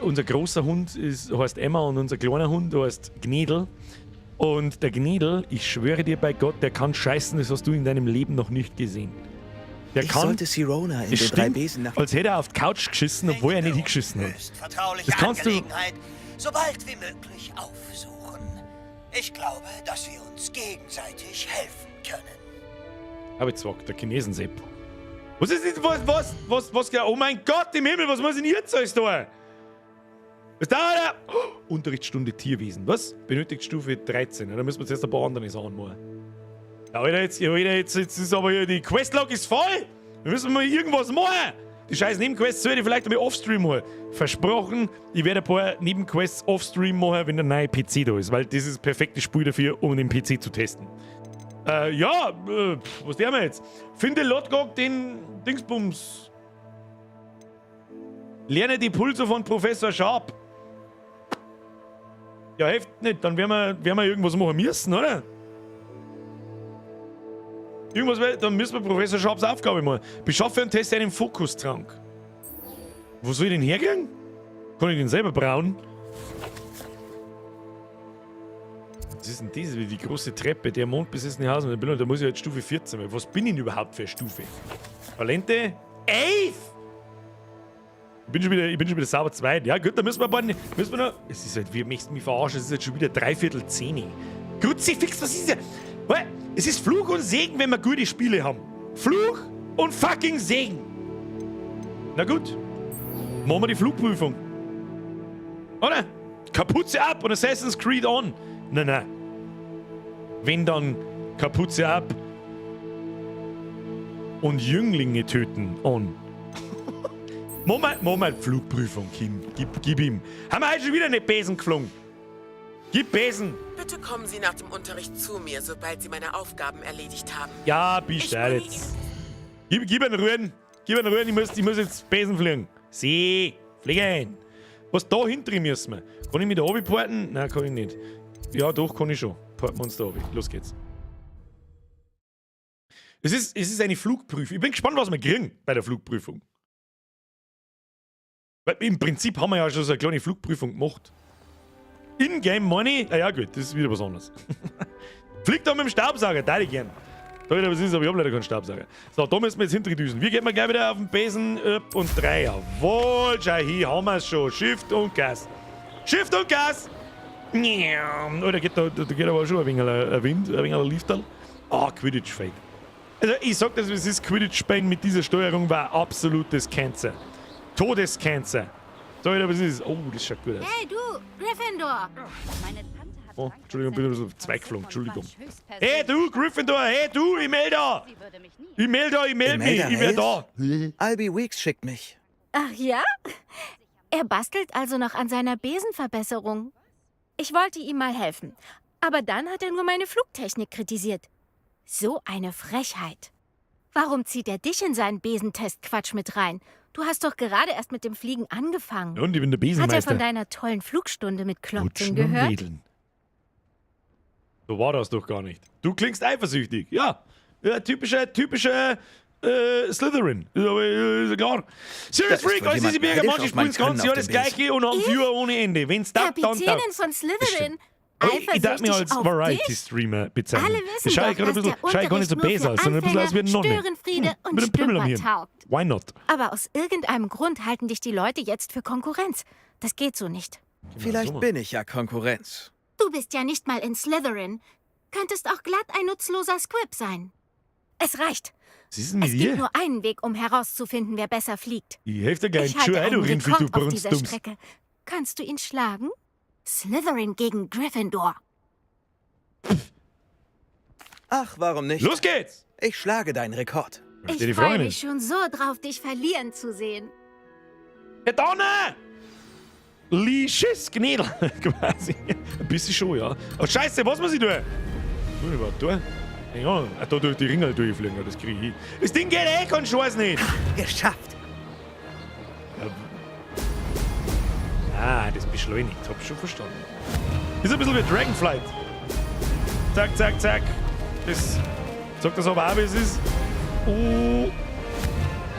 Unser großer Hund heißt Emma und unser kleiner Hund heißt Gnädel. Und der Gnädel, ich schwöre dir bei Gott, der kann scheißen, das hast du in deinem Leben noch nicht gesehen. Der Ich kann, sollte Sirona in Es den drei stinkt, Besen nach... als hätte er auf die Couch geschissen, obwohl er nicht hingeschissen hat. Vertrauliche Das kannst du. Angelegenheit so bald wie möglich aufsuchen. Ich glaube, dass wir uns gegenseitig helfen können. Hab ich gesagt, der Chinesensepp. Was ist das? Was, oh mein Gott im Himmel, was muss ich denn jetzt alles da? Was da? Da? Oh, Unterrichtsstunde Tierwesen. Was? Benötigt Stufe 13. Ja, da müssen wir zuerst ein paar andere Sachen machen. Ja, Alter, jetzt ist aber hier, die Questlog ist voll. Wir müssen mal irgendwas machen. Die scheiß Nebenquests werde ich vielleicht einmal offstream machen. Versprochen, ich werde ein paar Nebenquests offstream machen, wenn der neue PC da ist, weil das ist das perfekte Spiel dafür, um den PC zu testen. Was tun wir jetzt? Finde Lodgok den Dingsbums. Lerne die Pulse von Professor Sharp. Ja, hilft nicht, dann werden wir irgendwas machen müssen, oder? Irgendwas, dann müssen wir Professor Sharps Aufgabe machen. Beschaffe und teste einen Fokustrank. Wo soll ich den herkriegen? Kann ich den selber brauen? Was ist denn das? Die große Treppe, der mondbesessene Haus. Da muss ich jetzt Stufe 14 sein. Was bin ich denn überhaupt für eine Stufe? Talente? 11! Ich bin schon wieder sauber zweit. Ja gut, da müssen wir ein paar, müssen wir noch. Es ist halt, wir möchten mich verarschen, es ist jetzt schon wieder 9:45. Kruzifix, was ist denn? Es ist Fluch und Segen, wenn wir gute Spiele haben. Fluch und fucking Segen. Na gut. Machen wir die Flugprüfung. Oder? Kapuze ab und Assassin's Creed on. Nein, nein. Wenn dann Kapuze ab und Jünglinge töten on. Moment, Moment, Flugprüfung, Kim. Gib ihm. Haben wir heute schon wieder nicht Besen geflogen? Gib Besen. Bitte kommen Sie nach dem Unterricht zu mir, sobald Sie meine Aufgaben erledigt haben. Ja, bist du jetzt. Gib einen Rühren. Gib einen Rühren, ich muss jetzt Besen fliegen. Sie, fliegen. Was da hinten müssen wir? Kann ich mich da runterporten? Nein, kann ich nicht. Ja, doch, kann ich schon. Porten wir uns da runter. Los geht's. Es ist eine Flugprüfung. Ich bin gespannt, was wir kriegen bei der Flugprüfung. Weil im Prinzip haben wir ja schon so eine kleine Flugprüfung gemacht. In-game Money? Ah ja, gut, das ist wieder was anderes. Fliegt da mit dem Staubsauger, da ich gern. Da wieder was ist, aber ich hab leider keinen Staubsauger. So, da müssen wir jetzt hinter düsen. Wir gehen mal gleich wieder auf den Besen. Up und 3. Jawohl, schau hier, haben wir's schon. Shift und Gas. Shift und Gas! Oh, da geht aber schon ein wenig ein Wind, ein wenig ein Lifterl. Ah, Quidditch-Fake. Also, ich sag das, es ist Quidditch-Spielen mit dieser Steuerung war absolutes Cancer. Todescancer. So, was ist das? Oh, das schaut gut aus. Hey, du, Gryffindor! Meine Tante hat Oh, Entschuldigung, bin ein bisschen zweigeflogen. Entschuldigung. Hey, du, Gryffindor! Hey, du, Imelda! Imelda, ich melde mich! Ich wär da! Albie Weeks schickt mich. Ach ja? Er bastelt also noch an seiner Besenverbesserung. Ich wollte ihm mal helfen, aber dann hat er nur meine Flugtechnik kritisiert. So eine Frechheit. Warum zieht er dich in seinen Besentest-Quatsch mit rein? Du hast doch gerade erst mit dem Fliegen angefangen. Und ich bin der Hat er Besenmeister. von deiner tollen Flugstunde mit Klopfen Rutschen und gehört? Wedeln. So war das doch gar nicht. Du klingst eifersüchtig. Ja, ja, typischer Slytherin. Ist aber, ist ja klar. Serious Da ist Freak, wohl alles ist jemand Birger, neidisch manche auf mein spielen das ganze Können Jahr auf das dem Besen. Gleiche und haben Viewer ohne Ende. Wenn's taugt, dann Kapitänin taugt's. von Slytherin. Ich darf mich Eifersüchtig als auf Variety-Streamer bezeichnen. Alle wissen Das schaue doch, ich gerade ein dass bisschen, der schau ich gar nicht so Unterricht besser nur aus, sondern ein bisschen aus wie eine Nonne. Störenfriede und mit einem Pimmel am Stümper Hirn. taugt. Why not? Aber aus irgendeinem Grund halten dich die Leute jetzt für Konkurrenz. Das geht so nicht. Vielleicht bin ich ja Konkurrenz. Du bist ja nicht mal in Slytherin. Könntest auch glatt ein nutzloser Squib sein. Es reicht. Was ist denn mit Es gibt dir? nur einen Weg, um herauszufinden, wer besser fliegt. Ich helfe dir gleich. Ich halte Entschuldigung, du einen Rinfel, du Rekord auf dieser Brunstums. Strecke. Kannst du ihn schlagen? Slytherin gegen Gryffindor. Ach, warum nicht? Los geht's! Ich schlage deinen Rekord. Ich freue mich schon so drauf, dich verlieren zu sehen. Herr Donner! Lee Schiss, Gnädel, quasi. Ein bisschen schon, ja. Oh, Scheiße, was muss ich tun? Was muss ich überhaupt tun? Ja, da durch die Ringe durchfliegen, ja, das kriege ich hin. Das Ding geht eh keinen Scheiß nicht. Geschafft. Ah, das beschleunigt, hab schon verstanden. Ist ein bisschen wie Dragonflight. Zack, zack, zack. Das sagt das aber auch, wie es ist. Oh,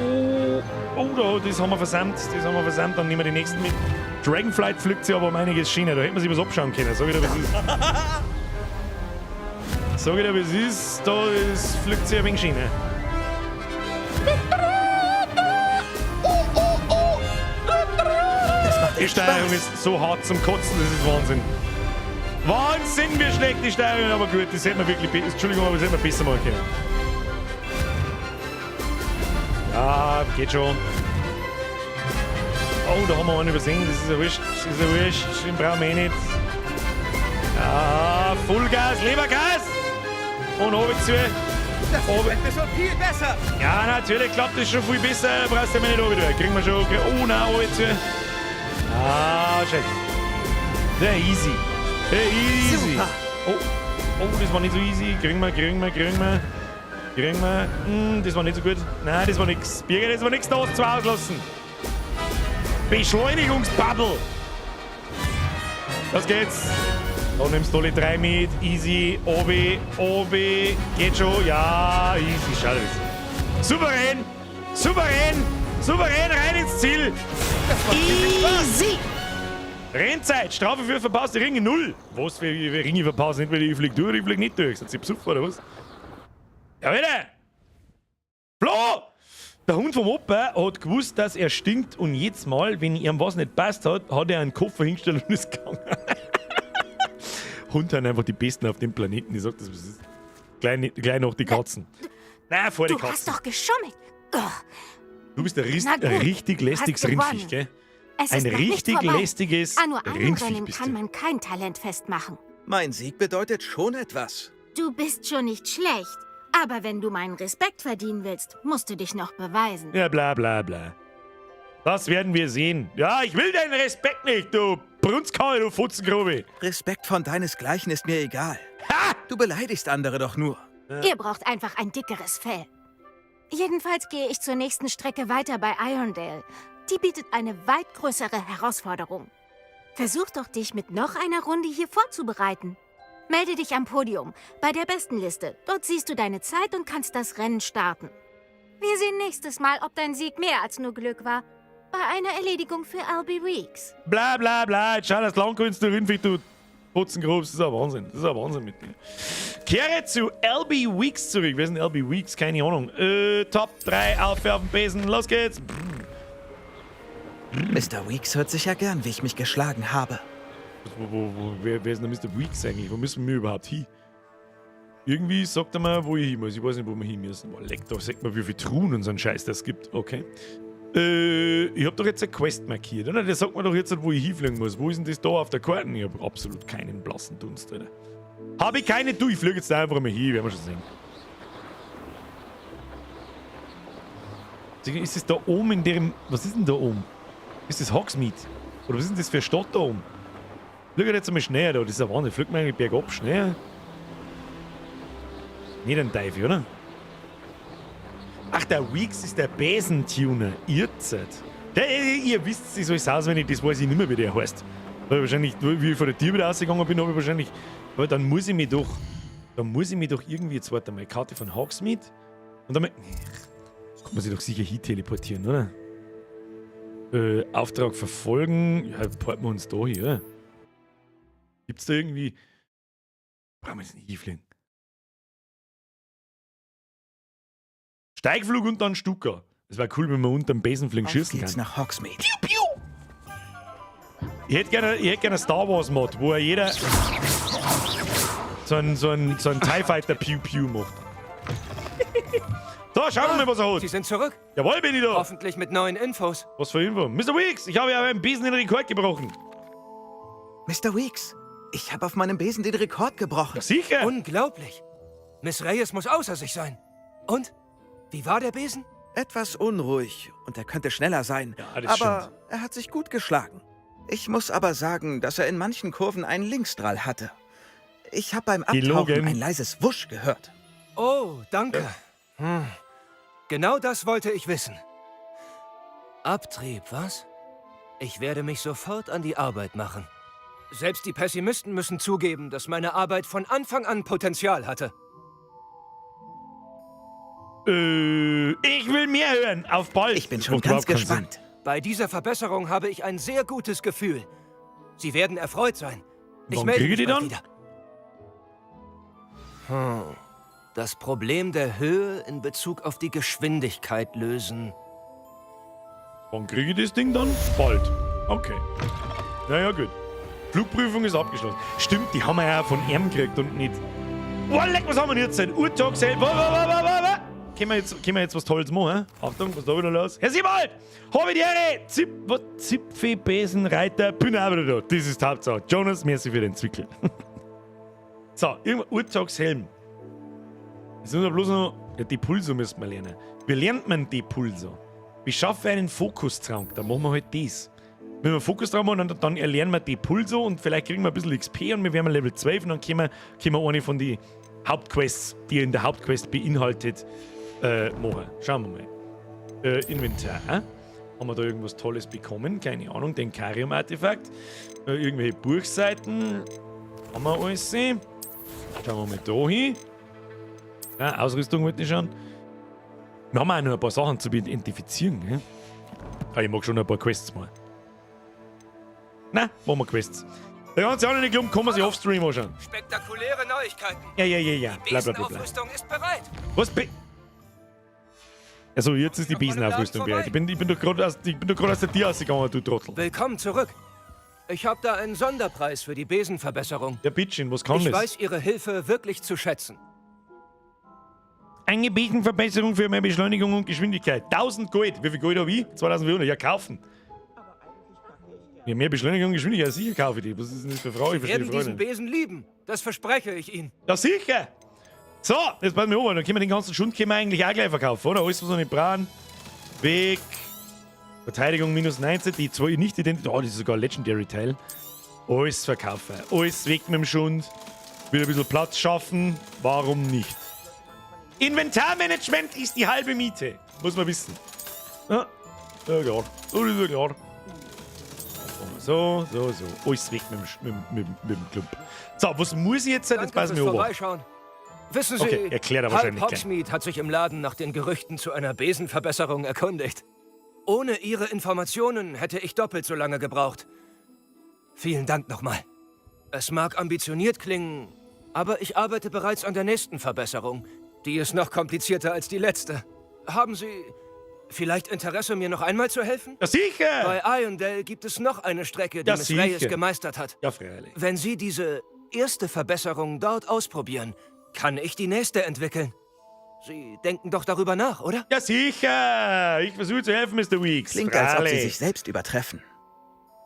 oh, oh, da, das haben wir versandt. Das haben wir versandt, dann nehmen wir die nächsten mit. Dragonflight fliegt sich aber um einiges schöner. Da hätte man sich was abschauen können. Sag ich dir, was ist. Sag ich dir, wie es ist. Da ist, fliegt sich ein wenig schöner. Die echt Steuerung Spaß. ist so hart zum Kotzen, das ist Wahnsinn. Wahnsinn, wie schlecht die Steuerung ist, aber gut, das hätten wir wirklich, Entschuldigung, aber das hätten wir besser machen können. Ja, geht schon. Oh, da haben wir einen übersehen, das ist ja wurscht, das ist ja wurscht, den brauchen wir eh nicht. Ja, Vollgas, Lebergas! Und oben zu. Das gefällt mir schon viel besser. Ja, natürlich klappt das schon viel besser, da brauchst du mir nicht oben durch. Kriegen wir schon, oh nein, oben zu. Ah, schön. Der easy. Der easy. Super. Oh, oh, das war nicht so easy. Kriegen wir, kriegen wir, kriegen wir. Kriegen wir. Das war nicht so gut. Nein, das war nix. Birger, das war nix, da hast du zwei auslassen. Beschleunigungsbubble. Los geht's. Da nimmst du alle drei mit. Easy. Obi, Obi. Geht schon. Ja, easy. Schade. Souverän. Souverän. Souverän rein ins Ziel. Easy. Rennzeit, Strafe für verpasste Ringe 0. Was für Ringe verpassen? Entweder ich flieg durch oder ich flieg nicht durch. Sind sie besoffen oder was? Ja, bitte! Flo! Der Hund vom Opa hat gewusst, dass er stinkt und jedes Mal, wenn ihm was nicht passt hat, hat er einen Koffer hingestellt und ist gegangen. Hunde sind einfach die Besten auf dem Planeten. Ich sag das, was ist. Gleich, gleich noch die Katzen. Nein, vor die Du hast Katzen. doch geschummelt. Ugh. Du bist ein Na gut, richtig lästiges hast gewonnen. Rindviech, gell? Es Ein ist noch nicht richtig vorbei. lästiges An nur einem Rindviech Rennen bist kann du. man kein Talent festmachen. Mein Sieg bedeutet schon etwas. Du bist schon nicht schlecht. Aber wenn du meinen Respekt verdienen willst, musst du dich noch beweisen. Ja, bla bla bla. Das werden wir sehen. Ja, ich will deinen Respekt nicht, du Brunzkaul, du Futzengrube. Respekt von deinesgleichen ist mir egal. Du beleidigst andere doch nur. Ihr braucht einfach ein dickeres Fell. Jedenfalls gehe ich zur nächsten Strecke weiter bei Irondale. Die bietet eine weit größere Herausforderung. Versuch doch, dich mit noch einer Runde hier vorzubereiten. Melde dich am Podium, bei der Bestenliste. Dort siehst du deine Zeit und kannst das Rennen starten. Wir sehen nächstes Mal, ob dein Sieg mehr als nur Glück war. Bei einer Erledigung für Albie Weeks. Bla bla bla. Jetzt schau, dass du lang kannst, du Rindviech, du Futzengrube. Das ist ein Wahnsinn. Das ist ein Wahnsinn mit dir. Kehre zu LB Weeks zurück. Wer ist denn LB Weeks? Keine Ahnung. Top 3 auf den Besen. Los geht's. Mr. Weeks hört sicher gern, wie ich mich geschlagen habe. Wer ist denn der Mr. Weeks eigentlich? Wo müssen wir überhaupt hin? Irgendwie sagt er mir, wo ich hin muss. Ich weiß nicht, wo wir hin müssen. Boah, leck, da sagt man, wie viele Truhen und so einen Scheiß das gibt. Okay. Ich hab doch jetzt eine Quest markiert, oder? Der sagt mir doch jetzt, wo ich hinfliegen muss. Wo ist denn das da auf der Karte? Ich hab absolut keinen blassen Dunst, Alter. Hab ich keine. Du, ich fliege jetzt da einfach mal hin, werden wir schon sehen. Ist das da oben in dem. Was ist denn da oben? Ist das Hogsmeade? Oder was ist denn das für eine Stadt da oben? Flieg jetzt einmal schneller da, das ist ein Wahnsinn. Fliegt man eigentlich bergab schneller? Nicht ein Teufel, oder? Ach, der Weeks ist der Besentuner. Ihr seid. Ihr wisst es alles auswendig, das weiß ich nicht mehr, wie der heißt. Weil wahrscheinlich, wie ich vor der Tür wieder rausgegangen bin, habe ich wahrscheinlich. Aber dann muss ich mich doch. Dann muss ich mich doch irgendwie jetzt, warte mal, Karte von Hogsmeade. Und dann. Kann man sich doch sicher hin teleportieren, oder? Auftrag verfolgen. Ja, porten wir uns da hier, oder? Gibt's da irgendwie. Brauchen wir jetzt nicht hinfliegen. Steigflug und dann Stuka. Das wäre cool, wenn man unter dem Besenfliegen Auf schießen geht's kann. nach Hogsmeade. Ich hätte gerne, eine Star Wars Mod, wo jeder so einen TIE Fighter Pew Pew macht. So, schauen wir mal, was er hat. Sie sind zurück? Jawohl, bin ich da. Hoffentlich mit neuen Infos. Was für Info? Mr. Weeks, ich habe ja meinen Besen den Rekord gebrochen. Mr. Weeks, ich habe auf meinem Besen den Rekord gebrochen. Ja, sicher. Unglaublich. Miss Reyes muss außer sich sein. Und? Wie war der Besen? Etwas unruhig und er könnte schneller sein. Ja, das aber stimmt. er hat sich gut geschlagen. Ich muss aber sagen, dass er in manchen Kurven einen Linksdrall hatte. Ich habe beim Abtauchen Gelogen. ein leises Wusch gehört. Oh, danke. Genau das wollte ich wissen. Abtrieb, was? Ich werde mich sofort an die Arbeit machen. Selbst die Pessimisten müssen zugeben, dass meine Arbeit von Anfang an Potenzial hatte. Ich will mehr hören. Auf bald. Ich bin schon Macht ganz überhaupt keinen Sinn. gespannt. Bei dieser Verbesserung habe ich ein sehr gutes Gefühl. Sie werden erfreut sein. Ich Wann melde kriege mich ich die bald dann? wieder. Das Problem der Höhe in Bezug auf die Geschwindigkeit lösen. Wann kriege ich das Ding dann? Bald. Okay. Naja, gut. Flugprüfung ist abgeschlossen. Stimmt, die haben wir ja von ihm gekriegt und nicht. Oh, leck, was haben wir denn jetzt? Urtag selber. Können wir jetzt was Tolles machen? Achtung, was ist da wieder los? Herr Siebold! Habe die Ehre! Zipfe, Besen, Reiter, bin auch wieder da. Das ist die Hauptsache. Jonas, merci für den Zwickel. So, irgendwann Urtagshelm. Jetzt müssen wir bloß noch. Ja, Depulso müssen wir lernen. Wie lernt man Depulso? Ich schaffe einen Fokustrank, da machen wir halt das. Wenn wir Fokustrank machen, dann erlernen wir Depulso und vielleicht kriegen wir ein bisschen XP und wir werden Level 12 und dann können wir eine von den Hauptquests, die in der Hauptquest beinhaltet, machen. Schauen wir mal. Inventar. Haben wir da irgendwas Tolles bekommen? Keine Ahnung. Den Karium-Artefakt. Irgendwelche Buchseiten. Haben wir alles sehen. Schauen wir mal da hin. Ja, Ausrüstung wollte ich schon. Wir haben auch noch ein paar Sachen zu identifizieren. Gell? Ah, ich mag schon ein paar Quests mal. Na, machen wir Quests. Der ganze andere Klump kann man sich offstream anschauen. Spektakuläre Neuigkeiten. Ja, ja, ja, ja. Die Besenaufrüstung ist bereit. Was? Also jetzt ist die Besenaufrüstung bereit. Ich bin doch gerade aus, der Tür rausgegangen, du Trottel. Willkommen zurück. Ich habe da einen Sonderpreis für die Besenverbesserung. Ja, bitteschön, was kann das? Ich weiß Ihre Hilfe wirklich zu schätzen. Eine Besenverbesserung für mehr Beschleunigung und Geschwindigkeit. 1000 Gold. Wie viel Gold habe ich? 2400. Ja, kaufen. Ja, mehr Beschleunigung und Geschwindigkeit, sicher kaufe ich die. Was ist denn das für eine Frage? Ich Sie verstehe die werden Frage diesen nicht. Besen lieben. Das verspreche ich Ihnen. Ja, sicher! So, jetzt passen wir auf. Dann können wir den ganzen Schund können wir eigentlich auch gleich verkaufen, oder? Alles, was wir nicht brauchen. Weg. Verteidigung minus 19, die zwei nicht identisch. Oh, das ist sogar ein Legendary-Teil. Alles verkaufen. Alles weg mit dem Schund. Wieder ein bisschen Platz schaffen. Warum nicht? Inventarmanagement ist die halbe Miete. Muss man wissen. Ja, ja klar. Das ist ja klar. So, so, so. Alles weg mit dem Klump. So, was muss ich jetzt? Jetzt passen wir auf. Wissen Sie, okay, erklärt er wahrscheinlich Halb Hogsmeade hat sich im Laden nach den Gerüchten zu einer Besenverbesserung erkundigt. Ohne Ihre Informationen hätte ich doppelt so lange gebraucht. Vielen Dank nochmal. Es mag ambitioniert klingen, aber ich arbeite bereits an der nächsten Verbesserung. Die ist noch komplizierter als die letzte. Haben Sie vielleicht Interesse, mir noch einmal zu helfen? Ja, sicher! Bei Irondale gibt es noch eine Strecke, die ja, Miss sicher. Reyes gemeistert hat. Ja, freilich. Wenn Sie diese erste Verbesserung dort ausprobieren, kann ich die nächste entwickeln. Sie denken doch darüber nach, oder? Ja, sicher! Ich versuche zu helfen, Mr. Weeks. Klingt, als ob Sie Freilich. sich selbst übertreffen.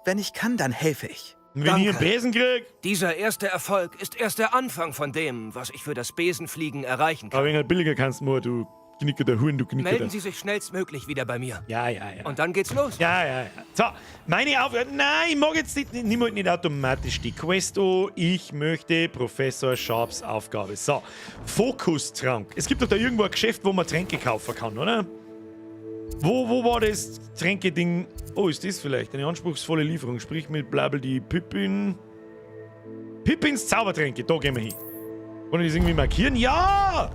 Wenn ich kann, dann helfe ich. Wenn ich einen Besen krieg? Dieser erste Erfolg ist erst der Anfang von dem, was ich für das Besenfliegen erreichen kann. Aber wenn halt billiger kannst, nur du Knicker der Huhn, du Knicker Melden der... Sie sich schnellstmöglich wieder bei mir. Ja, ja, ja. Und dann geht's los. Ja, ja, ja. So, meine Aufgabe... Nein, ich mag jetzt nicht... Nimm halt nicht automatisch die Quest an. Ich möchte Professor Sharps Aufgabe. So, Fokustrank. Es gibt doch da irgendwo ein Geschäft, wo man Tränke kaufen kann, oder? Wo war das Tränke-Ding? Oh, ist das vielleicht eine anspruchsvolle Lieferung? Sprich mit Blabel die Pippin... Pippins Zaubertränke, da gehen wir hin. Wollen wir das irgendwie markieren? Ja!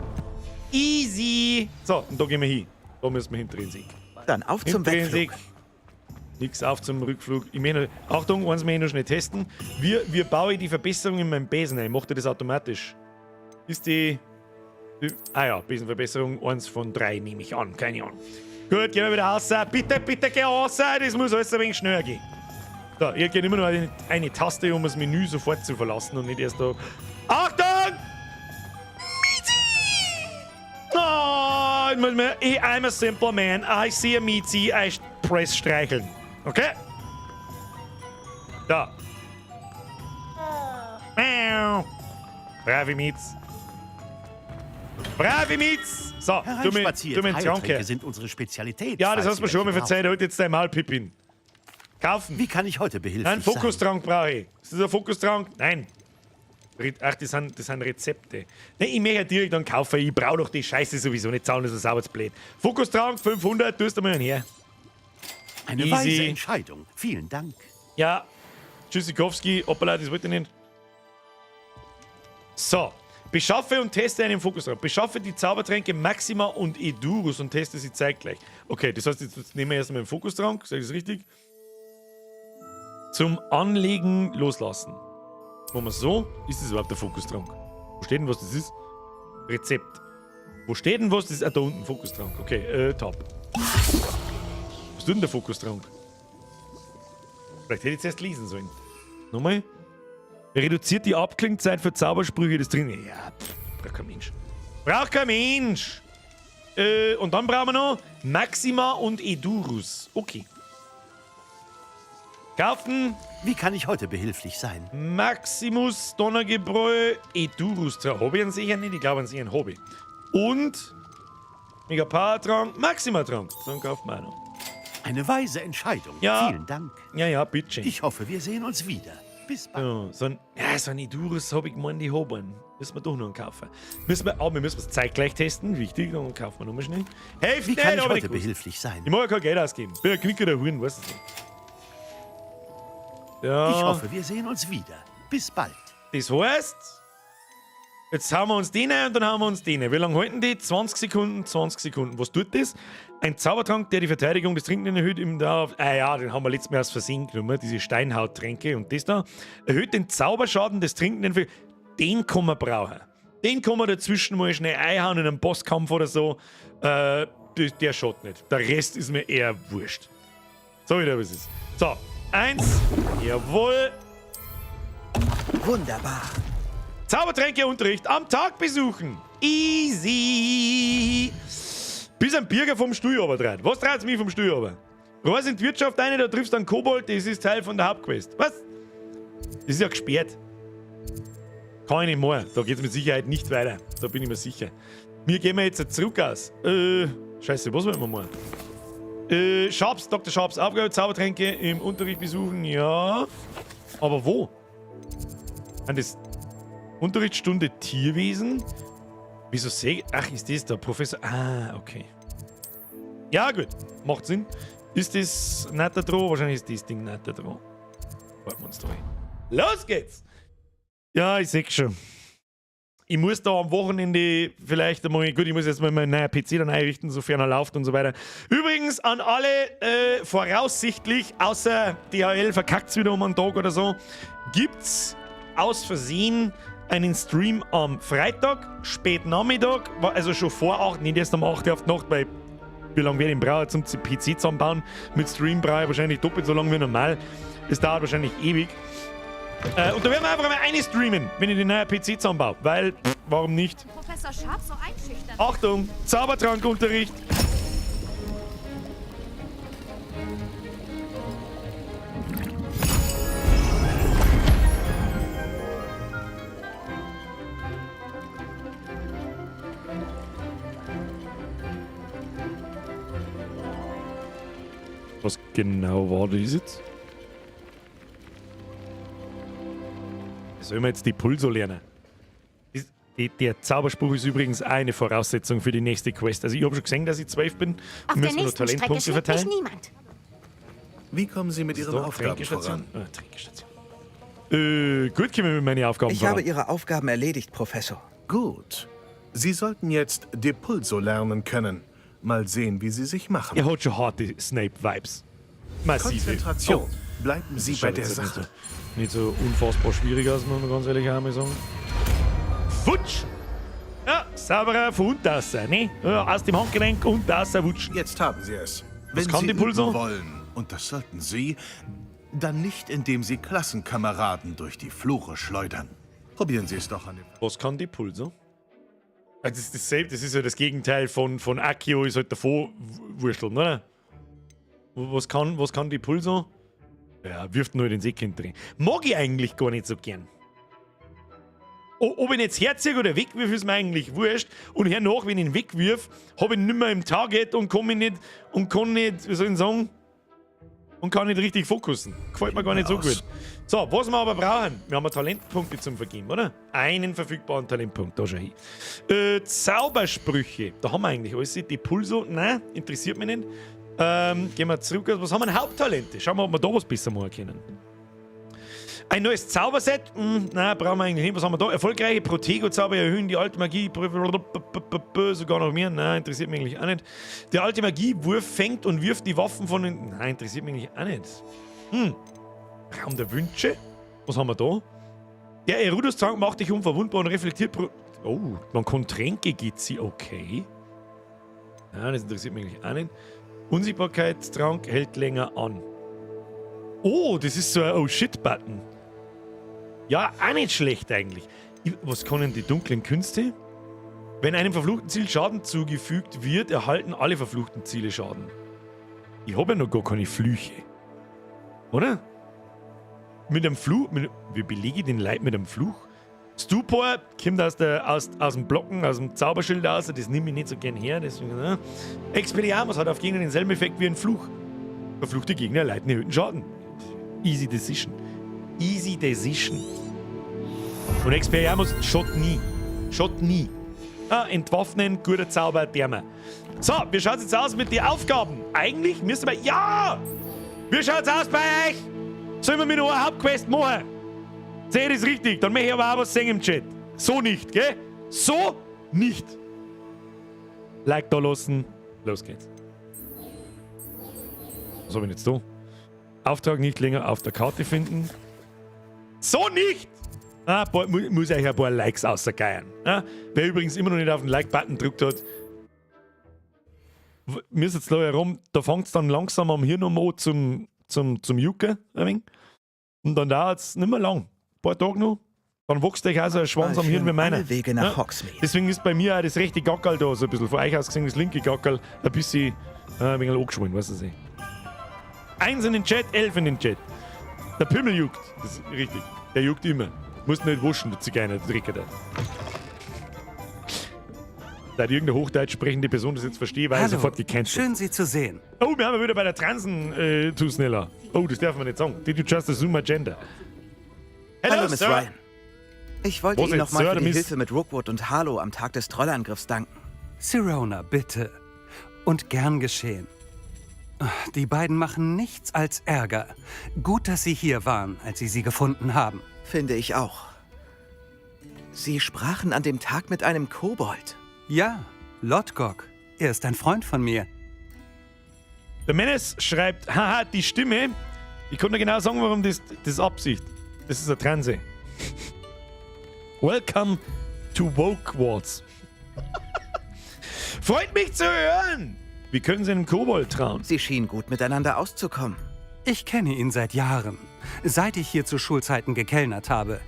Easy! So, und da gehen wir hin. Da müssen wir hintrinsick. Dann auf zum Hintrinsick. Wegflug. Nix auf zum Rückflug. Ich meine, Achtung, eins möchte ich noch schnell testen. Wie baue ich die Verbesserung in meinem Besen ein? Macht er das automatisch? Ist die... Ah ja, Besenverbesserung 1 von 3 nehme ich an. Keine Ahnung. Gut, gehen wir wieder raus. Bitte, bitte geh raus. Das muss alles ein wenig schneller gehen. So, ich gehe immer nur eine Taste, um das Menü sofort zu verlassen und nicht erst da... Achtung! Oh, ich muss mir, I'm a simple man. I see a Miezi, I press streicheln. Okay? Da. Miau. Brave Miez. Brave Miez! So, du mir Heiltränke sind unsere Spezialität. Ja, das falls hast du mir Sie schon mal welche verzeiht. Halt jetzt dein Maul, Pippin. Kaufen. Wie kann ich heute behilflich Nein, sein? Fokustrank brauche ich. Ist das ein Fokustrank? Nein. Ach, das sind Rezepte. Nein, ich möchte direkt dann kaufen. Ich brauche doch die Scheiße sowieso nicht. Zahlen ist ein sauberes Blöd. Fokustrank 500, tust du mal her. Eine Easy. weise Entscheidung. Vielen Dank. Ja. Tschüssikowski. Hoppala, das wollte ich nicht. So. Beschaffe und teste einen Fokustrank. Beschaffe die Zaubertränke Maxima und Edurus und teste sie zeitgleich. Okay, das heißt, jetzt nehmen wir erstmal den Fokustrank. Sag ich das richtig? Zum Anlegen loslassen. Machen wir so. Ist das überhaupt der Fokustrank? Wo steht denn, was das ist? Rezept. Wo steht denn was? Das ist ah, da unten, Fokustrank. Okay, top. Was tut denn der Fokustrank? Vielleicht hätte ich zuerst lesen sollen. Nochmal. Reduziert die Abklingzeit für Zaubersprüche des Trinkenden. Ja, pff, braucht kein Mensch. Braucht kein Mensch! Und dann brauchen wir noch Maxima und Edurus. Okay. Kaufen. Wie kann ich heute behilflich sein? Maximus Donnergebräu, Edurus. Hobby an sich ja nicht, ich glaube an sich ein Hobby. Und Mega Power Trank, Maxima Trank. Dann kaufen wir auch noch. Eine weise Entscheidung. Ja. Vielen Dank. Ja, ja, bitteschön. Ich hoffe, wir sehen uns wieder. Bis bald. Ja, so ein Edurus habe ich gemeint, ich habe einen. Müssen wir doch noch einen kaufen. Wir müssen es zeitgleich testen. Wichtig, dann kaufen wir nochmal schnell. Helft Wie kann nicht, ich aber heute nicht gewusst. behilflich sein? Ich mag ja kein Geld ausgeben. Bin ein Knicker der Huren, weißt du nicht. Ja. Ich hoffe, wir sehen uns wieder. Bis bald. Das heißt, jetzt hauen wir uns den ein und dann hauen wir uns den ein. Wie lange halten die? 20 Sekunden, 20 Sekunden. Was tut das? Ein Zaubertrank, der die Verteidigung des Trinkenden erhöht im Dauer. Ah ja, den haben wir letztes Mal aus Versehen genommen, diese Steinhauttränke und das da. Erhöht den Zauberschaden des Trinkenden für. Den kann man brauchen. Den kann man dazwischen mal schnell einhauen in einem Bosskampf oder so. Der schaut nicht. Der Rest ist mir eher wurscht. So, wieder was ist. So, 1. Jawohl. Wunderbar. Zaubertränkeunterricht am Tag besuchen. Easy. Bis ein Bürger vom Stuhl runtertreibt. Was treibt mich vom Stuhl runter? Reis in die Wirtschaft rein, da triffst du einen Kobold, das ist Teil von der Hauptquest. Was? Das ist ja gesperrt. Kann ich nicht mehr. Da geht's mit Sicherheit nicht weiter. Da bin ich mir sicher. Wir gehen jetzt zurück aus. Scheiße, was wollen wir machen? Sharps, Dr. Sharps Aufgabe, Zaubertränke im Unterricht besuchen, ja. Aber wo? An das Unterrichtsstunde Tierwesen? Wieso sehe ich. Ach, ist das der Professor? Ah, okay. Ja, gut. Macht Sinn. Ist das nicht da dran? Wahrscheinlich ist das Ding nicht da dran. Warten wir uns da rein. Los geht's! Ja, ich seh schon. Ich muss da am Wochenende vielleicht einmal, gut, ich muss jetzt mal meinen neuen PC dann einrichten, sofern er läuft und so weiter. Übrigens an alle, voraussichtlich, außer DHL verkackt's wieder um einen Tag oder so, gibt's aus Versehen einen Stream am Freitag, spät Nachmittag, also schon vor 8, nicht erst um 8 Uhr auf die Nacht, weil wie lange werde ich brauchen zum PC zusammenbauen? Mit Stream brauche ich wahrscheinlich doppelt so lange wie normal. Es dauert wahrscheinlich ewig. Und da werden wir einfach mal eine streamen, wenn ich den neuen PC zusammenbaue. Weil, pff, warum nicht? Professor Sharp so einschüchtern. Achtung, Zaubertrankunterricht. Was genau war das jetzt? Sollen wir jetzt die Pulso lernen? Der Zauberspruch ist übrigens eine Voraussetzung für die nächste Quest. Also ich hab schon gesehen, dass ich 12 bin. Auf der Müssen wir noch nächsten Strecke Talentpunkte schlägt mich verteilen? niemand. Wie kommen Sie mit Was ist Ihren da? Aufgaben Tränkestation? voran? Ah, Tränkestation. Gut, kommen wir mit meinen Aufgaben Ich voran. habe Ihre Aufgaben erledigt, Professor. Gut. Sie sollten jetzt Depulso lernen können. Mal sehen, wie Sie sich machen. Er hat schon harte Snape-Vibes. Massive. Konzentration. Oh. Bleiben Sie Das bei schaut der jetzt Sache. Nicht so unfassbar schwierig aus, muss man ganz ehrlich einmal sagen. Futsch! Ja, sauberer von unten ne? Ja, aus dem Handgelenk und raus wutschen. Jetzt haben Sie es. Was Wenn kann Sie die Pulso? üben wollen, und das sollten Sie, dann nicht, indem Sie Klassenkameraden durch die Flure schleudern. Probieren Sie es doch an dem... Was kann die Pulso? Ja, das ist dasselbe, das ist ja das Gegenteil von Accio, ist halt davor wursteln, oder? Was kann die Pulso? Ja, wirft nur den Seekind drin. Mag ich eigentlich gar nicht so gern. Ob ich ihn jetzt herziehe oder wegwirf, ist mir eigentlich wurscht. Und hernach, wenn ich ihn wegwirf, hab ich ihn nicht mehr im Target und komm ich nicht und kann nicht, wie soll ich denn sagen, und kann nicht richtig fokussen. Gefällt mir gar nicht so gut. So, was wir aber brauchen, wir haben Talentpunkte zum Vergeben, oder? Einen verfügbaren Talentpunkt, da schau hin. Zaubersprüche, da haben wir eigentlich alles. Die Pulso, nein, interessiert mich nicht. Gehen wir zurück. Was haben wir denn? Haupttalente? Schauen wir, ob wir da was besser machen können. Ein neues Zauberset? Nein, brauchen wir eigentlich nicht. Was haben wir da? Erfolgreiche Protego-Zauber erhöhen die alte Magie. Sogar noch mehr. Nein, interessiert mich eigentlich auch nicht. Der alte Magiewurf fängt und wirft die Waffen von den... Nein, interessiert mich eigentlich auch nicht. Raum der Wünsche? Was haben wir da? Der Erudus-Trank macht dich unverwundbar und reflektiert... Oh, man kann Tränke gehen. Okay. Nein, das interessiert mich eigentlich auch nicht. Unsichtbarkeitstrank hält länger an. Oh, das ist so ein Oh Shit-Button. Ja, auch nicht schlecht eigentlich. Was können die dunklen Künste? Wenn einem verfluchten Ziel Schaden zugefügt wird, erhalten alle verfluchten Ziele Schaden. Ich habe ja noch gar keine Flüche. Oder? Mit einem Fluch. Wie belege ich den Leib mit einem Fluch? Stupor kommt aus dem Blocken, aus dem Zauberschild raus, das nehme ich nicht so gern her. Deswegen, ne? Expelliarmus hat auf Gegner denselben Effekt wie ein Fluch. Verfluchte Gegner erleiden erhöhten Schaden. Easy Decision. Easy Decision. Und Expelliarmus schaut nie. Schaut nie. Ah, entwaffnen, guter Zauber, Därmer. So, wie schaut's jetzt aus mit den Aufgaben? Eigentlich müssen wir. Ja! Wie schaut's aus bei euch? Sollen wir mit einer Hauptquest machen? Sehe ich das richtig? Dann möchte ich aber auch was singen im Chat. So nicht, gell? So nicht. Like da lassen. Los geht's. Was hab ich jetzt da? Auftrag nicht länger auf der Karte finden. So nicht! Ah, muss euch ein paar Likes außergeiern. Ah, wer übrigens immer noch nicht auf den Like-Button gedrückt hat, mir ist jetzt da herum, da fängt es dann langsam am Hirn an zum Jucken. Ein wenig. Und dann dauert es nicht mehr lang. Ein paar Tage noch. Dann wächst euch auch so ein Schwanz am Hirn wie meiner. Alle Wege nach Hogsmeade. Deswegen ist bei mir auch das rechte Gackerl da so ein bisschen, von euch aus gesehen, das linke Gackerl ein bisschen ein wenig angeschwollen, weißt du nicht. 1 in den Chat, 11 in den Chat. Der Pimmel juckt, das ist richtig. Der juckt immer. Musst nicht waschen, der Zigeuner, der Drecker da. Da irgendeine hochdeutsch sprechende Person das jetzt verstehe, weil ich sofort gecancelt. Schön, Sie zu sehen. Oh, wir haben ja wieder bei der Transen Tusnella. Oh, das darf man nicht sagen. Did you just assume my gender? Hello, Hallo, Miss Sir. Ryan. Ich wollte Was Ihnen jetzt, nochmal Sir für oder die Miss? Hilfe mit Rookwood und Harlow am Tag des Trollangriffs danken. Sirona, bitte. Und gern geschehen. Die beiden machen nichts als Ärger. Gut, dass Sie hier waren, als Sie sie gefunden haben. Finde ich auch. Sie sprachen an dem Tag mit einem Kobold. Ja, Lodgok. Er ist ein Freund von mir. Der Menes schreibt, haha, die Stimme. Ich konnte genau sagen, warum das Absicht. Das ist eine Transe. Welcome to Wokewards. Freut mich zu hören! Wie können Sie einem Kobold trauen? Sie schienen gut miteinander auszukommen. Ich kenne ihn seit Jahren. Seit ich hier zu Schulzeiten gekellnert habe,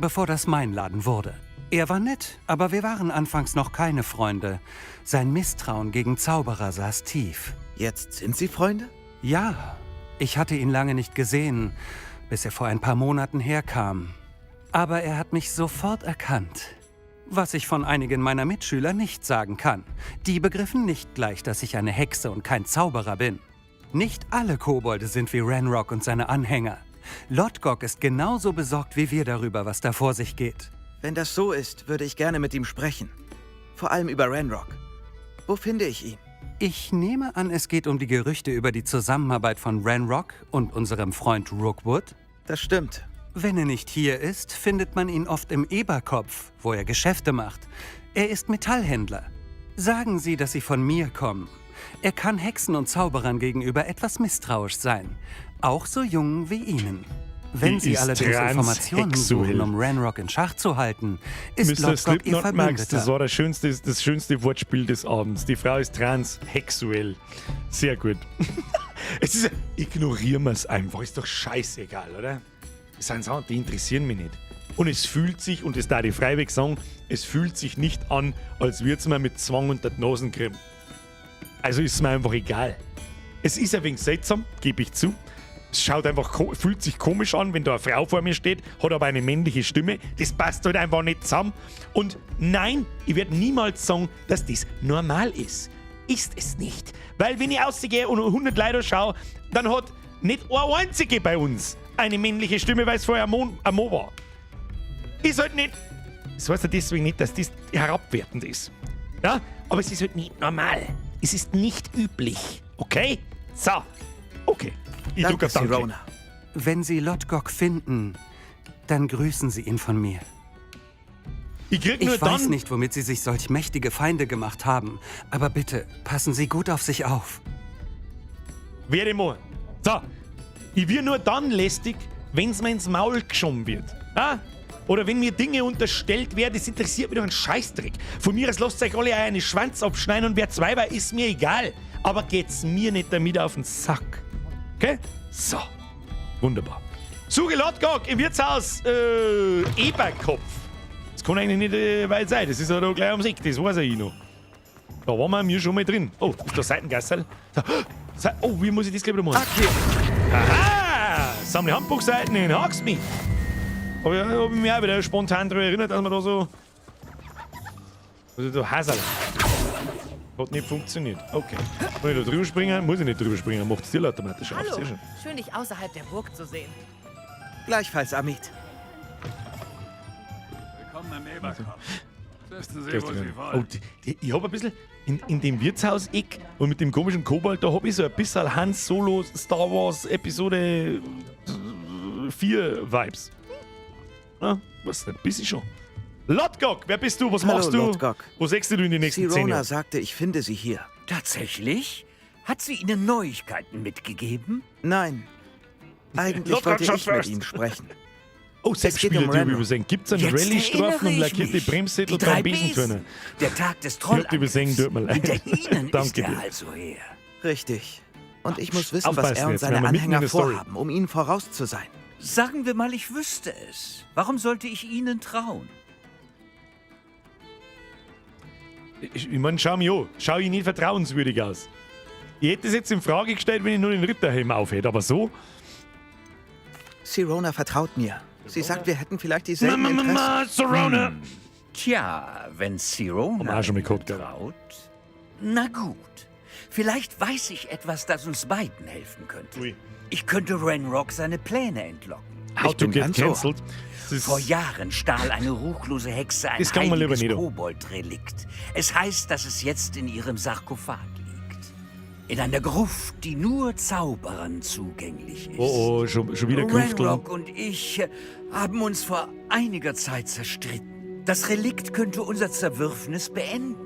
bevor das mein Laden wurde. Er war nett, aber wir waren anfangs noch keine Freunde. Sein Misstrauen gegen Zauberer saß tief. Jetzt sind Sie Freunde? Ja, ich hatte ihn lange nicht gesehen, bis er vor ein paar Monaten herkam. Aber er hat mich sofort erkannt. Was ich von einigen meiner Mitschüler nicht sagen kann. Die begriffen nicht gleich, dass ich eine Hexe und kein Zauberer bin. Nicht alle Kobolde sind wie Ranrok und seine Anhänger. Lodgok ist genauso besorgt wie wir darüber, was da vor sich geht. Wenn das so ist, würde ich gerne mit ihm sprechen. Vor allem über Ranrok. Wo finde ich ihn? Ich nehme an, es geht um die Gerüchte über die Zusammenarbeit von Ranrok und unserem Freund Rookwood. Das stimmt. Wenn er nicht hier ist, findet man ihn oft im Eberkopf, wo er Geschäfte macht. Er ist Metallhändler. Sagen Sie, dass Sie von mir kommen. Er kann Hexen und Zauberern gegenüber etwas misstrauisch sein. Auch so jungen wie Ihnen. Wenn Die Sie ist allerdings Informationen suchen, transsexuell. um Ranrok in Schach zu halten, ist Mr. Lodgok Ihr Slipknot Max, das Verbündeter. war das schönste Wortspiel des Abends. Die Frau ist transhexuell. Sehr gut. Es ist, ignorieren wir es einfach. Ist doch scheißegal, oder? Das sind Sachen, die interessieren mich nicht. Und es fühlt sich, und das darf ich freiwillig sagen, es fühlt sich nicht an, als würde es mir mit Zwang unter die Nasen kriegen. Also ist es mir einfach egal. Es ist ein wenig seltsam, gebe ich zu. Es schaut einfach, fühlt sich komisch an, wenn da eine Frau vor mir steht, hat aber eine männliche Stimme. Das passt halt einfach nicht zusammen. Und nein, ich werde niemals sagen, dass das normal ist. Ist es nicht. Weil wenn ich rausgehe und 100 Leute schaue, dann hat nicht eine einzige bei uns eine männliche Stimme, weil es vorher ein Mo war. Ist halt nicht. Das heißt ja deswegen nicht, dass das herabwertend ist. Ja, aber es ist halt nicht normal. Es ist nicht üblich. Okay? So. Okay. Ich Danke, drück auf Danke. Sirona. Wenn Sie Lodgok finden, dann grüßen Sie ihn von mir. Ich krieg Ich nur weiß dann. nicht, womit Sie sich solch mächtige Feinde gemacht haben, aber bitte passen Sie gut auf sich auf. Werde ich machen. So. Ich wird nur dann lästig, wenn's mir ins Maul geschoben wird. Ah? Oder wenn mir Dinge unterstellt werden, das interessiert mich doch ein Scheißdreck. Von mir aus lasst euch alle einen Schwanz abschneiden und wer zwei war, ist mir egal. Aber geht's mir nicht damit auf den Sack. Okay? So. Wunderbar. Suche Lodgok im Wirtshaus Eberkopf. Das kann eigentlich nicht weit sein. Das ist ja da gleich ums Eck, das weiß ich noch. Da waren wir schon mal drin. Oh, ist da Seitengasserl? Oh, wie muss ich das gleich wieder machen? Aha! Sammle Handbuchseiten in Hogsmeade. Aber ich habe mich auch wieder spontan daran erinnert, dass man da so. Also da Haserl. Hat nicht funktioniert. Okay. Muss ich da drüber springen? Muss ich nicht drüber springen. Macht es automatisch auf. Hallo. Sehr schön. Schön, dich außerhalb der Burg zu sehen. Gleichfalls, Amit. Willkommen im Eberkopf. Setzen Sie, wo Sie wollen. Oh, ich hab ein bisschen in dem Wirtshaus-Eck und mit dem komischen Kobold, da hab ich so ein bisschen Han Solo Star Wars Episode 4 Vibes. Na, was, ein bisschen schon. Lodgok, wer bist du? Was Hallo, machst du? Lodgok. Wo sägst du in den nächsten 10 Sirona Jahren? sagte, ich finde sie hier. Tatsächlich? Hat sie Ihnen Neuigkeiten mitgegeben? Nein. Eigentlich Lodgok wollte shot ich mit first. Ihnen sprechen. Oh, Es sechs geht Spieler, um die Ranrok. übersehen. Gibt's einen Jetzt Rallye-Strafen erinnere und ich lackierte mich. Bremssättel Die drei beim Besenturner? Besen. Der Tag des Ich hab die übersehen, tut mir leid. Hinter Ihnen Danke ist er dir. also her. Richtig. Und ich muss wissen, was Aufpassen er und jetzt, seine wir haben mitten in Anhänger der Story. vorhaben, um ihnen voraus zu sein. Sagen wir mal, ich wüsste es. Warum sollte ich Ihnen trauen? Ich meine, schau mich an. Schau ich nicht vertrauenswürdig aus. Ich hätte es jetzt in Frage gestellt, wenn ich nur den Ritterhelm aufhätte, aber so. Sirona vertraut mir. Sie sagt, wir hätten vielleicht dieselben Mama, Mama, Interessen. Sirona! Tja, wenn Sirona Haben wir auch schon mal gehabt, Ihnen traut. Na gut. Vielleicht weiß ich etwas, das uns beiden helfen könnte. Ui. Ich könnte Renrock seine Pläne entlocken. How Ich to bin get ganz ohr. cancelled. Das ist Vor Jahren stahl eine ruchlose Hexe ein Das kann man lieber heiliges nicht. Koboldrelikt. Es heißt, dass es jetzt in ihrem Sarkophag liegt. In einer Gruft, die nur Zauberern zugänglich ist. Oh, oh, schon wieder Grüfteln. Ranrock und ich haben uns vor einiger Zeit zerstritten. Das Relikt könnte unser Zerwürfnis beenden.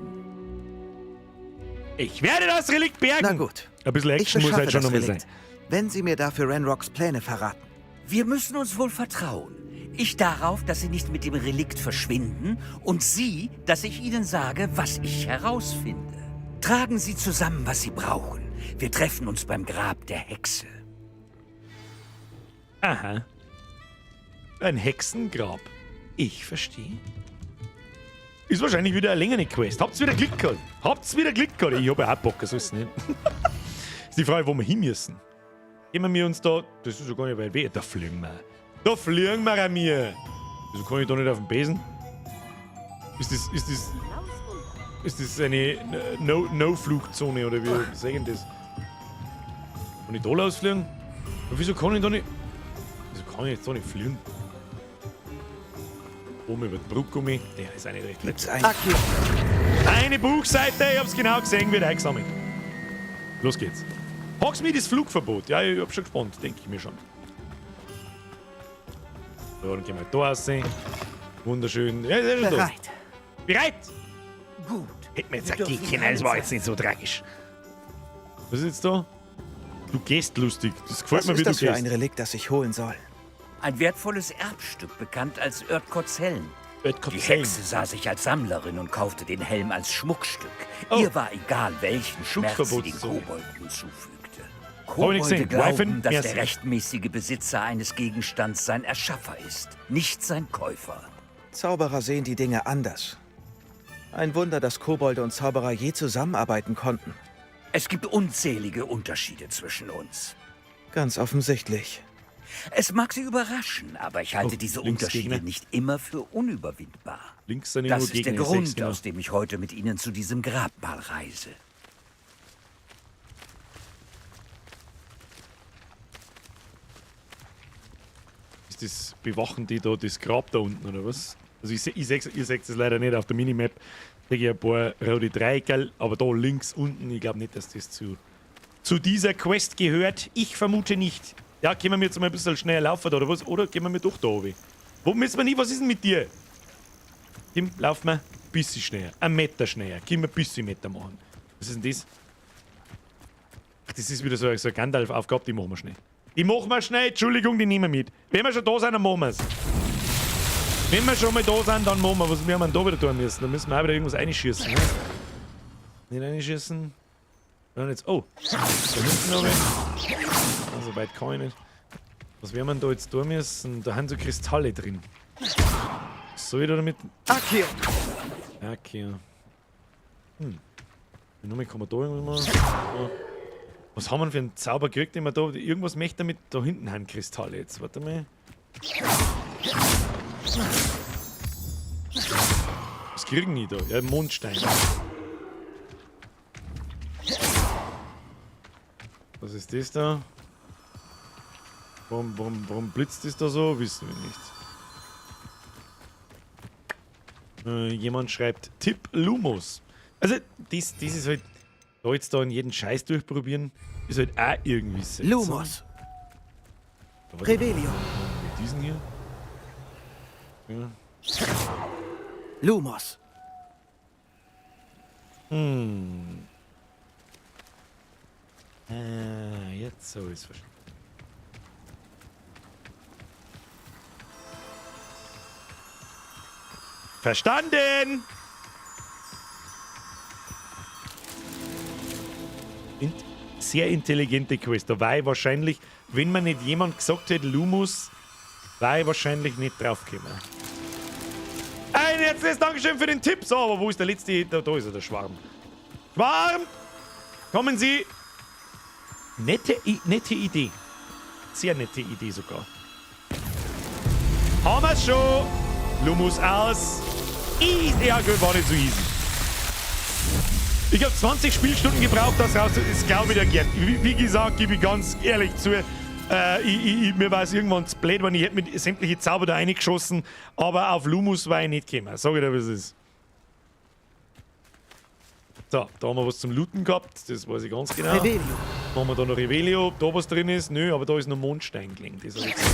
Ich werde das Relikt bergen! Na gut. Ein bisschen Ich Action muss beschaffe halt schon das nochmal sein. Relikt. Wenn Sie mir dafür Renrocks Pläne verraten. Wir müssen uns wohl vertrauen. Ich darauf, dass Sie nicht mit dem Relikt verschwinden und Sie, dass ich Ihnen sage, was ich herausfinde. Tragen Sie zusammen, was Sie brauchen. Wir treffen uns beim Grab der Hexe. Aha. Ein Hexengrab. Ich verstehe. Ist wahrscheinlich wieder eine längere Quest. Habt's wieder Glück gehabt? Habt's wieder Glück gehabt? Ich hab ja auch Bock, so ist es nicht. Ist die Frage, wo wir hin müssen. Gehen wir uns da. Das ist ja gar nicht weit weg. Da fliegen wir. Da fliegen wir an mir. Wieso kann ich da nicht auf den Besen? Ist das eine No-Flugzone oder wie sagen das? Kann ich da losfliegen? Aber wieso kann ich da nicht. Wieso kann ich jetzt da nicht fliegen? Oben über die Brücke um. Der ist auch nicht recht. Gibt's ein... Eine Buchseite, ich hab's genau gesehen, wird eingesammelt. Los geht's. Hogsmeade ist Flugverbot. Ja, ich hab schon gespannt, denke ich mir schon. So, dann gehen wir da raus. Wunderschön. Ja, ist ja schon da. Bereit. Bereit! Gut. Hätten wir jetzt Wir auch gehen dürfen können, das war keine jetzt nicht so tragisch. Was ist jetzt da? Du gehst lustig. Das gefällt Was mir, wie ist du das für gehst. ein Relikt, das ich holen soll? Ein wertvolles Erbstück, bekannt als Erdkots Helm. Die Erdkots Helm. Hexe sah sich als Sammlerin und kaufte den Helm als Schmuckstück. Oh. Ihr war egal, welchen Schmerz sie den Flugverbotszone. Kobolden zufügte. Hab ich Kobolde nicht gesehen. glauben, Wifen, dass merci. der rechtmäßige Besitzer eines Gegenstands sein Erschaffer ist, nicht sein Käufer. Zauberer sehen die Dinge anders. Ein Wunder, dass Kobolde und Zauberer je zusammenarbeiten konnten. Es gibt unzählige Unterschiede zwischen uns. Ganz offensichtlich. Es mag Sie überraschen, aber ich halte Oh, diese links Unterschiede Gegner. nicht immer für unüberwindbar. Links sind Das nur ist der Gegner, ich Grund, seh's genau. aus dem ich heute mit Ihnen zu diesem Grabmal reise. Ist das, bewachen die da das Grab da unten oder was? Also ich, ich seh's, ihr seht es leider nicht auf der Minimap. Sehe ich ein paar rote Dreieckerl, aber da links unten, ich glaube nicht, dass das zu dieser Quest gehört. Ich vermute nicht. Ja, können wir jetzt mal ein bisschen schneller laufen da, oder was? Oder gehen wir doch da runter? Wo müssen wir nicht? Was ist denn mit dir? Kim, lauf mal ein bisschen schneller. Ein Meter schneller. Können wir ein bisschen Meter machen. Was ist denn das? Ach, das ist wieder so eine Gandalf-Aufgabe, die machen wir schnell. Die machen wir schnell, Entschuldigung, die nehmen wir mit. Wenn wir schon da sind, dann machen wir's. Wenn wir schon mal da sind, dann machen wir. Was wir haben da wieder tun müssen. Da müssen wir auch wieder irgendwas einschießen. Ne? Nicht einschießen. Dann jetzt. Oh, da hinten noch wen. Also weit kann ich nicht. Was werden wir da jetzt tun müssen? Da haben so Kristalle drin. Soll ich da damit? Accio! Accio. Hm. Nur kann man da irgendwas machen. Was haben wir für einen Zauber gekriegt, den wir da. Irgendwas möchte damit. Da hinten haben Kristalle jetzt. Warte mal. Was kriegen die da? Ja, Mondstein. Was ist das da? Warum blitzt das da so? Wissen wir nicht. Jemand schreibt Tipp Lumos. Also, das ist halt. Da jetzt da in jeden Scheiß durchprobieren, ist halt auch irgendwie seltsam. Lumos. Revelio. Mit diesen hier. Ja. Lumos. Hm. Jetzt so ist es verstanden. Verstanden! Sehr intelligente Quest. Da war ich wahrscheinlich, wenn mir nicht jemand gesagt hätte, Lumos, war ich wahrscheinlich nicht draufgekommen. Ein herzliches Dankeschön für den Tipp. So, aber wo ist der letzte? Da ist er, der Schwarm. Schwarm! Kommen Sie! Nette Idee. Sehr nette Idee sogar. Haben wir's schon! Lumos aus! Easy. Ja, gut, war nicht so easy. Ich habe 20 Spielstunden gebraucht, das raus. Das glaube ich dir gern. Wie gesagt, gebe ich ganz ehrlich zu. Mir war es irgendwann zu blöd, wenn ich hätte mit sämtliche Zauber da reingeschossen, aber auf Lumos war ich nicht gekommen. Sag ich dir, was es ist. So, da haben wir was zum Looten gehabt, das weiß ich ganz genau. Revelio. Machen wir da noch Revelio, ob da was drin ist? Nö, aber da ist noch Mondstein gelegen. Das habe ich gesehen.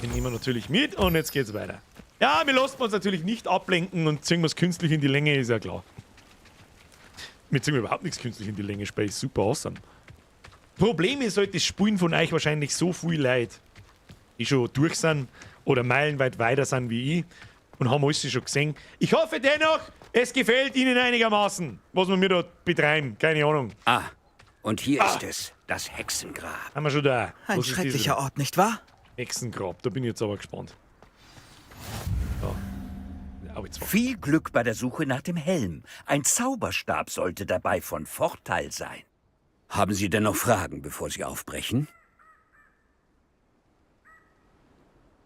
Den nehmen wir natürlich mit und jetzt geht's weiter. Ja, wir lassen uns natürlich nicht ablenken und ziehen was künstlich in die Länge, ist ja klar. Wir ziehen überhaupt nichts künstlich in die Länge, Spiel ist super awesome. Problem ist halt, das spielen von euch wahrscheinlich so viel Leute, die schon durch sind oder meilenweit weiter sind wie ich und haben alles schon gesehen. Ich hoffe dennoch, es gefällt Ihnen einigermaßen, was wir mir da betreiben. Keine Ahnung. Ah, und hier ist es, das Hexengrab. Haben wir schon da. Ein Was ist schrecklicher Ort, nicht wahr? Hexengrab, da bin ich jetzt aber gespannt. So. Viel Glück bei der Suche nach dem Helm. Ein Zauberstab sollte dabei von Vorteil sein. Haben Sie denn noch Fragen, bevor Sie aufbrechen?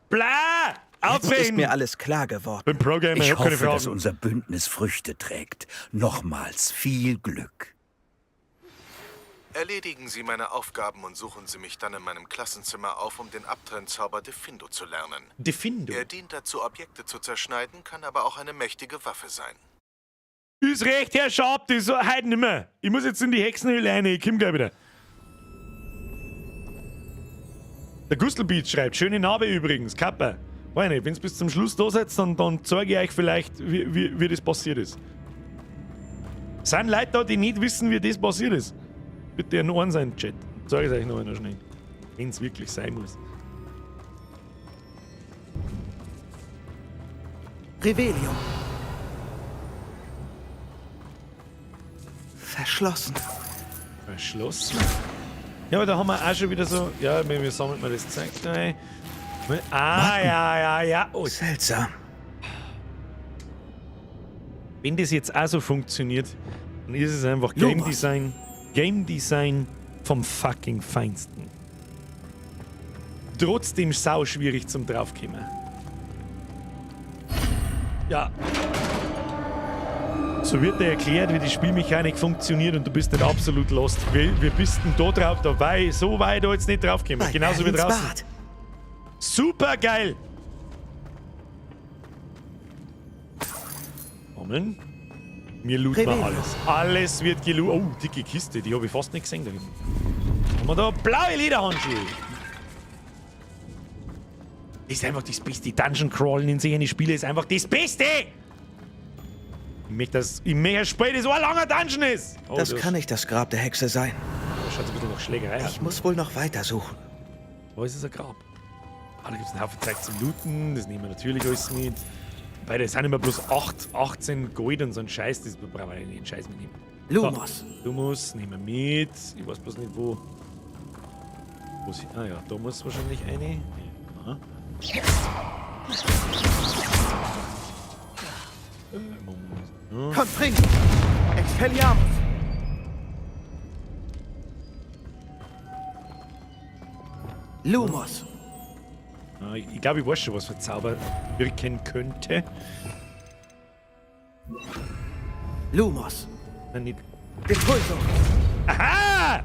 Bla! Jetzt ist mir alles klar geworden. Bin Pro-Gamer, Ich ich hab keine hoffe, dass Fragen. unser Bündnis Früchte trägt. Nochmals viel Glück. Erledigen Sie meine Aufgaben und suchen Sie mich dann in meinem Klassenzimmer auf, um den Abtrennzauber Defindo zu lernen. Defindo? Er dient dazu, Objekte zu zerschneiden, kann aber auch eine mächtige Waffe sein. Ist recht, Herr Schaub, das ist heute nimmer. Ich muss jetzt in die Hexenhöhle rein, ich komm gleich wieder. Der Gustelbeat schreibt, schöne Narbe übrigens, Kappa. Weiß nicht, wenn's bis zum Schluss da seid, dann zeige ich euch vielleicht, wie das passiert ist. Sind Leute da, die nicht wissen, wie das passiert ist? Bitte ein Ohren sein, Chat. Zeige ich euch noch einmal schnell. Wenn's wirklich sein muss. Revelio. Verschlossen. Verschlossen? Ja, aber da haben wir auch schon wieder so. Ja, wir sammeln mal das Zeug da ein. Ah, ja, ja, ja. Oh. Seltsam. Wenn das jetzt auch so funktioniert, dann ist es einfach Game Design. Game Design vom fucking Feinsten. Trotzdem sau schwierig zum draufkommen. Ja. So wird dir erklärt, wie die Spielmechanik funktioniert und du bist nicht absolut lost. Wie bist denn da drauf? Da war ich so weit da jetzt nicht draufgekommen. Genauso wie draußen. Bad. Super geil! Kommen. Mir looten wir alles. Alles wird gelootet. Oh, dicke Kiste, die habe ich fast nicht gesehen da hinten. Haben wir da blaue Lederhandschuhe. Das ist einfach das Beste. Dungeon Crawlen in solchen Spielen ist einfach das Beste! Ich möchte, dass ich möchte ein Spiel, das so ein langer Dungeon ist! Oh, das kann nicht das Grab der Hexe sein. Das schaut ein bisschen nach Schlägerei aus. Ich muss wohl noch weiter suchen. Wo ist das ein Grab? Ah, da gibt es einen Haufen Zeug zum Looten. Das nehmen wir natürlich alles mit. Weil das sind immer bloß 18 Gold und so ein Scheiß. Das brauchen wir nicht den Scheiß mitnehmen. Lumos. So, Lumos nehmen wir mit. Ich weiß bloß nicht wo. Wo sie, ah ja, da muss wahrscheinlich eine. Ja. Moment. Ja. Confringo! Expelliarmus! Lumos! Ah, ich glaube, ich weiß schon, was für Zauber wirken könnte. Lumos! Nein, nicht. Depulso! Aha!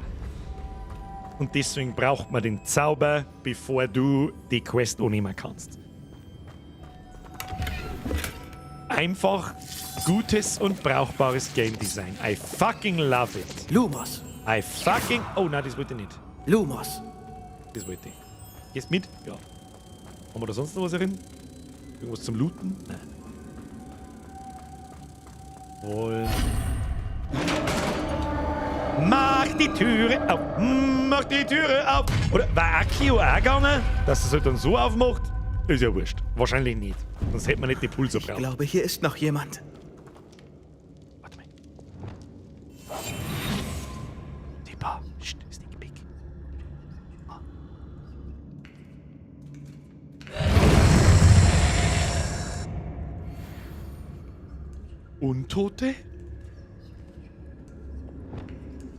Und deswegen braucht man den Zauber, bevor du die Quest annehmen kannst. Einfach gutes und brauchbares Game Design. I fucking love it. Lumos! I fucking... Oh nein, das wollte ich nicht. Lumos! Das wollte ich. Gehst mit? Ja. Haben wir da sonst noch was drin? Irgendwas zum Looten? Nein. Wohl. Mach die Türe auf! Mach die Türe auf! Oder war Accio auch gegangen, dass es halt dann so aufmacht? Ist ja wurscht. Wahrscheinlich nicht. Sonst hätte man nicht die Pulse brauchen. Ich glaube, hier ist noch jemand. Warte mal. Tippa. Sneak Peek. Untote?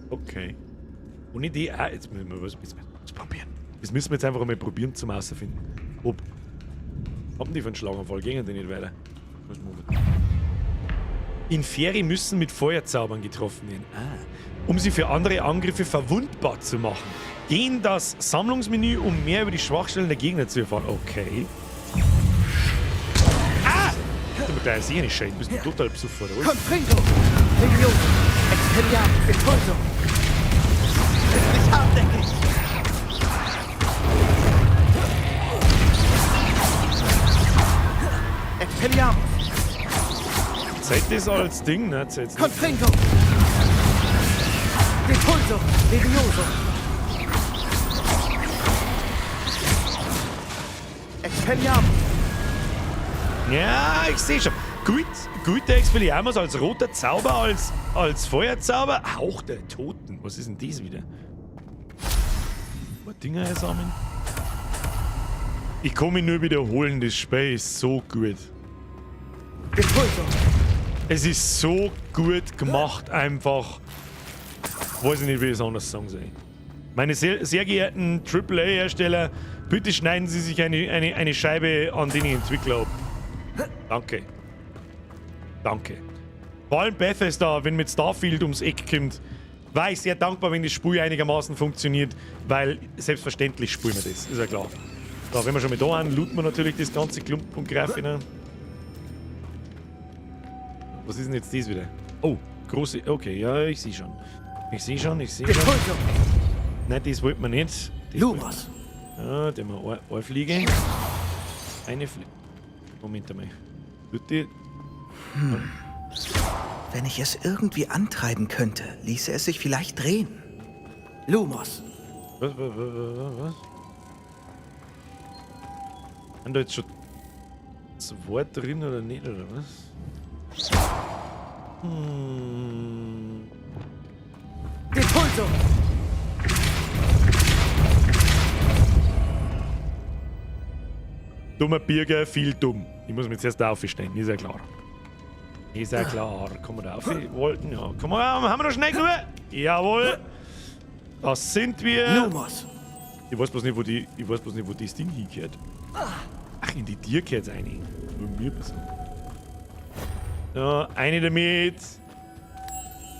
Okay. Ohne die. Ah, jetzt müssen wir was, was probieren. Das müssen wir jetzt einfach mal probieren zum Außerfinden. Ob. Haben die für einen Schlaganfall? Gehen die nicht weiter? Inferi müssen mit Feuerzaubern getroffen werden. Ah. Um sie für andere Angriffe verwundbar zu machen. Geh in das Sammlungsmenü, um mehr über die Schwachstellen der Gegner zu erfahren. Okay. Ah! Du musst gleich sehen, ich bist du total besoffen, oder? Confringo! Levioso! Expelliarmus! Depulso! Ist nicht hartnäckig! Expelliarmus! Zählt das als Ding? Ne, zählt's nicht. Confringo! Depulso! Levioso! Expelliarmus! Ja, ich sehe schon. Gut, guter Expelliarmus als roter Zauber, als Feuerzauber. Hauch der Toten. Was ist denn das wieder? Ein paar Dinger einsammeln. Ich kann mich nur wiederholen, das Spiel ist so gut. Es ist so gut gemacht, einfach. Weiß ich nicht, wie ich es anders sagen soll. Meine sehr, sehr geehrten AAA-Hersteller, bitte schneiden Sie sich eine Scheibe an den Entwickler ab. Danke. Danke. Vor allem Bethesda, wenn mit Starfield ums Eck kommt, war ich sehr dankbar, wenn das Spiel einigermaßen funktioniert, weil selbstverständlich spielen wir das, ist ja klar. So, wenn wir schon mal da sind, looten wir natürlich das ganze Klump und Greif hinein. Was ist denn jetzt das wieder? Oh, große. Okay, ja, ich sehe schon. Ich sehe schon, ich sehe schon. Nein, das wollten wir nicht. Das Lumos. Ja, den wir eine Fliege. Eine Fliege. Moment einmal. Bitte. Hm. Wenn ich es irgendwie antreiben könnte, ließe es sich vielleicht drehen. Lumos. Was? Haben da jetzt schon zwei drin oder nicht, oder was? Hm. Depulso! Dummer Birger, viel dumm. Ich muss mich zuerst da aufstellen, ist ja klar. Ist ja klar. Kommen wir da auf? Wollten, ja. Komm mal, haben wir noch schnell genug? Jawohl. Da sind wir. Lumos. Ich weiß bloß nicht, wo die, ich weiß bloß nicht, wo das Ding hingehört. Ach, in die Tür gehört's rein. Nur mir passiert. So, eine damit.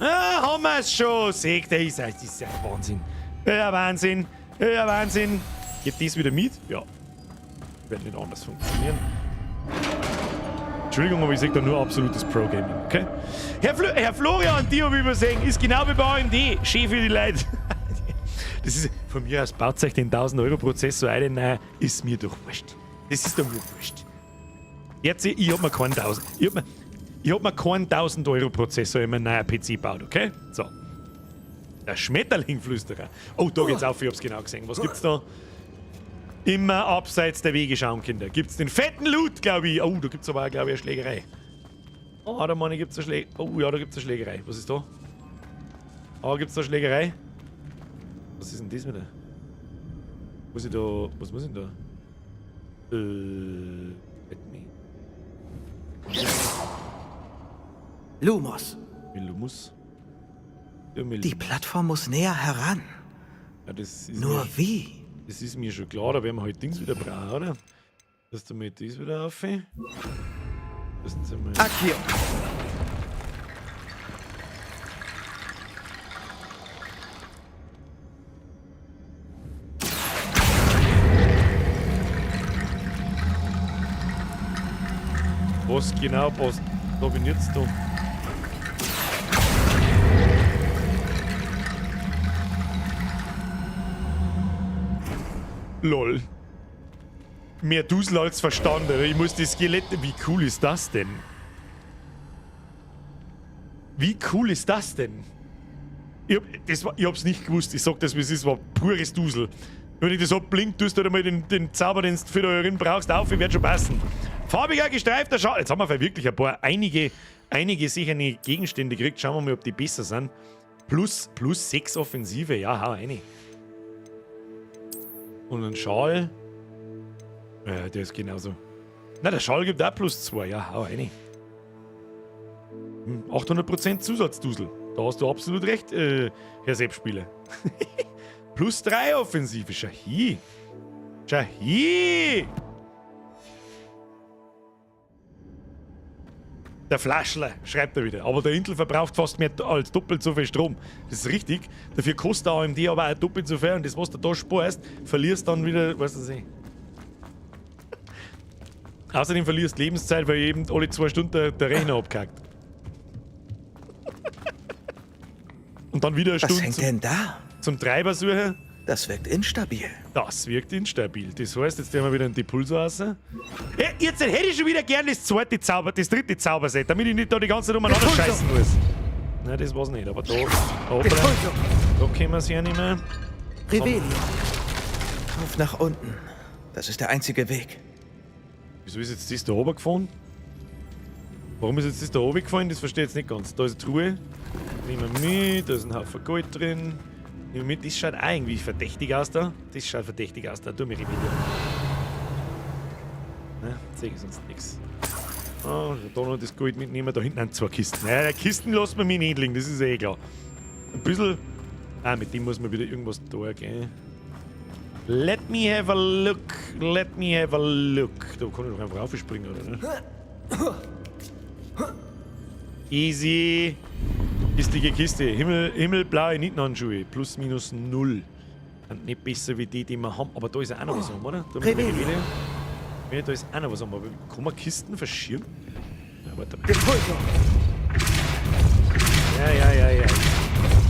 Ah, haben wir's schon. Seht ihr, das ist ja Wahnsinn. Ja, Wahnsinn. Ja, Wahnsinn. Geht das wieder mit? Ja. Wird nicht anders funktionieren. Entschuldigung, aber ich sehe da nur absolutes Pro-Gaming, okay? Herr Florian, die habe ich übersehen, ist genau wie bei AMD. Schön für die Leute. Das ist, von mir aus baut euch den 1000-Euro-Prozessor ein, nein, ist mir doch wurscht. Das ist doch mir wurscht. Jetzt, ich hab mir keinen 1000. Ich hab mir keinen 1000-Euro-Prozessor in meinen neuen PC gebaut, okay? So. Der Schmetterlingflüsterer. Oh, da geht's auf, ich hab's genau gesehen. Was gibt's da? Immer abseits der Wege schauen, Kinder. Gibt's den fetten Loot, glaube ich. Oh, da gibt's aber auch, glaube ich, eine Schlägerei. Oh, da meine ich, gibt's eine Schlägerei. Oh, ja, da gibt's eine Schlägerei. Was ist da? Oh, gibt's da eine Schlägerei? Was ist denn das wieder? Muss ich da. Was muss ich denn da? Let me. Lumos. Lumos. Die Plattform muss näher heran. Ja, das ist Nur mir, wie? Das ist mir schon klar, da werden wir halt Dings wieder brauchen, oder? Lass du mir das wieder auf. Das ist einmal. Accio. Was genau passt? Da bin ich jetzt da. Lol. Mehr Dusel als Verstand, oder? Ich muss die Skelette. Wie cool ist das denn? Wie cool ist das denn? Ich hab's nicht gewusst. Ich sag das, wie es ist, war pures Dusel. Wenn ich das abblinkt, tust du halt einmal den Zauber, den du für die brauchst, auf, ich werd schon passen. Farbiger gestreifter Schal. Jetzt haben wir wirklich ein paar, einige sichere Gegenstände gekriegt. Schauen wir mal, ob die besser sind. Plus 6 Offensive, ja, hau rein. Und ein Schal. Ja, der ist genauso. Na, der Schal gibt auch plus 2, ja, hau rein. 800% Zusatzdusel. Da hast du absolut recht, Herr Sepp-Spieler. Plus 3 Offensive. Shahi. Shahi. Der Flaschler, schreibt er wieder. Aber der Intel verbraucht fast mehr als doppelt so viel Strom. Das ist richtig. Dafür kostet der AMD aber auch doppelt so viel. Und das, was du da sparst, verlierst dann wieder, weißt du nicht. Außerdem verlierst du Lebenszeit, weil eben alle 2 Stunden der Rechner abkackt. Und dann wieder eine Stunde. Was hängt denn da? Zum Treiber suchen. Das wirkt instabil. Das wirkt instabil. Das heißt, jetzt nehmen wir wieder einen Depulso raus. Ja, jetzt hätte ich schon wieder gern das zweite Zauber, das dritte Zauberset, damit ich nicht da die ganze Zeit umeinander scheißen muss. Nein, das war's nicht. Aber da. Hoppala, da können wir es ja nicht mehr. Revelio. Auf nach unten. Das ist der einzige Weg. Wieso ist jetzt das da oben gefahren? Warum ist jetzt das da oben gefallen? Das verstehe ich jetzt nicht ganz. Da ist eine Truhe. Nehmen wir mit. Da ist ein Haufen Gold drin. Nehmen wir mit. Das schaut auch irgendwie verdächtig aus da. Das schaut verdächtig aus da. Tu mir Revelio. Ne, sehe ich sonst nichts. Oh, da noch das Gold mitnehmen. Da hinten sind 2 Kisten. Naja, die Kisten lassen wir mich nicht liegen, das ist eh klar. Ein bisschen. Ah, mit dem muss man wieder irgendwas da, gell? Let me have a look. Let me have a look. Da kann ich doch einfach raufspringen, oder? Ne? Easy. Kistige Kiste. Himmelblaue Nittenhandschuhe. Plus minus 0. Und nicht besser wie die, die wir haben. Aber da ist auch noch was um, oder? Da, da ist auch noch was um. Aber kann man Kisten verschirmen? Ja, warte mal. Ja, ja, ja, ja.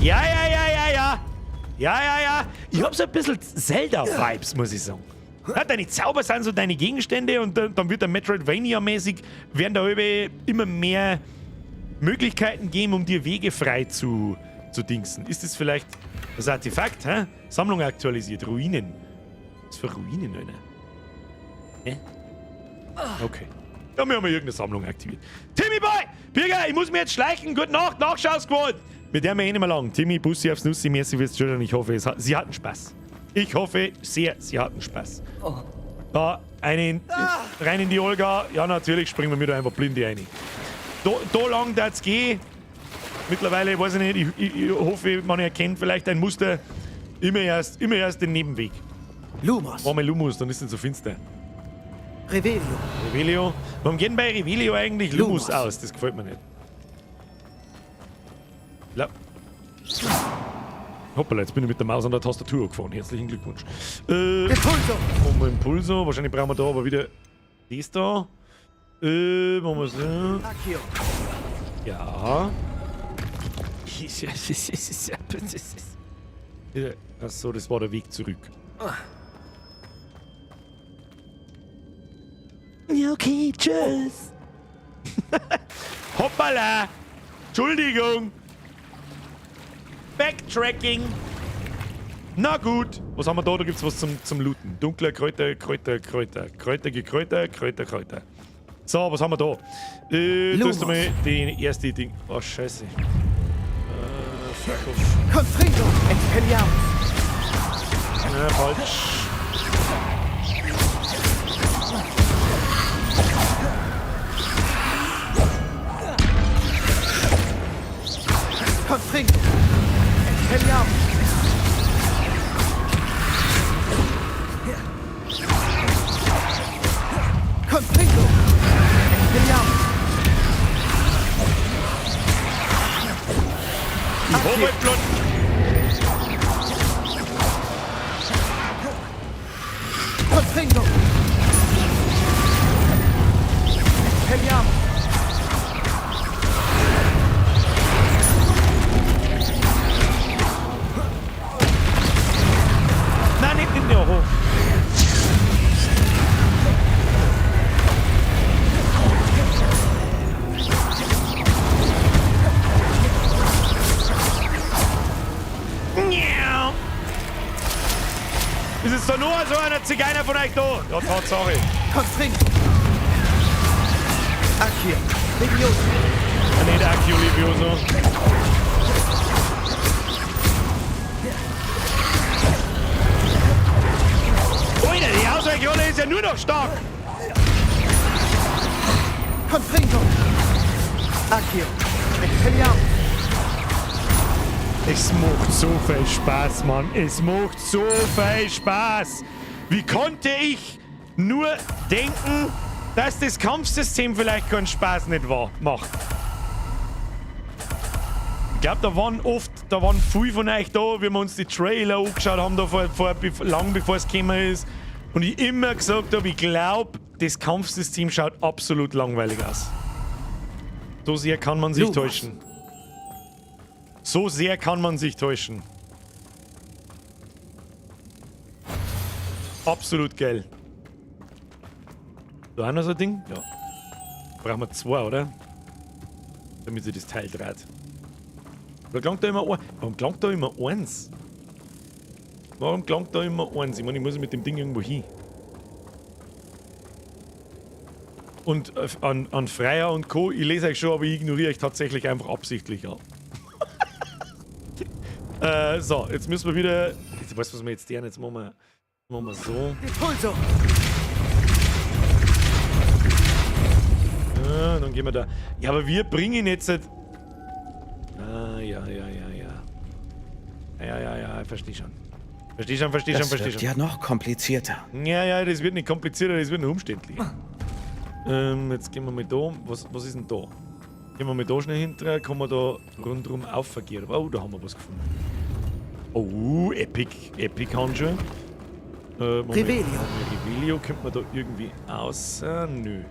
Ja, ja, ja, ja, ja. Ja, ja, ja. Ich hab so ein bisschen Zelda-Vibes, muss ich sagen. Ja, deine Zauber sind so deine Gegenstände und dann wird der Metroidvania-mäßig, werden da immer mehr Möglichkeiten geben, um dir Wege frei zu dingsen. Ist das vielleicht das Artefakt, hä? Sammlung aktualisiert. Ruinen. Was für Ruinen, Alter? Hä? Okay. Ja, wir haben irgendeine Sammlung aktiviert. Timmy Boy! Birger, ich muss mir jetzt schleichen. Gute Nacht, Nachschausquote! Mit der wir eh nicht mehr lang. Timmy, Bussi aufs Nussi, merci fürs Zuschauen. Ich hoffe, Sie hatten Spaß. Ich hoffe sehr, Sie hatten Spaß. Da, einen, rein in die Olga. Ja, natürlich springen wir wieder einfach blind rein. Da lang darf's gehen. Mittlerweile, weiß ich nicht, ich hoffe, man erkennt vielleicht ein Muster. Immer erst den Nebenweg. Lumos. Machen wir Lumos, dann ist es nicht so finster. Revelio. Revelio. Warum geht denn bei Revelio eigentlich Lumos aus? Das gefällt mir nicht. La. Hoppala, jetzt bin ich mit der Maus an der Tastatur gefahren. Herzlichen Glückwunsch. Impulso. Um Impulso. Wahrscheinlich brauchen wir da aber wieder das da. Machen wir so. Ja. Achso, das war der Weg zurück. Ja, okay, tschüss. Hoppala! Entschuldigung! Backtracking! Na gut! Was haben wir da? Da gibt's was zum Looten. Dunkler Kräuter, Kräuter, Kräuter. Kräuter, Gekräuter, Kräuter, Kräuter. So, was haben wir da? Du hast einmal den ersten Ding. Oh, scheiße. Fuck off. Confringo! Expelliarmus! Ja, falsch. Confringo! Expelliarmus! Confringo! Expelliarmus! Ich hab halt bloß. Confringo! Expelliarmus! Nein, nicht in der hoch. Ist es doch nur so einer Zigeuner von euch da? Ja, Tatsache. Confringo! Accio! Levioso! Ja, nicht Accio Levioso. Alter, die Ausweichrolle ist ja nur noch stark. Confringo! Accio! Expelliarmus! Es macht so viel Spaß, Mann. Es macht so viel Spaß. Wie konnte ich nur denken, dass das Kampfsystem vielleicht keinen Spaß nicht macht? Ich glaube, da waren viele von euch da, wie wir uns die Trailer angeschaut haben, da lang bevor es gekommen ist. Und ich immer gesagt habe, ich glaube, das Kampfsystem schaut absolut langweilig aus. So sehr kann man sich täuschen. So sehr kann man sich täuschen. Absolut geil. Da auch noch so ein Ding? Ja. Brauchen wir zwei, oder? Damit sich das Teil dreht. Da klangt da immer ein. Warum klangt da immer eins? Warum klangt da immer eins? Ich meine, ich muss mit dem Ding irgendwo hin. Und an Freier und Co., ich lese euch schon, aber ich ignoriere euch tatsächlich einfach absichtlich. Ja. So, jetzt müssen wir wieder. Jetzt weißt du, was wir jetzt tun? Jetzt machen wir so. Depulso! Ja, dann gehen wir da. Ja, aber wir bringen jetzt. Ah, ja. Ja, verstehe schon. Verstehe schon, verstehe schon, verstehe schon. Das wird ja noch komplizierter. Ja, das wird nicht komplizierter, das wird nur umständlicher. Jetzt gehen wir mal da. Was ist denn da? Gehen wir mal da schnell hinterher, kann man da rundherum aufverkehren. Oh, da haben wir was gefunden. Oh, Epic Handschuhe. Revelio. Revelio könnte man da irgendwie aus. Nö.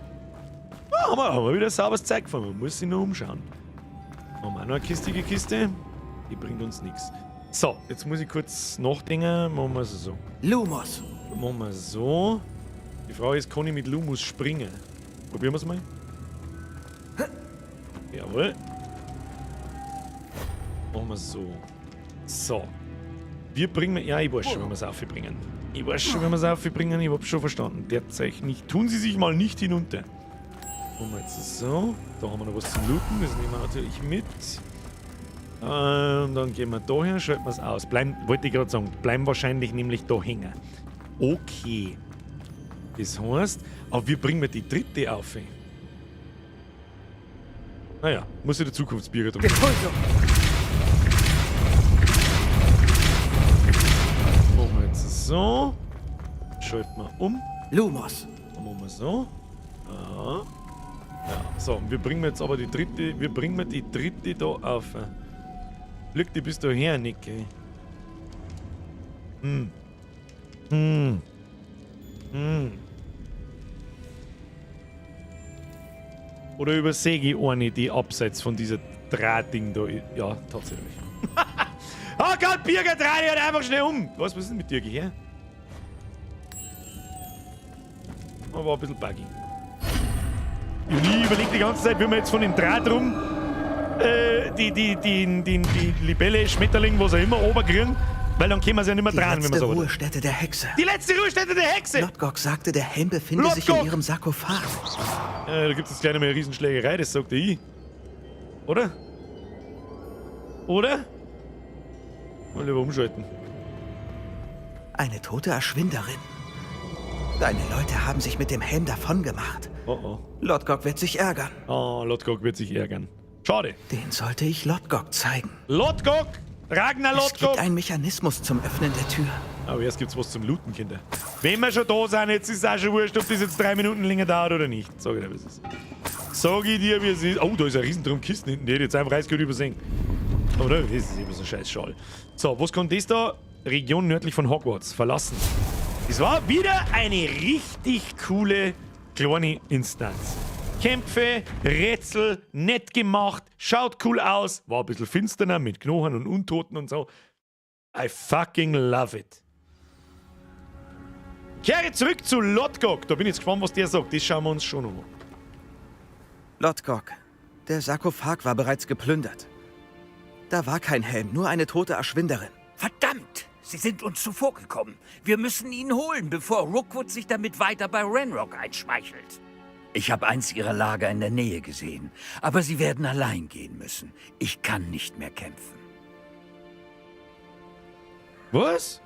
Ah, haben wir wieder sauberes Zeug gefunden. Man muss sich nur umschauen. Haben wir auch noch eine kistige Kiste. Die bringt uns nichts. So, jetzt muss ich kurz nachdenken. Machen wir es so. Lumos. Machen wir so. Die Frage ist, kann ich mit Lumos springen? Probieren wir es mal. Jawohl. Machen wir so. So. Wir bringen... Ja, ich weiß schon, wie wir es aufbringen. Ich weiß schon, wie wir es aufbringen. Ich hab's schon verstanden. Derzeit nicht. Tun Sie sich mal nicht hinunter. Machen wir jetzt so. Da haben wir noch was zum Looten. Das nehmen wir natürlich mit. Dann gehen wir da her, schalten wir es aus. Bleiben, wollte ich gerade sagen, bleiben wahrscheinlich nämlich da hängen. Okay. Das heißt, aber wir bringen die dritte auf. Naja, muss ja der Zukunftsbürger drum. Machen wir jetzt so. Schalten wir um. Lumos. Machen wir so. Ah. Ja, so, wir bringen jetzt aber die dritte. Wir bringen die dritte da auf. Glück, die bist du her, Nick. Hm. Hm. Hm. Oder übersehe ich eine, die abseits von dieser Drahtding da ist? Ja, tatsächlich. Oh Gott, Birger, dreh dich halt einfach schnell um! Was ist denn mit dir her? War ein bisschen buggy. Ich überlege die ganze Zeit, wie wir jetzt von dem Draht rum die Libelle, Schmetterling, was auch immer, runterkriegen, weil dann können wir sie ja nicht mehr dran, wenn wir so. Die letzte Ruhestätte der Hexe. Die letzte Ruhestätte der Hexe! Lodgok sagte, der Helm befinde sich in ihrem Sarkophag. Da gibt es jetzt gleich nochmal eine Riesenschlägerei, das sagte ich. Oder? Oder? Mal lieber umschalten. Eine tote Erschwinderin. Deine Leute haben sich mit dem Helm davongemacht. Oh oh. Lodgok wird sich ärgern. Oh, Lodgok wird sich ärgern. Schade. Den sollte ich Lodgok zeigen. Lodgok! Ragnar Es Lodgok! gibt einen Mechanismus zum Öffnen der Tür. Aber erst gibt's was zum Looten, Kinder. Wenn wir schon da sind, jetzt ist es auch schon wurscht, ob das jetzt 3 Minuten länger dauert oder nicht. Sag ich dir, wie es ist. Sag ich dir, wie es ist. Oh, da ist ein Riesendrum Kisten hinten. Die hätte ich jetzt einfach eiskalt übersehen. Aber das ist eben so ein scheiß Schal. So, was kann das da? Region nördlich von Hogwarts verlassen. Es war wieder eine richtig coole kleine Instanz. Kämpfe, Rätsel, nett gemacht, schaut cool aus, war ein bisschen finsterer mit Knochen und Untoten und so. I fucking love it. Kehre zurück zu Lodgok. Da bin ich jetzt gespannt, was der sagt. Das schauen wir uns schon noch an. Lodgok, der Sarkophag war bereits geplündert. Da war kein Helm, nur eine tote Erschwinderin. Verdammt! Sie sind uns zuvorgekommen. Wir müssen ihn holen, bevor Rookwood sich damit weiter bei Ranrok einschmeichelt. Ich habe eins ihrer Lager in der Nähe gesehen, aber sie werden allein gehen müssen. Ich kann nicht mehr kämpfen. Was?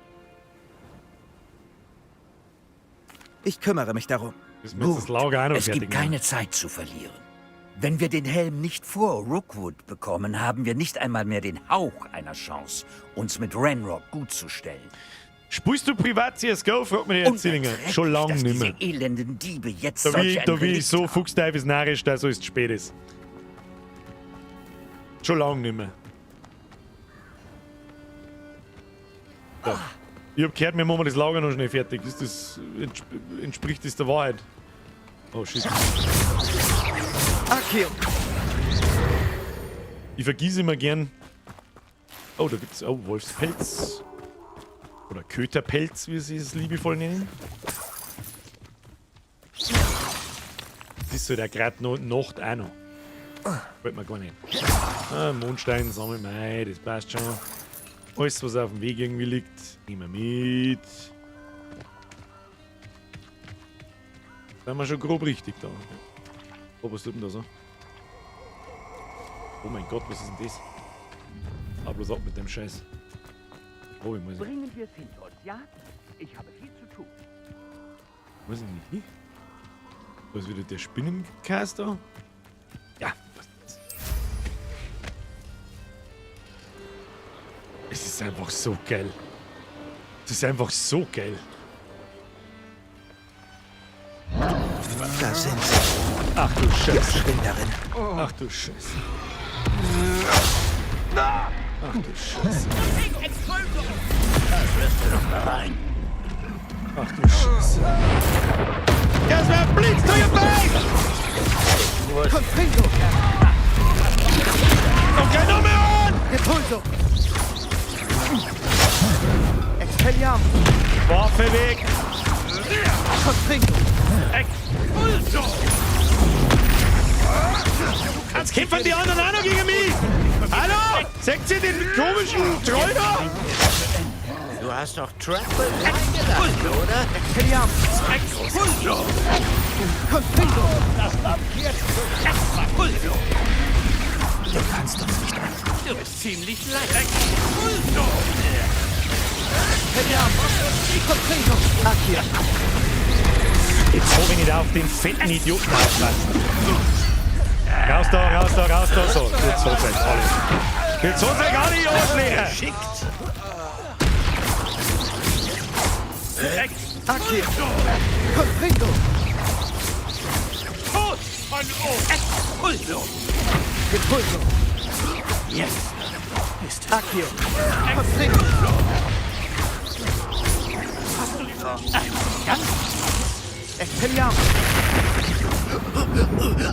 Ich kümmere mich darum. Müssen wir jetzt das Lager auch noch Es fertig gibt machen. keine Zeit zu verlieren. Wenn wir den Helm nicht vor Rookwood bekommen, haben wir nicht einmal mehr den Hauch einer Chance, uns mit Ranrok gutzustellen. Spielst du privat CSGO? Fragt mich der Erzählinger. Schon lange dass nicht mehr. diese elenden Diebe jetzt Da solch bin ich, ein da bin ich Relikt so fuchsteufelsnarrisch, dass es spät ist. Schon lange nicht mehr. Da. Ich hab gehört, wir machen das Lager noch schnell fertig. Ist das, entspricht das der Wahrheit? Oh shit. Accio! Ich vergieße immer gern. Oh, da gibt's. Oh, Wolfspelz. Oder Köterpelz, wie sie es liebevoll nennen. Das ist so der gerade noch Nacht auch noch. Wollt man gar nicht. Ah, Mondstein sammeln wir ein, das passt schon. Alles, was auf dem Weg irgendwie liegt, nehmen wir mit. Sind wir schon grob richtig da. Oh, was tut denn da so? Oh mein Gott, was ist denn das? Hau bloß ab mit dem Scheiß. Oh, ich muss. Bringen wir es hinter uns, ja? Ich habe viel zu tun. Wo ist denn die? Da ist wieder der Spinnencaster. Ja, was ist das? Es ist einfach so geil. Es ist einfach so geil. Da sind sie. Ach du Die Scheiße. Erschwinderin. Ach du Scheiße. Ach du Scheiße. Ach du Scheiße. Das wär Blitz to your face! Confringo! Okay, noch mehr an! Depulso! Expelliarmus! Waffe weg! Confringo! Expulso! Jetzt kämpfen die anderen auch noch gegen mich! Hallo? Seht ihr den komischen Troll da? Du hast doch Trapple eingeladen, oder? Expelliarmus! Expulso! Confringo! Das Lamm kehrt Expulso! Du kannst uns nicht einfach. Du bist ziemlich leicht. Expulso! Expelliarmus! Confringo! Accio! Jetzt hab ich nicht auf den fetten Idioten aufpassen. Raus da, raus da, raus da. So, jetzt hat's euch alle. Jetzt hat's euch alle, ihr Arschlöcher! Schickt! Accio! Confringo! Tod von oben! Expulso! Depulso! Jetzt ist es. Accio! Confringo! Ganz Expelliarmus!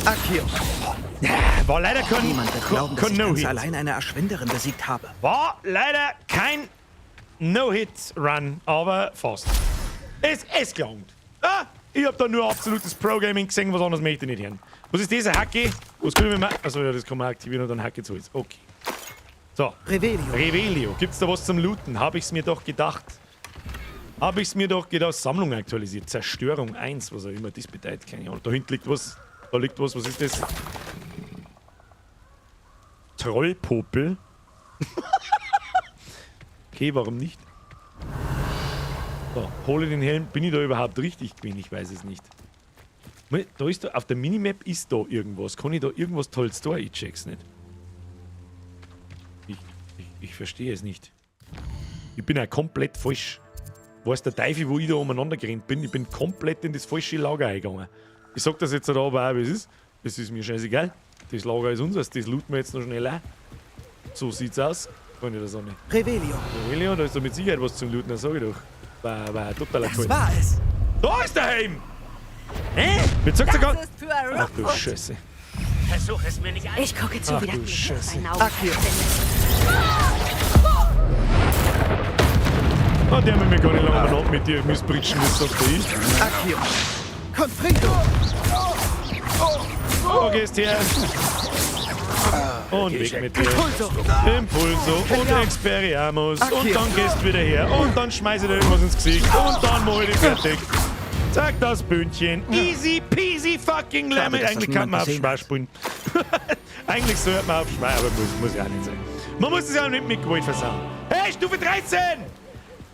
Accio! War leider kein, Niemand wird glauben, dass kein ich ganz No-Hit. allein eine Erschwinderin besiegt habe. War leider kein No-Hit-Run, aber fast. Es gelangt. Ah, ich hab da nur absolutes Pro-Gaming gesehen, was anderes möchte ich nicht hören. Was ist das? Ein Hacke? Was können wir machen? Achso, ja, das kann man aktivieren und dann Hacke zu ist. Okay. So. Revelio. Revelio. Gibt's da was zum Looten? Hab ich's mir doch gedacht. Hab ich's mir doch gedacht. Sammlung aktualisiert. Zerstörung 1, was auch immer das bedeutet. Keine Ahnung. Da hinten liegt was. Da liegt was. Was ist das? Trollpopel. Okay, warum nicht? So, hole den Helm. Bin ich da überhaupt richtig gewesen? Ich weiß es nicht. Da ist da, auf der Minimap ist da irgendwas. Kann ich da irgendwas Tolles da? Ich check's nicht. Ich verstehe es nicht. Ich bin ja komplett falsch. Weiß der Teufel, wo ich da umeinander gerannt bin? Ich bin komplett in das falsche Lager eingegangen. Ich sag das jetzt da aber auch, wie es ist. Das ist mir scheißegal. Das Lager ist unseres, das looten wir jetzt noch schnell ein. So sieht's aus. Freunde der Sonne. Revelio. Revelio, da ist doch mit Sicherheit was zum Looten, das sag ich doch. War totaler Das war es. Da ist der Helm! Hä? Mir zeigt er gar. Das ist für Ach du Rookwood. Scheiße. Versuch es mir nicht Ich gucke zu, Ach wie du das Scheiße. Mein Auge Ah, der will mir gar nicht lange umeinander mit dir missbritschen, das sagt der ich. Accio. Confringo. Oh, gehst her. Und weg mit dir. Impulso. Impulso und Experiamus. Und Accio. dann gehst du wieder her. Und dann schmeiß ich dir irgendwas ins Gesicht. Und dann mach ich dich fertig. Zack, das Bündchen. Easy peasy fucking Schade, lemon. dass das Eigentlich kann niemand man auf gesehen Schwein hat. spielen. Eigentlich sollte man auf Schwein, aber muss ja auch nicht sein. Man muss es ja auch nicht mit Gewalt versauen. Hey, Stufe 13!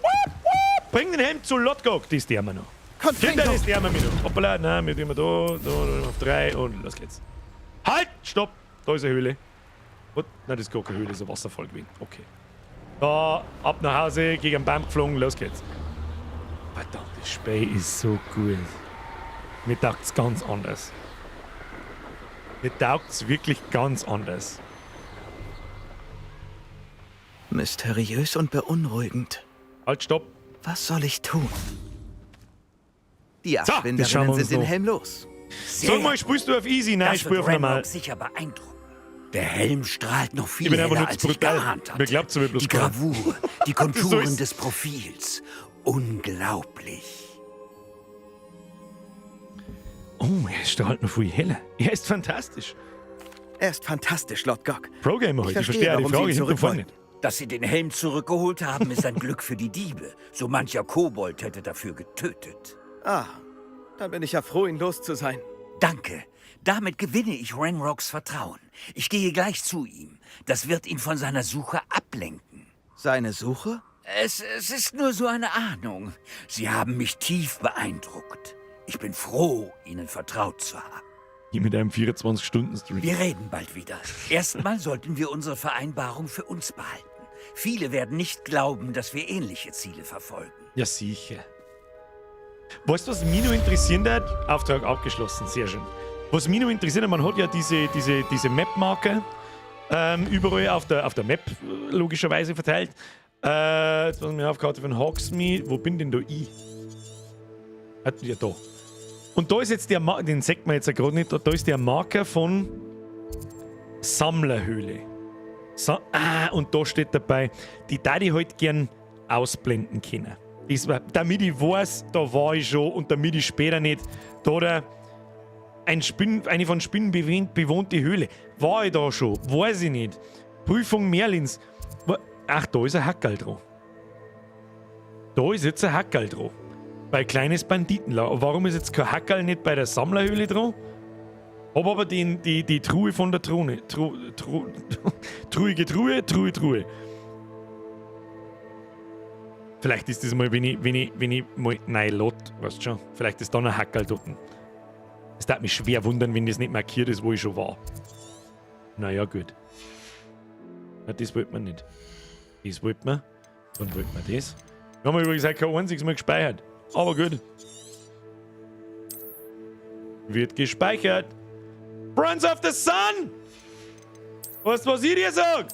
Wupp, wupp. Bring den Helm zu Lodgok. Das der wir noch. Kinder, das der wir noch. Hoppala, nein, wir tun wir da, auf 3 und los geht's. Halt! Stopp! Da ist eine Höhle. What? Nein, das ist gar keine Höhle, das ist ein Wasserfall gewesen. Okay. Da, ab nach Hause, gegen den Baum geflogen, los geht's. Verdammt, das Spiel ist so gut. Mir taugt's ganz anders. Mir taugt's wirklich ganz anders. Mysteriös und beunruhigend. Halt, stopp. Was soll ich tun? Die So, das schauen wir Aschwinderinnen uns sind den noch. Helm los. Sag mal, spielst du auf Easy? Nein, Das ich spiel wird auf normal. Ranrock sicher beeindrucken. Der Helm strahlt noch viel Ich bin einfach heller, nur als zu ich brutal. geahnt hatte. Mir glaubt's, ich bin bloß Die geil. Gravur, die So Konturen ist- des Profils. Unglaublich. Oh, er strahlt noch viel heller. Er ist fantastisch. Er ist fantastisch, Lodgok. Pro-Gamer Ich heute. Ich verstehe, verstehe die warum Frage Sie ihn hinten und zurück vorne wollen. nicht. Dass sie den Helm zurückgeholt haben, ist ein Glück für die Diebe. So mancher Kobold hätte dafür getötet. Ah, dann bin ich ja froh, ihn los zu sein. Danke. Damit gewinne ich Ranrocks Vertrauen. Ich gehe gleich zu ihm. Das wird ihn von seiner Suche ablenken. Seine Suche? Es ist nur so eine Ahnung. Sie haben mich tief beeindruckt. Ich bin froh, Ihnen vertraut zu haben. Hier mit einem 24-Stunden-Stream. Wir reden bald wieder. Erstmal sollten wir unsere Vereinbarung für uns behalten. Viele werden nicht glauben, dass wir ähnliche Ziele verfolgen. Ja, sicher. Weißt du, was mich noch interessieren hat? Auftrag abgeschlossen, sehr schön. Was mich noch interessiert hat, man hat ja diese Map-Marker überall auf der Map logischerweise verteilt. Jetzt muss ich mir auf Karte von Hogsmeade. Wo bin denn da ich? Ah, ja, da. Und da ist jetzt der Marker, den sieht man jetzt ja gerade nicht, da ist der Marker von Sammlerhöhle. Und da steht dabei, die da ich halt gern ausblenden können. Das war, damit ich weiß, da war ich schon und damit ich später nicht da oder eine von Spinnen bewohnte Höhle. War ich da schon? Weiß ich nicht. Prüfung Merlins. Ach, da ist ein Hackerl dran. Da ist jetzt ein Hackerl dran. Bei kleines Banditenlager. Warum ist jetzt kein Hackerl nicht bei der Sammlerhöhle dran? Hab aber die Truhe von der Throne. Truhige Truhe, Truhe, Truhe. Vielleicht ist das mal, wenn ich mal nein lot, weißt du schon. Vielleicht ist da noch ein Hackerl dort. Es darf mich schwer wundern, wenn das nicht markiert ist, wo ich schon war. Naja, gut. Na, das wollte man nicht. Das wollte man. Dann wollte man das. Wir haben übrigens auch kein einziges Mal gespeichert. Aber gut. Wird gespeichert. Bronze of the Sun! Weißt du, was ich dir sag?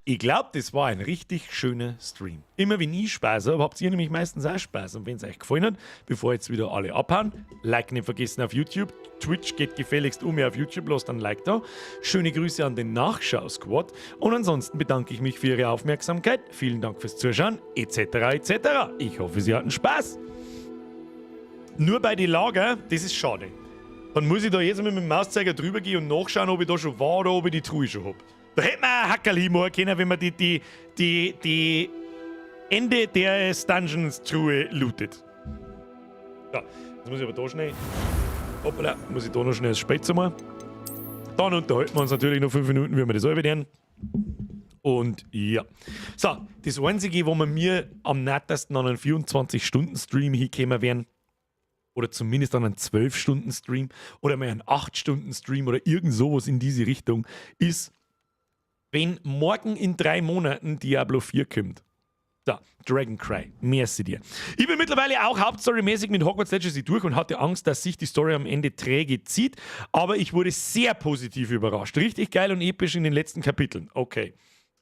Ich glaube, das war ein richtig schöner Stream. Immer wenn ich Spaß habe, habt ihr nämlich meistens auch Spaß. Und wenn es euch gefallen hat, bevor jetzt wieder alle abhauen, Like nicht vergessen auf YouTube. Twitch geht gefälligst um mir auf YouTube, lasst ein Like da. Schöne Grüße an den Nachschau-Squad. Und ansonsten bedanke ich mich für Ihre Aufmerksamkeit. Vielen Dank fürs Zuschauen, etc. etc. Ich hoffe, Sie hatten Spaß. Nur bei den Lager, das ist schade. Dann muss ich da jetzt mal mit dem Mauszeiger drüber gehen und nachschauen, ob ich da schon war oder ob ich die Truhe schon hab. Da hätte man auch ein Hackerl hinmachen können, wenn man die Ende des Dungeons Truhe lootet. Ja, jetzt muss ich aber da schnell. Hoppala, muss ich da noch schnell das Spätzle machen. Dann unterhalten wir uns natürlich noch 5 Minuten, wie wir das alle werden. Und ja. So, das Einzige, wo wir mir am nettesten an einen 24-Stunden-Stream hinkommen wären, oder zumindest an einen 12-Stunden-Stream oder mal einen 8-Stunden-Stream oder irgend sowas in diese Richtung, ist, wenn morgen in 3 Monaten Diablo 4 kommt. So, Dragon Cry, merci dir. Ich bin mittlerweile auch hauptstorymäßig mit Hogwarts Legacy durch und hatte Angst, dass sich die Story am Ende träge zieht, aber ich wurde sehr positiv überrascht. Richtig geil und episch in den letzten Kapiteln. Okay.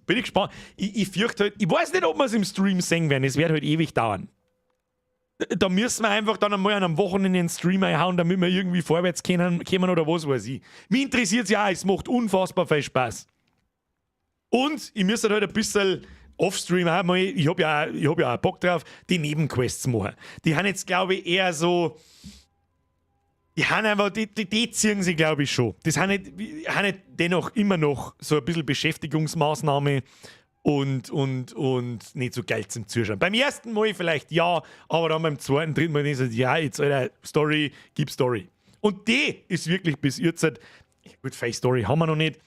Bin ich gespannt. Ich fürchte halt, ich weiß nicht, ob wir es im Stream sehen werden. Es wird halt ewig dauern. Da müssen wir einfach dann einmal an einem Wochenende einen Stream einhauen, damit wir irgendwie vorwärts können, kommen oder was weiß ich. Mich interessiert es ja auch, es macht unfassbar viel Spaß. Und ich müsste halt ein bisschen Offstream auch mal, ich hab ja auch Bock drauf, die Nebenquests machen. Die haben jetzt, glaube ich, eher so. Die haben einfach, die ziehen sich, glaube ich, schon. Das haben nicht dennoch immer noch so ein bisschen Beschäftigungsmaßnahme und nicht so geil zum Zuschauen. Beim ersten Mal vielleicht ja, aber dann beim zweiten, dritten Mal nicht so, ja, jetzt, Alter, Story, gib Story. Und die ist wirklich bis jetzt, gut, Face Story haben wir noch nicht,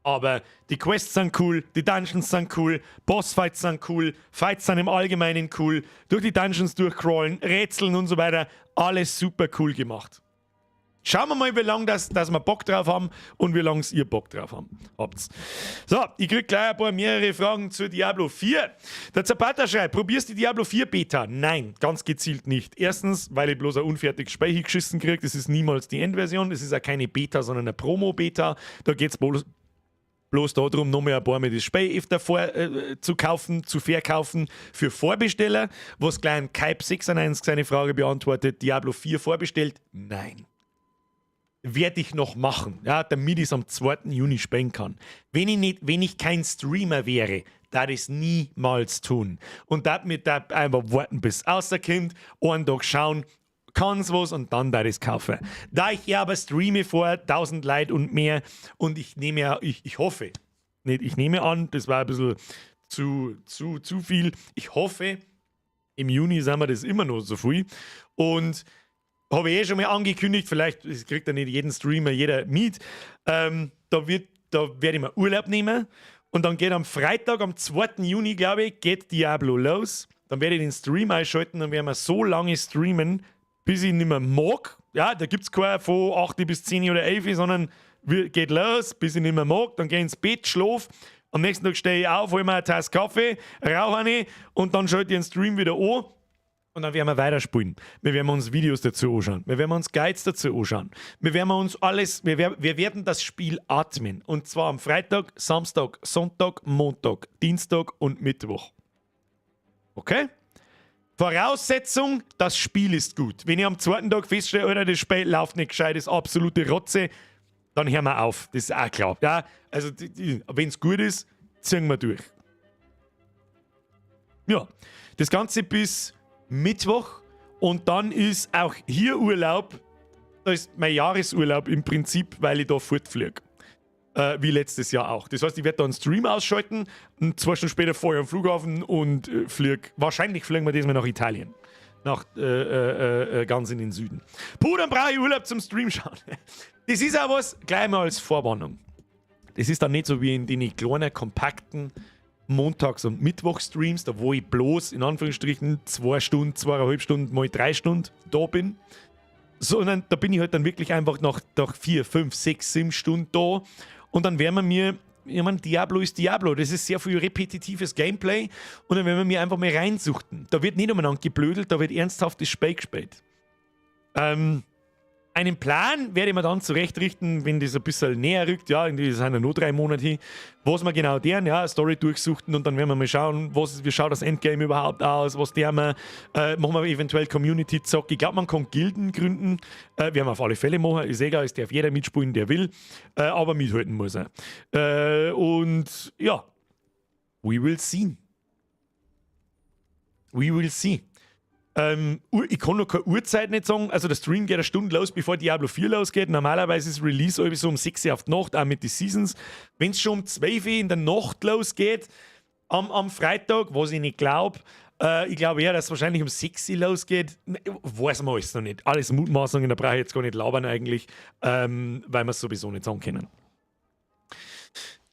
aber die Quests sind cool, die Dungeons sind cool, Bossfights sind cool, Fights sind im Allgemeinen cool, durch die Dungeons durchcrawlen, Rätseln und so weiter, alles super cool gemacht. Schauen wir mal, wie lange dass wir Bock drauf haben und wie lange ihr Bock drauf habt. So, ich krieg gleich ein paar mehrere Fragen zu Diablo 4. Der Zapata schreibt: Probierst die Diablo 4 Beta? Nein, ganz gezielt nicht. Erstens, weil ich bloß ein unfertiges Spiel hingeschissen kriege. Das ist niemals die Endversion. Das ist auch keine Beta, sondern eine Promo-Beta. Da geht es bloß darum, nochmal ein paar Mal das Spiel öfter zu kaufen, zu verkaufen für Vorbesteller. Was gleich ein Kype 96 seine Frage beantwortet: Diablo 4 vorbestellt? Nein. Werde ich noch machen, ja, damit ich es am 2. Juni spielen kann. Wenn ich kein Streamer wäre, da ich es niemals tun. Und da mir da einfach warten, bis es rauskommt, einen Tag schauen, kann's was und dann da ich es kaufen. Da ich ja aber streame vor 1000 Leuten und mehr und ich nehme ja, ich hoffe, nicht, ich nehme an, das war ein bisschen zu viel. Ich hoffe, im Juni sind wir das immer noch so viel. Und habe ich eh schon mal angekündigt, vielleicht kriegt ja nicht jeden Streamer jeder mit. Da werde ich mir Urlaub nehmen und dann geht am Freitag, am 2. Juni, glaube ich, geht Diablo los. Dann werde ich den Stream einschalten und werden wir so lange streamen, bis ich nicht mehr mag. Ja, da gibt es kein von 8 bis 10 oder 11, sondern geht los, bis ich nicht mehr mag. Dann gehe ich ins Bett, schlaf. Am nächsten Tag stehe ich auf, hole mir eine Tasse Kaffee, rauche eine und dann schalte ich den Stream wieder an. Und dann werden wir weiterspielen. Wir werden uns Videos dazu anschauen. Wir werden uns Guides dazu anschauen. Wir werden uns alles, wir werden das Spiel atmen. Und zwar am Freitag, Samstag, Sonntag, Montag, Dienstag und Mittwoch. Okay? Voraussetzung, das Spiel ist gut. Wenn ich am zweiten Tag feststelle, Alter, das Spiel läuft nicht gescheit, ist absolute Rotze, dann hören wir auf. Das ist auch klar. Ja, also, wenn es gut ist, ziehen wir durch. Ja, das Ganze bis Mittwoch und dann ist auch hier Urlaub. Da ist mein Jahresurlaub im Prinzip, weil ich da fortfliege. Wie letztes Jahr auch. Das heißt, ich werde da einen Stream ausschalten und 2 Stunden später fahre ich am Flughafen und fliege. Wahrscheinlich fliegen wir diesmal nach Italien. Nach ganz in den Süden. Puh, dann brauche ich Urlaub zum Stream schauen. Das ist auch was, gleich mal als Vorwarnung. Das ist dann nicht so wie in den kleinen, kompakten Montags- und Mittwochstreams, da wo ich bloß in Anführungsstrichen 2 Stunden, 2,5 Stunden, mal 3 Stunden da bin, sondern da bin ich halt dann wirklich einfach nach 4, 5, 6, 7 Stunden da und dann werden wir mir, ich meine, Diablo ist Diablo, das ist sehr viel repetitives Gameplay und dann werden wir mir einfach mal reinsuchten. Da wird nicht umeinander geblödelt, da wird ernsthaft das Spiel gespielt. Einen Plan werde ich mir dann zurechtrichten, wenn das ein bisschen näher rückt, ja, in die sind ja nur 3 Monate hin, was wir genau deren, ja, Story durchsuchten und dann werden wir mal schauen, wie schaut das Endgame überhaupt aus, was der wir, machen wir eventuell Community-Zock. Ich glaube, man kann Gilden gründen, werden wir auf alle Fälle machen, ist egal, es darf jeder mitspielen, der will, aber mithalten muss er. Und ja, we will see. We will see. Ich kann noch keine Uhrzeit nicht sagen. Also der Stream geht eine Stunde los, bevor Diablo 4 losgeht. Normalerweise ist Release irgendwie so um 6 Uhr auf die Nacht, auch mit den Seasons. Wenn es schon um 12 Uhr in der Nacht losgeht, am Freitag, was ich nicht glaube, ich glaube eher, dass es wahrscheinlich um 6 Uhr losgeht. Ne, weiß man alles noch nicht. Alles Mutmaßungen, da brauche ich jetzt gar nicht labern eigentlich, weil wir es sowieso nicht sagen können.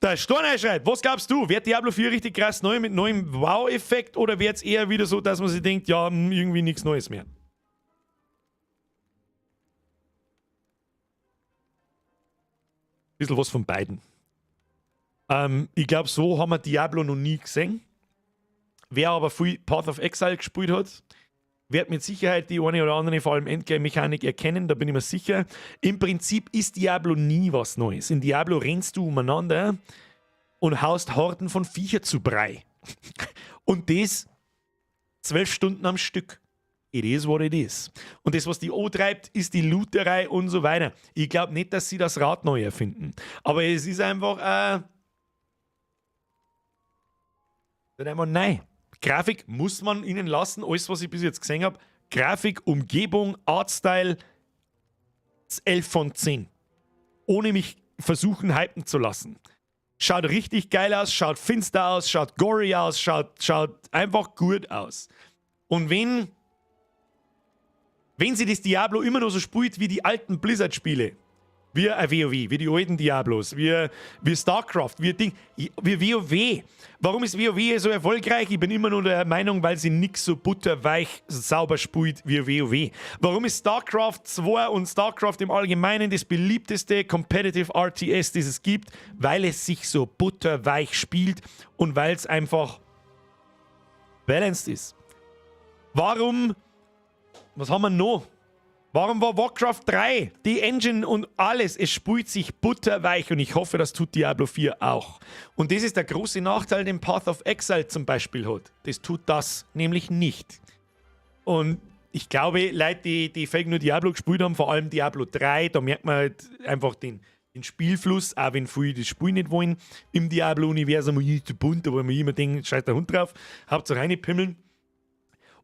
Der Storner schreibt, was glaubst du? Wird Diablo 4 richtig krass neu mit neuem Wow-Effekt oder wird es eher wieder so, dass man sich denkt, ja, irgendwie nichts Neues mehr? Bisschen was von beiden. Ich glaube, so haben wir Diablo noch nie gesehen. Wer aber viel Path of Exile gespielt hat, wird mit Sicherheit die eine oder andere, vor allem Endgame-Mechanik erkennen, da bin ich mir sicher. Im Prinzip ist Diablo nie was Neues. In Diablo rennst du umeinander und haust Horden von Viecher zu Brei. Und das 12 Stunden am Stück. It is what it is. Und das, was die antreibt, ist die Looterei und so weiter. Ich glaube nicht, dass sie das Rad neu erfinden. Aber es ist einfach nein. Grafik muss man ihnen lassen, alles, was ich bis jetzt gesehen habe. Grafik, Umgebung, Artstyle, 11 von 10. Ohne mich versuchen, hypen zu lassen. Schaut richtig geil aus, schaut finster aus, schaut gory aus, schaut einfach gut aus. Und wenn sie das Diablo immer noch so spielt wie die alten Blizzard-Spiele, wie ein WoW, wie die alten Diablos, wie StarCraft, wie Ding, wie WoW. Warum ist WoW so erfolgreich? Ich bin immer nur der Meinung, weil sie nix so butterweich sauber spielt wie WoW. Warum ist StarCraft 2 und StarCraft im Allgemeinen das beliebteste Competitive RTS, das es gibt? Weil es sich so butterweich spielt und weil es einfach balanced ist. Warum, was haben wir noch? Warum war Warcraft 3, die Engine und alles, es spielt sich butterweich und ich hoffe, das tut Diablo 4 auch. Und das ist der große Nachteil, den Path of Exile zum Beispiel hat. Das tut das nämlich nicht. Und ich glaube, Leute, die fake nur Diablo gespielt haben, vor allem Diablo 3, da merkt man halt einfach den Spielfluss, auch wenn viele das Spiel nicht wollen im Diablo-Universum, ist zu bunt, da wo man immer denkt, scheiß der Hund drauf, Hauptsache reinpimmeln.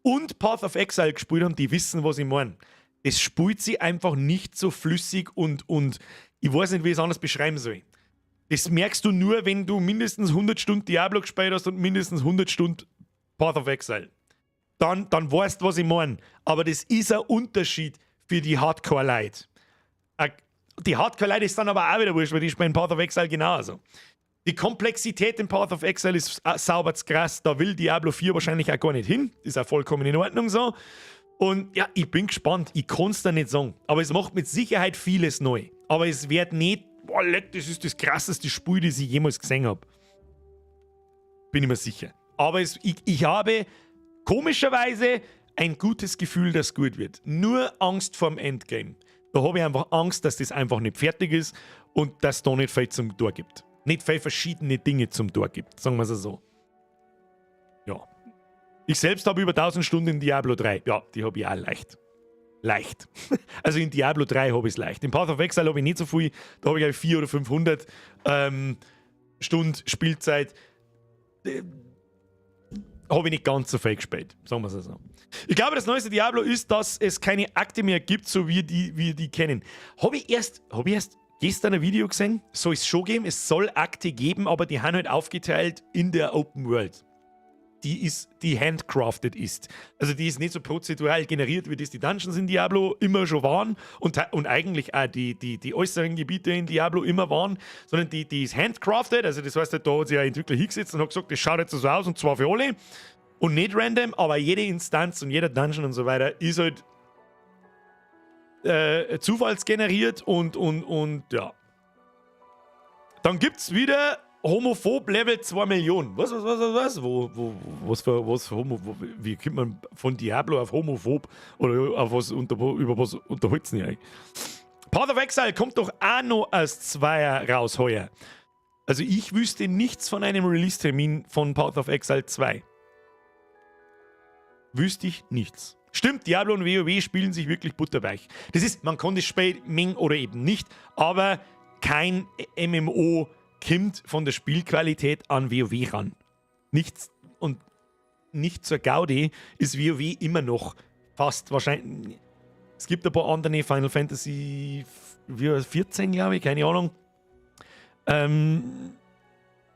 Und Path of Exile gespielt haben, die wissen, was ich meine. Es spielt sich einfach nicht so flüssig und ich weiß nicht, wie ich es anders beschreiben soll. Das merkst du nur, wenn du mindestens 100 Stunden Diablo gespielt hast und mindestens 100 Stunden Path of Exile. Dann weißt du, was ich meine. Aber das ist ein Unterschied für die Hardcore-Leute. Die Hardcore-Leute ist dann aber auch wieder wurscht, weil die spielen Path of Exile genauso. Die Komplexität in Path of Exile ist sauber zu krass. Da will Diablo 4 wahrscheinlich auch gar nicht hin. Ist auch vollkommen in Ordnung so. Und ja, ich bin gespannt. Ich kann es da nicht sagen. Aber es macht mit Sicherheit vieles neu. Aber es wird nicht, boah, leck, das ist das krasseste Spiel, das ich jemals gesehen habe. Bin ich mir sicher. Aber ich habe komischerweise ein gutes Gefühl, dass es gut wird. Nur Angst vorm Endgame. Da habe ich einfach Angst, dass das einfach nicht fertig ist und dass da nicht viel zum Tor gibt. Nicht viel verschiedene Dinge zum Tor gibt, sagen wir es so. Ja. Ich selbst habe über 1000 Stunden in Diablo 3. Ja, die habe ich auch leicht. Leicht. Also in Diablo 3 habe ich es leicht. In Path of Exile habe ich nicht so viel. Da habe ich, glaube ich, 400 oder 500 Stunden Spielzeit. Habe ich nicht ganz so viel gespielt, sagen wir es so. Ich glaube, das neueste Diablo ist, dass es keine Akte mehr gibt, so wie wir die kennen. Hab ich erst gestern ein Video gesehen? Soll es schon geben? Es soll Akte geben, aber die haben halt aufgeteilt in der Open World, die handcrafted ist. Also die ist nicht so prozedural generiert, wie das die Dungeons in Diablo immer schon waren und eigentlich auch die äußeren Gebiete in Diablo immer waren, sondern die ist handcrafted, also das heißt, da hat sich ein Entwickler hingesetzt und hat gesagt, das schaut jetzt so aus und zwar für alle und nicht random, aber jede Instanz und jeder Dungeon und so weiter ist halt zufallsgeneriert und ja. Dann gibt es wieder Homophob Level 2 Millionen. Was, was, was, was, was? Was für Homo, wo, wie kommt man von Diablo auf Homophob oder auf was, über was unterhalten sie eigentlich? Path of Exile kommt doch auch noch als Zweier raus heuer. Also ich wüsste nichts von einem Release-Termin von Path of Exile 2. Wüsste ich nichts. Stimmt, Diablo und WoW spielen sich wirklich butterweich. Das ist, man kann das Spiel mengen oder eben nicht, aber kein MMO kommt von der Spielqualität an WoW ran. Nichts und nicht zur Gaudi ist WoW immer noch fast wahrscheinlich. Es gibt ein paar andere, Final Fantasy 14, glaube ich, keine Ahnung.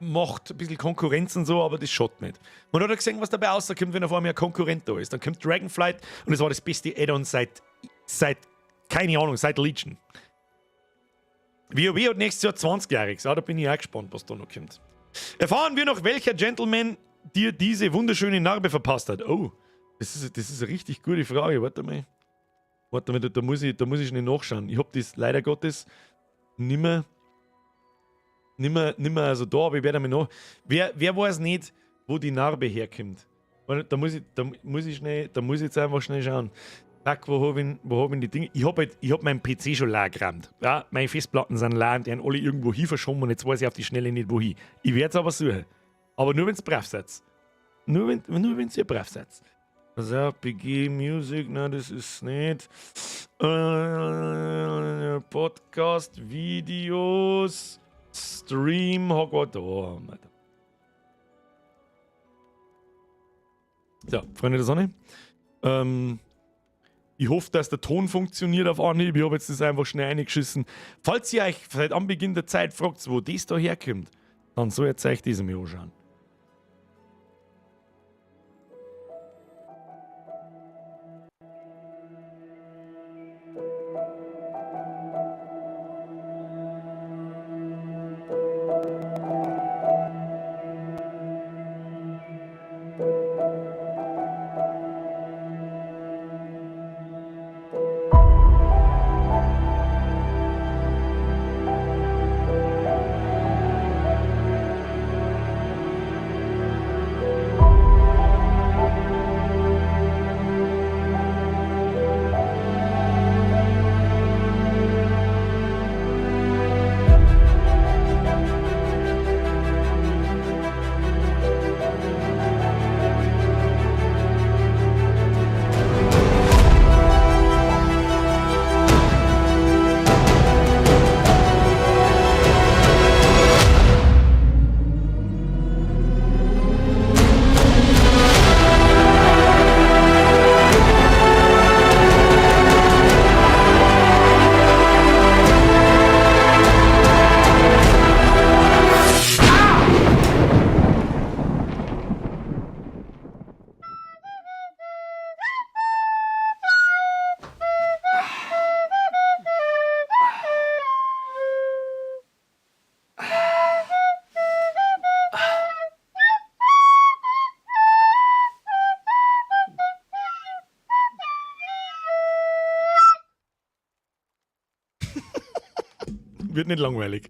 Macht ein bisschen Konkurrenz und so, aber das schaut nicht. Man hat ja gesehen, was dabei rauskommt, wenn auf einmal ein Konkurrent da ist. Dann kommt Dragonflight und es war das beste Add-on seit, keine Ahnung, seit Legion. WoW hat nächstes Jahr 20-jähriges. Ja, da bin ich auch gespannt, was da noch kommt. Erfahren wir noch, welcher Gentleman dir diese wunderschöne Narbe verpasst hat. Oh, das ist eine richtig gute Frage. Warte mal. Warte mal, da muss ich schnell nachschauen. Ich hab das leider Gottes nimmer also da, aber ich werde mir noch. Wer weiß nicht, wo die Narbe herkommt? Da muss ich jetzt einfach schnell schauen. Fuck, wo hab ich die Dinge? Ich hab halt, meinen PC schon leer gerammt. Ja, meine Festplatten sind leer und die haben alle irgendwo hin verschoben und jetzt weiß ich auf die Schnelle nicht, wohin. Ich werde es aber suchen. Aber nur, wenn es brav seid. Nur wenn ihr brav seid. Also, BG Music, nein, das ist nicht. Podcast, Videos, Stream, Hogwarts. Oh, Alter. So, Freunde der Sonne. Ich hoffe, dass der Ton funktioniert auf Anhieb. Ich habe jetzt das einfach schnell reingeschissen. Falls ihr euch seit Anbeginn der Zeit fragt, wo das da herkommt, dann soll jetzt euch das mal anschauen. Wird nicht langweilig.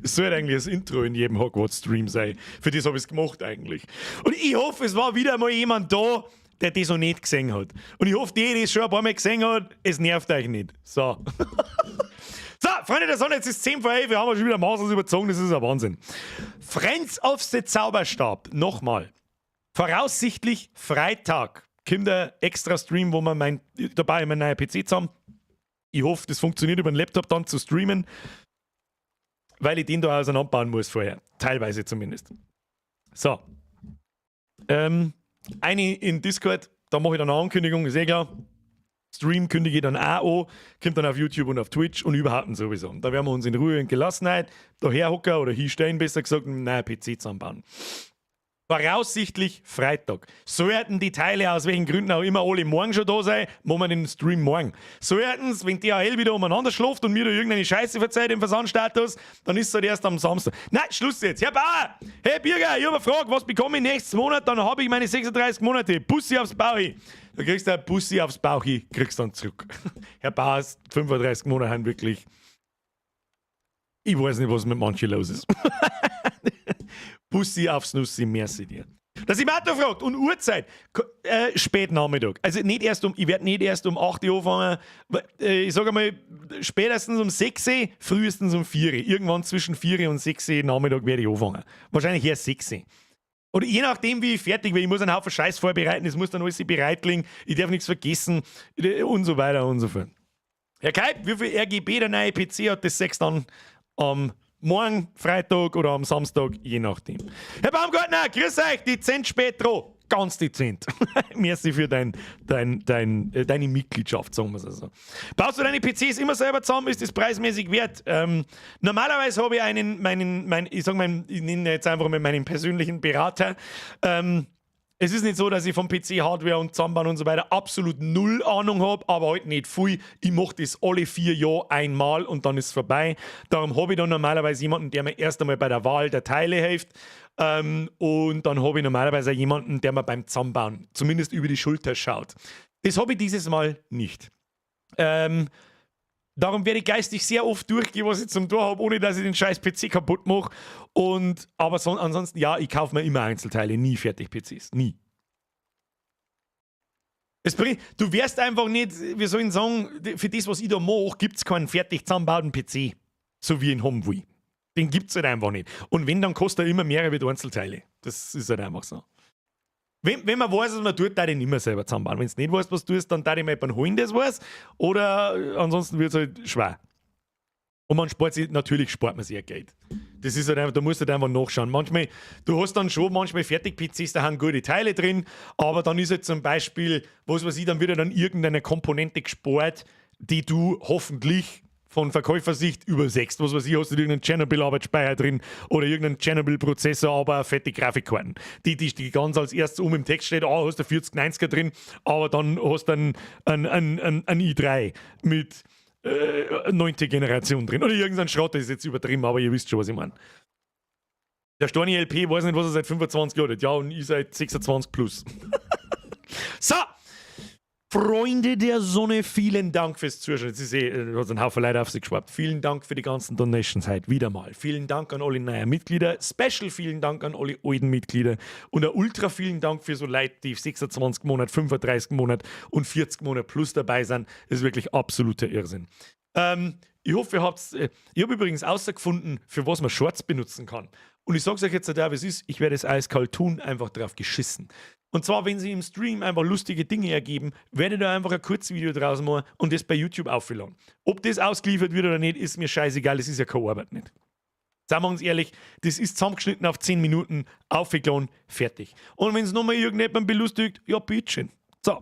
Es sollte eigentlich das Intro in jedem Hogwarts-Stream sein. Für das habe ich es gemacht eigentlich. Und ich hoffe, es war wieder mal jemand da, der das noch nicht gesehen hat. Und ich hoffe, die, die es schon ein paar Mal gesehen hat, es nervt euch nicht. So. So, Freunde der Sonne, jetzt ist 10:50, wir haben schon wieder maßlos überzogen, das ist ein Wahnsinn. Friends of the Zauberstab, nochmal. Voraussichtlich Freitag kommt der extra Stream, wo wir dabei meinen neuen PC zusammen. Ich hoffe, das funktioniert über den Laptop dann zu streamen, weil ich den da auseinanderbauen muss vorher. Teilweise zumindest. So. Eine in Discord, da mache ich dann eine Ankündigung, ist eh klar. Stream kündige ich dann auch an, kommt dann auf YouTube und auf Twitch und überhaupt sowieso. Und da werden wir uns in Ruhe und Gelassenheit daher hocken oder hinstellen, besser gesagt, einen neuen PC zusammenbauen. Voraussichtlich Freitag. Sollten die Teile aus welchen Gründen auch immer alle morgen schon da sein, machen wir den Stream morgen. Sollten's, wenn DHL wieder umeinander schläft und mir da irgendeine Scheiße verzeiht im Versandstatus, dann ist es halt erst am Samstag. Nein, Schluss jetzt. Herr Bauer, hey Birger, ich hab eine Frage, was bekomme ich nächsten Monat? Dann habe ich meine 36 Monate. Bussi aufs Bauchi. Da kriegst du ein Bussi aufs Bauchi, kriegst dann zurück. Herr Bauer, 35 Monate haben wirklich. Ich weiß nicht, was mit manchen los ist. Bussi aufs Nussi, merci dir. Der Simato fragt, und Uhrzeit? Spätnachmittag. Also nicht erst um, ich werde nicht erst um 8 Uhr anfangen. Ich sage mal, spätestens um 6 Uhr, frühestens um 4 Uhr. Irgendwann zwischen 4 Uhr und 6 Uhr Nachmittag werde ich anfangen. Wahrscheinlich erst 6 Uhr. Oder je nachdem, wie ich fertig bin, ich muss einen Haufen Scheiß vorbereiten, es muss dann alles bereit liegen, ich darf nichts vergessen und so weiter und so fort. Herr Keib, wie viel RGB der neue PC hat, das sechs dann am morgen, Freitag oder am Samstag, je nachdem. Herr Baumgartner, grüß euch, dezent spät dran. Ganz dezent. Merci für deine Mitgliedschaft, sagen wir es also. Baust du deine PCs immer selber zusammen, ist das preismäßig wert? Normalerweise habe ich ich nenne jetzt einfach mal meinen persönlichen Berater. Es ist nicht so, dass ich vom PC-Hardware und Zusammenbauen und so weiter absolut null Ahnung habe, aber halt nicht viel. Ich mache das alle 4 Jahre einmal und dann ist es vorbei. Darum habe ich dann normalerweise jemanden, der mir erst einmal bei der Wahl der Teile hilft. Und dann habe ich normalerweise auch jemanden, der mir beim Zusammenbauen zumindest über die Schulter schaut. Das habe ich dieses Mal nicht. Darum werde ich geistig sehr oft durchgehen, was ich zum Tor habe, ohne dass ich den scheiß PC kaputt mache. Und, aber so, ansonsten, ja, ich kaufe mir immer Einzelteile, nie fertig PCs. Nie. Es bringt, du wirst einfach nicht, wie soll ich sagen, für das, was ich da mache, gibt es keinen fertig zusammenbauten PC. So wie in haben will. Den gibt es halt einfach nicht. Und wenn, dann kostet er immer mehr wie Einzelteile. Das ist halt einfach so. Wenn man weiß, was man tut, da ich ihn immer selber zusammenbauen. Wenn du nicht weißt, was du tust, dann da ich mal jemanden holen, der es weiß. Oder ansonsten wird es halt schwer. Und man spart sich, natürlich spart man sich ja Geld. Das ist halt einfach, da musst du halt einfach nachschauen. Manchmal, du hast dann schon manchmal Fertig-PCs, da haben gute Teile drin, aber dann ist halt zum Beispiel, was weiß ich, dann wird ja dann irgendeine Komponente gespart, die du hoffentlich von Verkäufersicht übersehst. Was weiß ich, hast du irgendeinen Tschernobyl-Arbeitsspeicher drin oder irgendeinen Tschernobyl-Prozessor, aber eine fette Grafikkarten. Die ganz als erstes oben im Text steht, ah, hast du 4090er drin, aber dann hast du einen i3 mit 9. Generation drin. Oder irgendein Schrott, das ist jetzt übertrieben, aber ihr wisst schon, was ich meine. Der Storni LP weiß nicht, was er seit 25 Jahren hat. Ja, und ich seit 26 plus. So! Freunde der Sonne, vielen Dank fürs Zuschauen. Jetzt ist eh, hat ein Haufen Leute auf sich geschwappt. Vielen Dank für die ganzen Donations heute wieder mal. Vielen Dank an alle neuen Mitglieder. Special vielen Dank an alle alten Mitglieder. Und ein ultra vielen Dank für so Leute, die 26 Monate, 35 Monate und 40 Monate plus dabei sind. Das ist wirklich absoluter Irrsinn. Ich hoffe, ihr habt. Ich habe übrigens außergefunden, für was man Shorts benutzen kann. Und ich sag's euch jetzt da, wie es ist, ich werde es eiskalt tun, einfach drauf geschissen. Und zwar, wenn sie im Stream einfach lustige Dinge ergeben, werde ich da einfach ein Kurzvideo draus machen und das bei YouTube aufladen. Ob das ausgeliefert wird oder nicht, ist mir scheißegal, das ist ja keine Arbeit nicht. Sagen wir uns ehrlich, das ist zusammengeschnitten auf 10 Minuten, aufgeladen, fertig. Und wenn es nochmal irgendjemand belustigt, ja, bitteschön. So.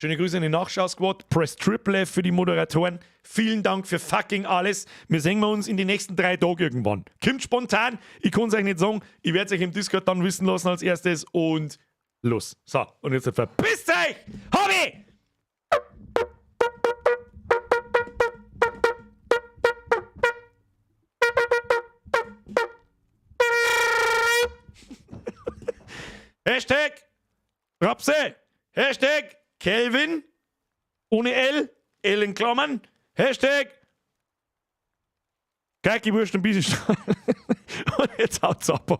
Schöne Grüße in den Nachschau-Squad. Press Triple F für die Moderatoren. Vielen Dank für fucking alles. Wir sehen wir uns in den nächsten 3 Tagen irgendwann. Kommt spontan. Ich kann es euch nicht sagen. Ich werde es euch im Discord dann wissen lassen als erstes. Und los. So, und jetzt verpisst euch! Hobby! #Rapse! #Kelvin ohne L, L in Klammern. #Kackwurst und bisschen. Und jetzt haut's ab.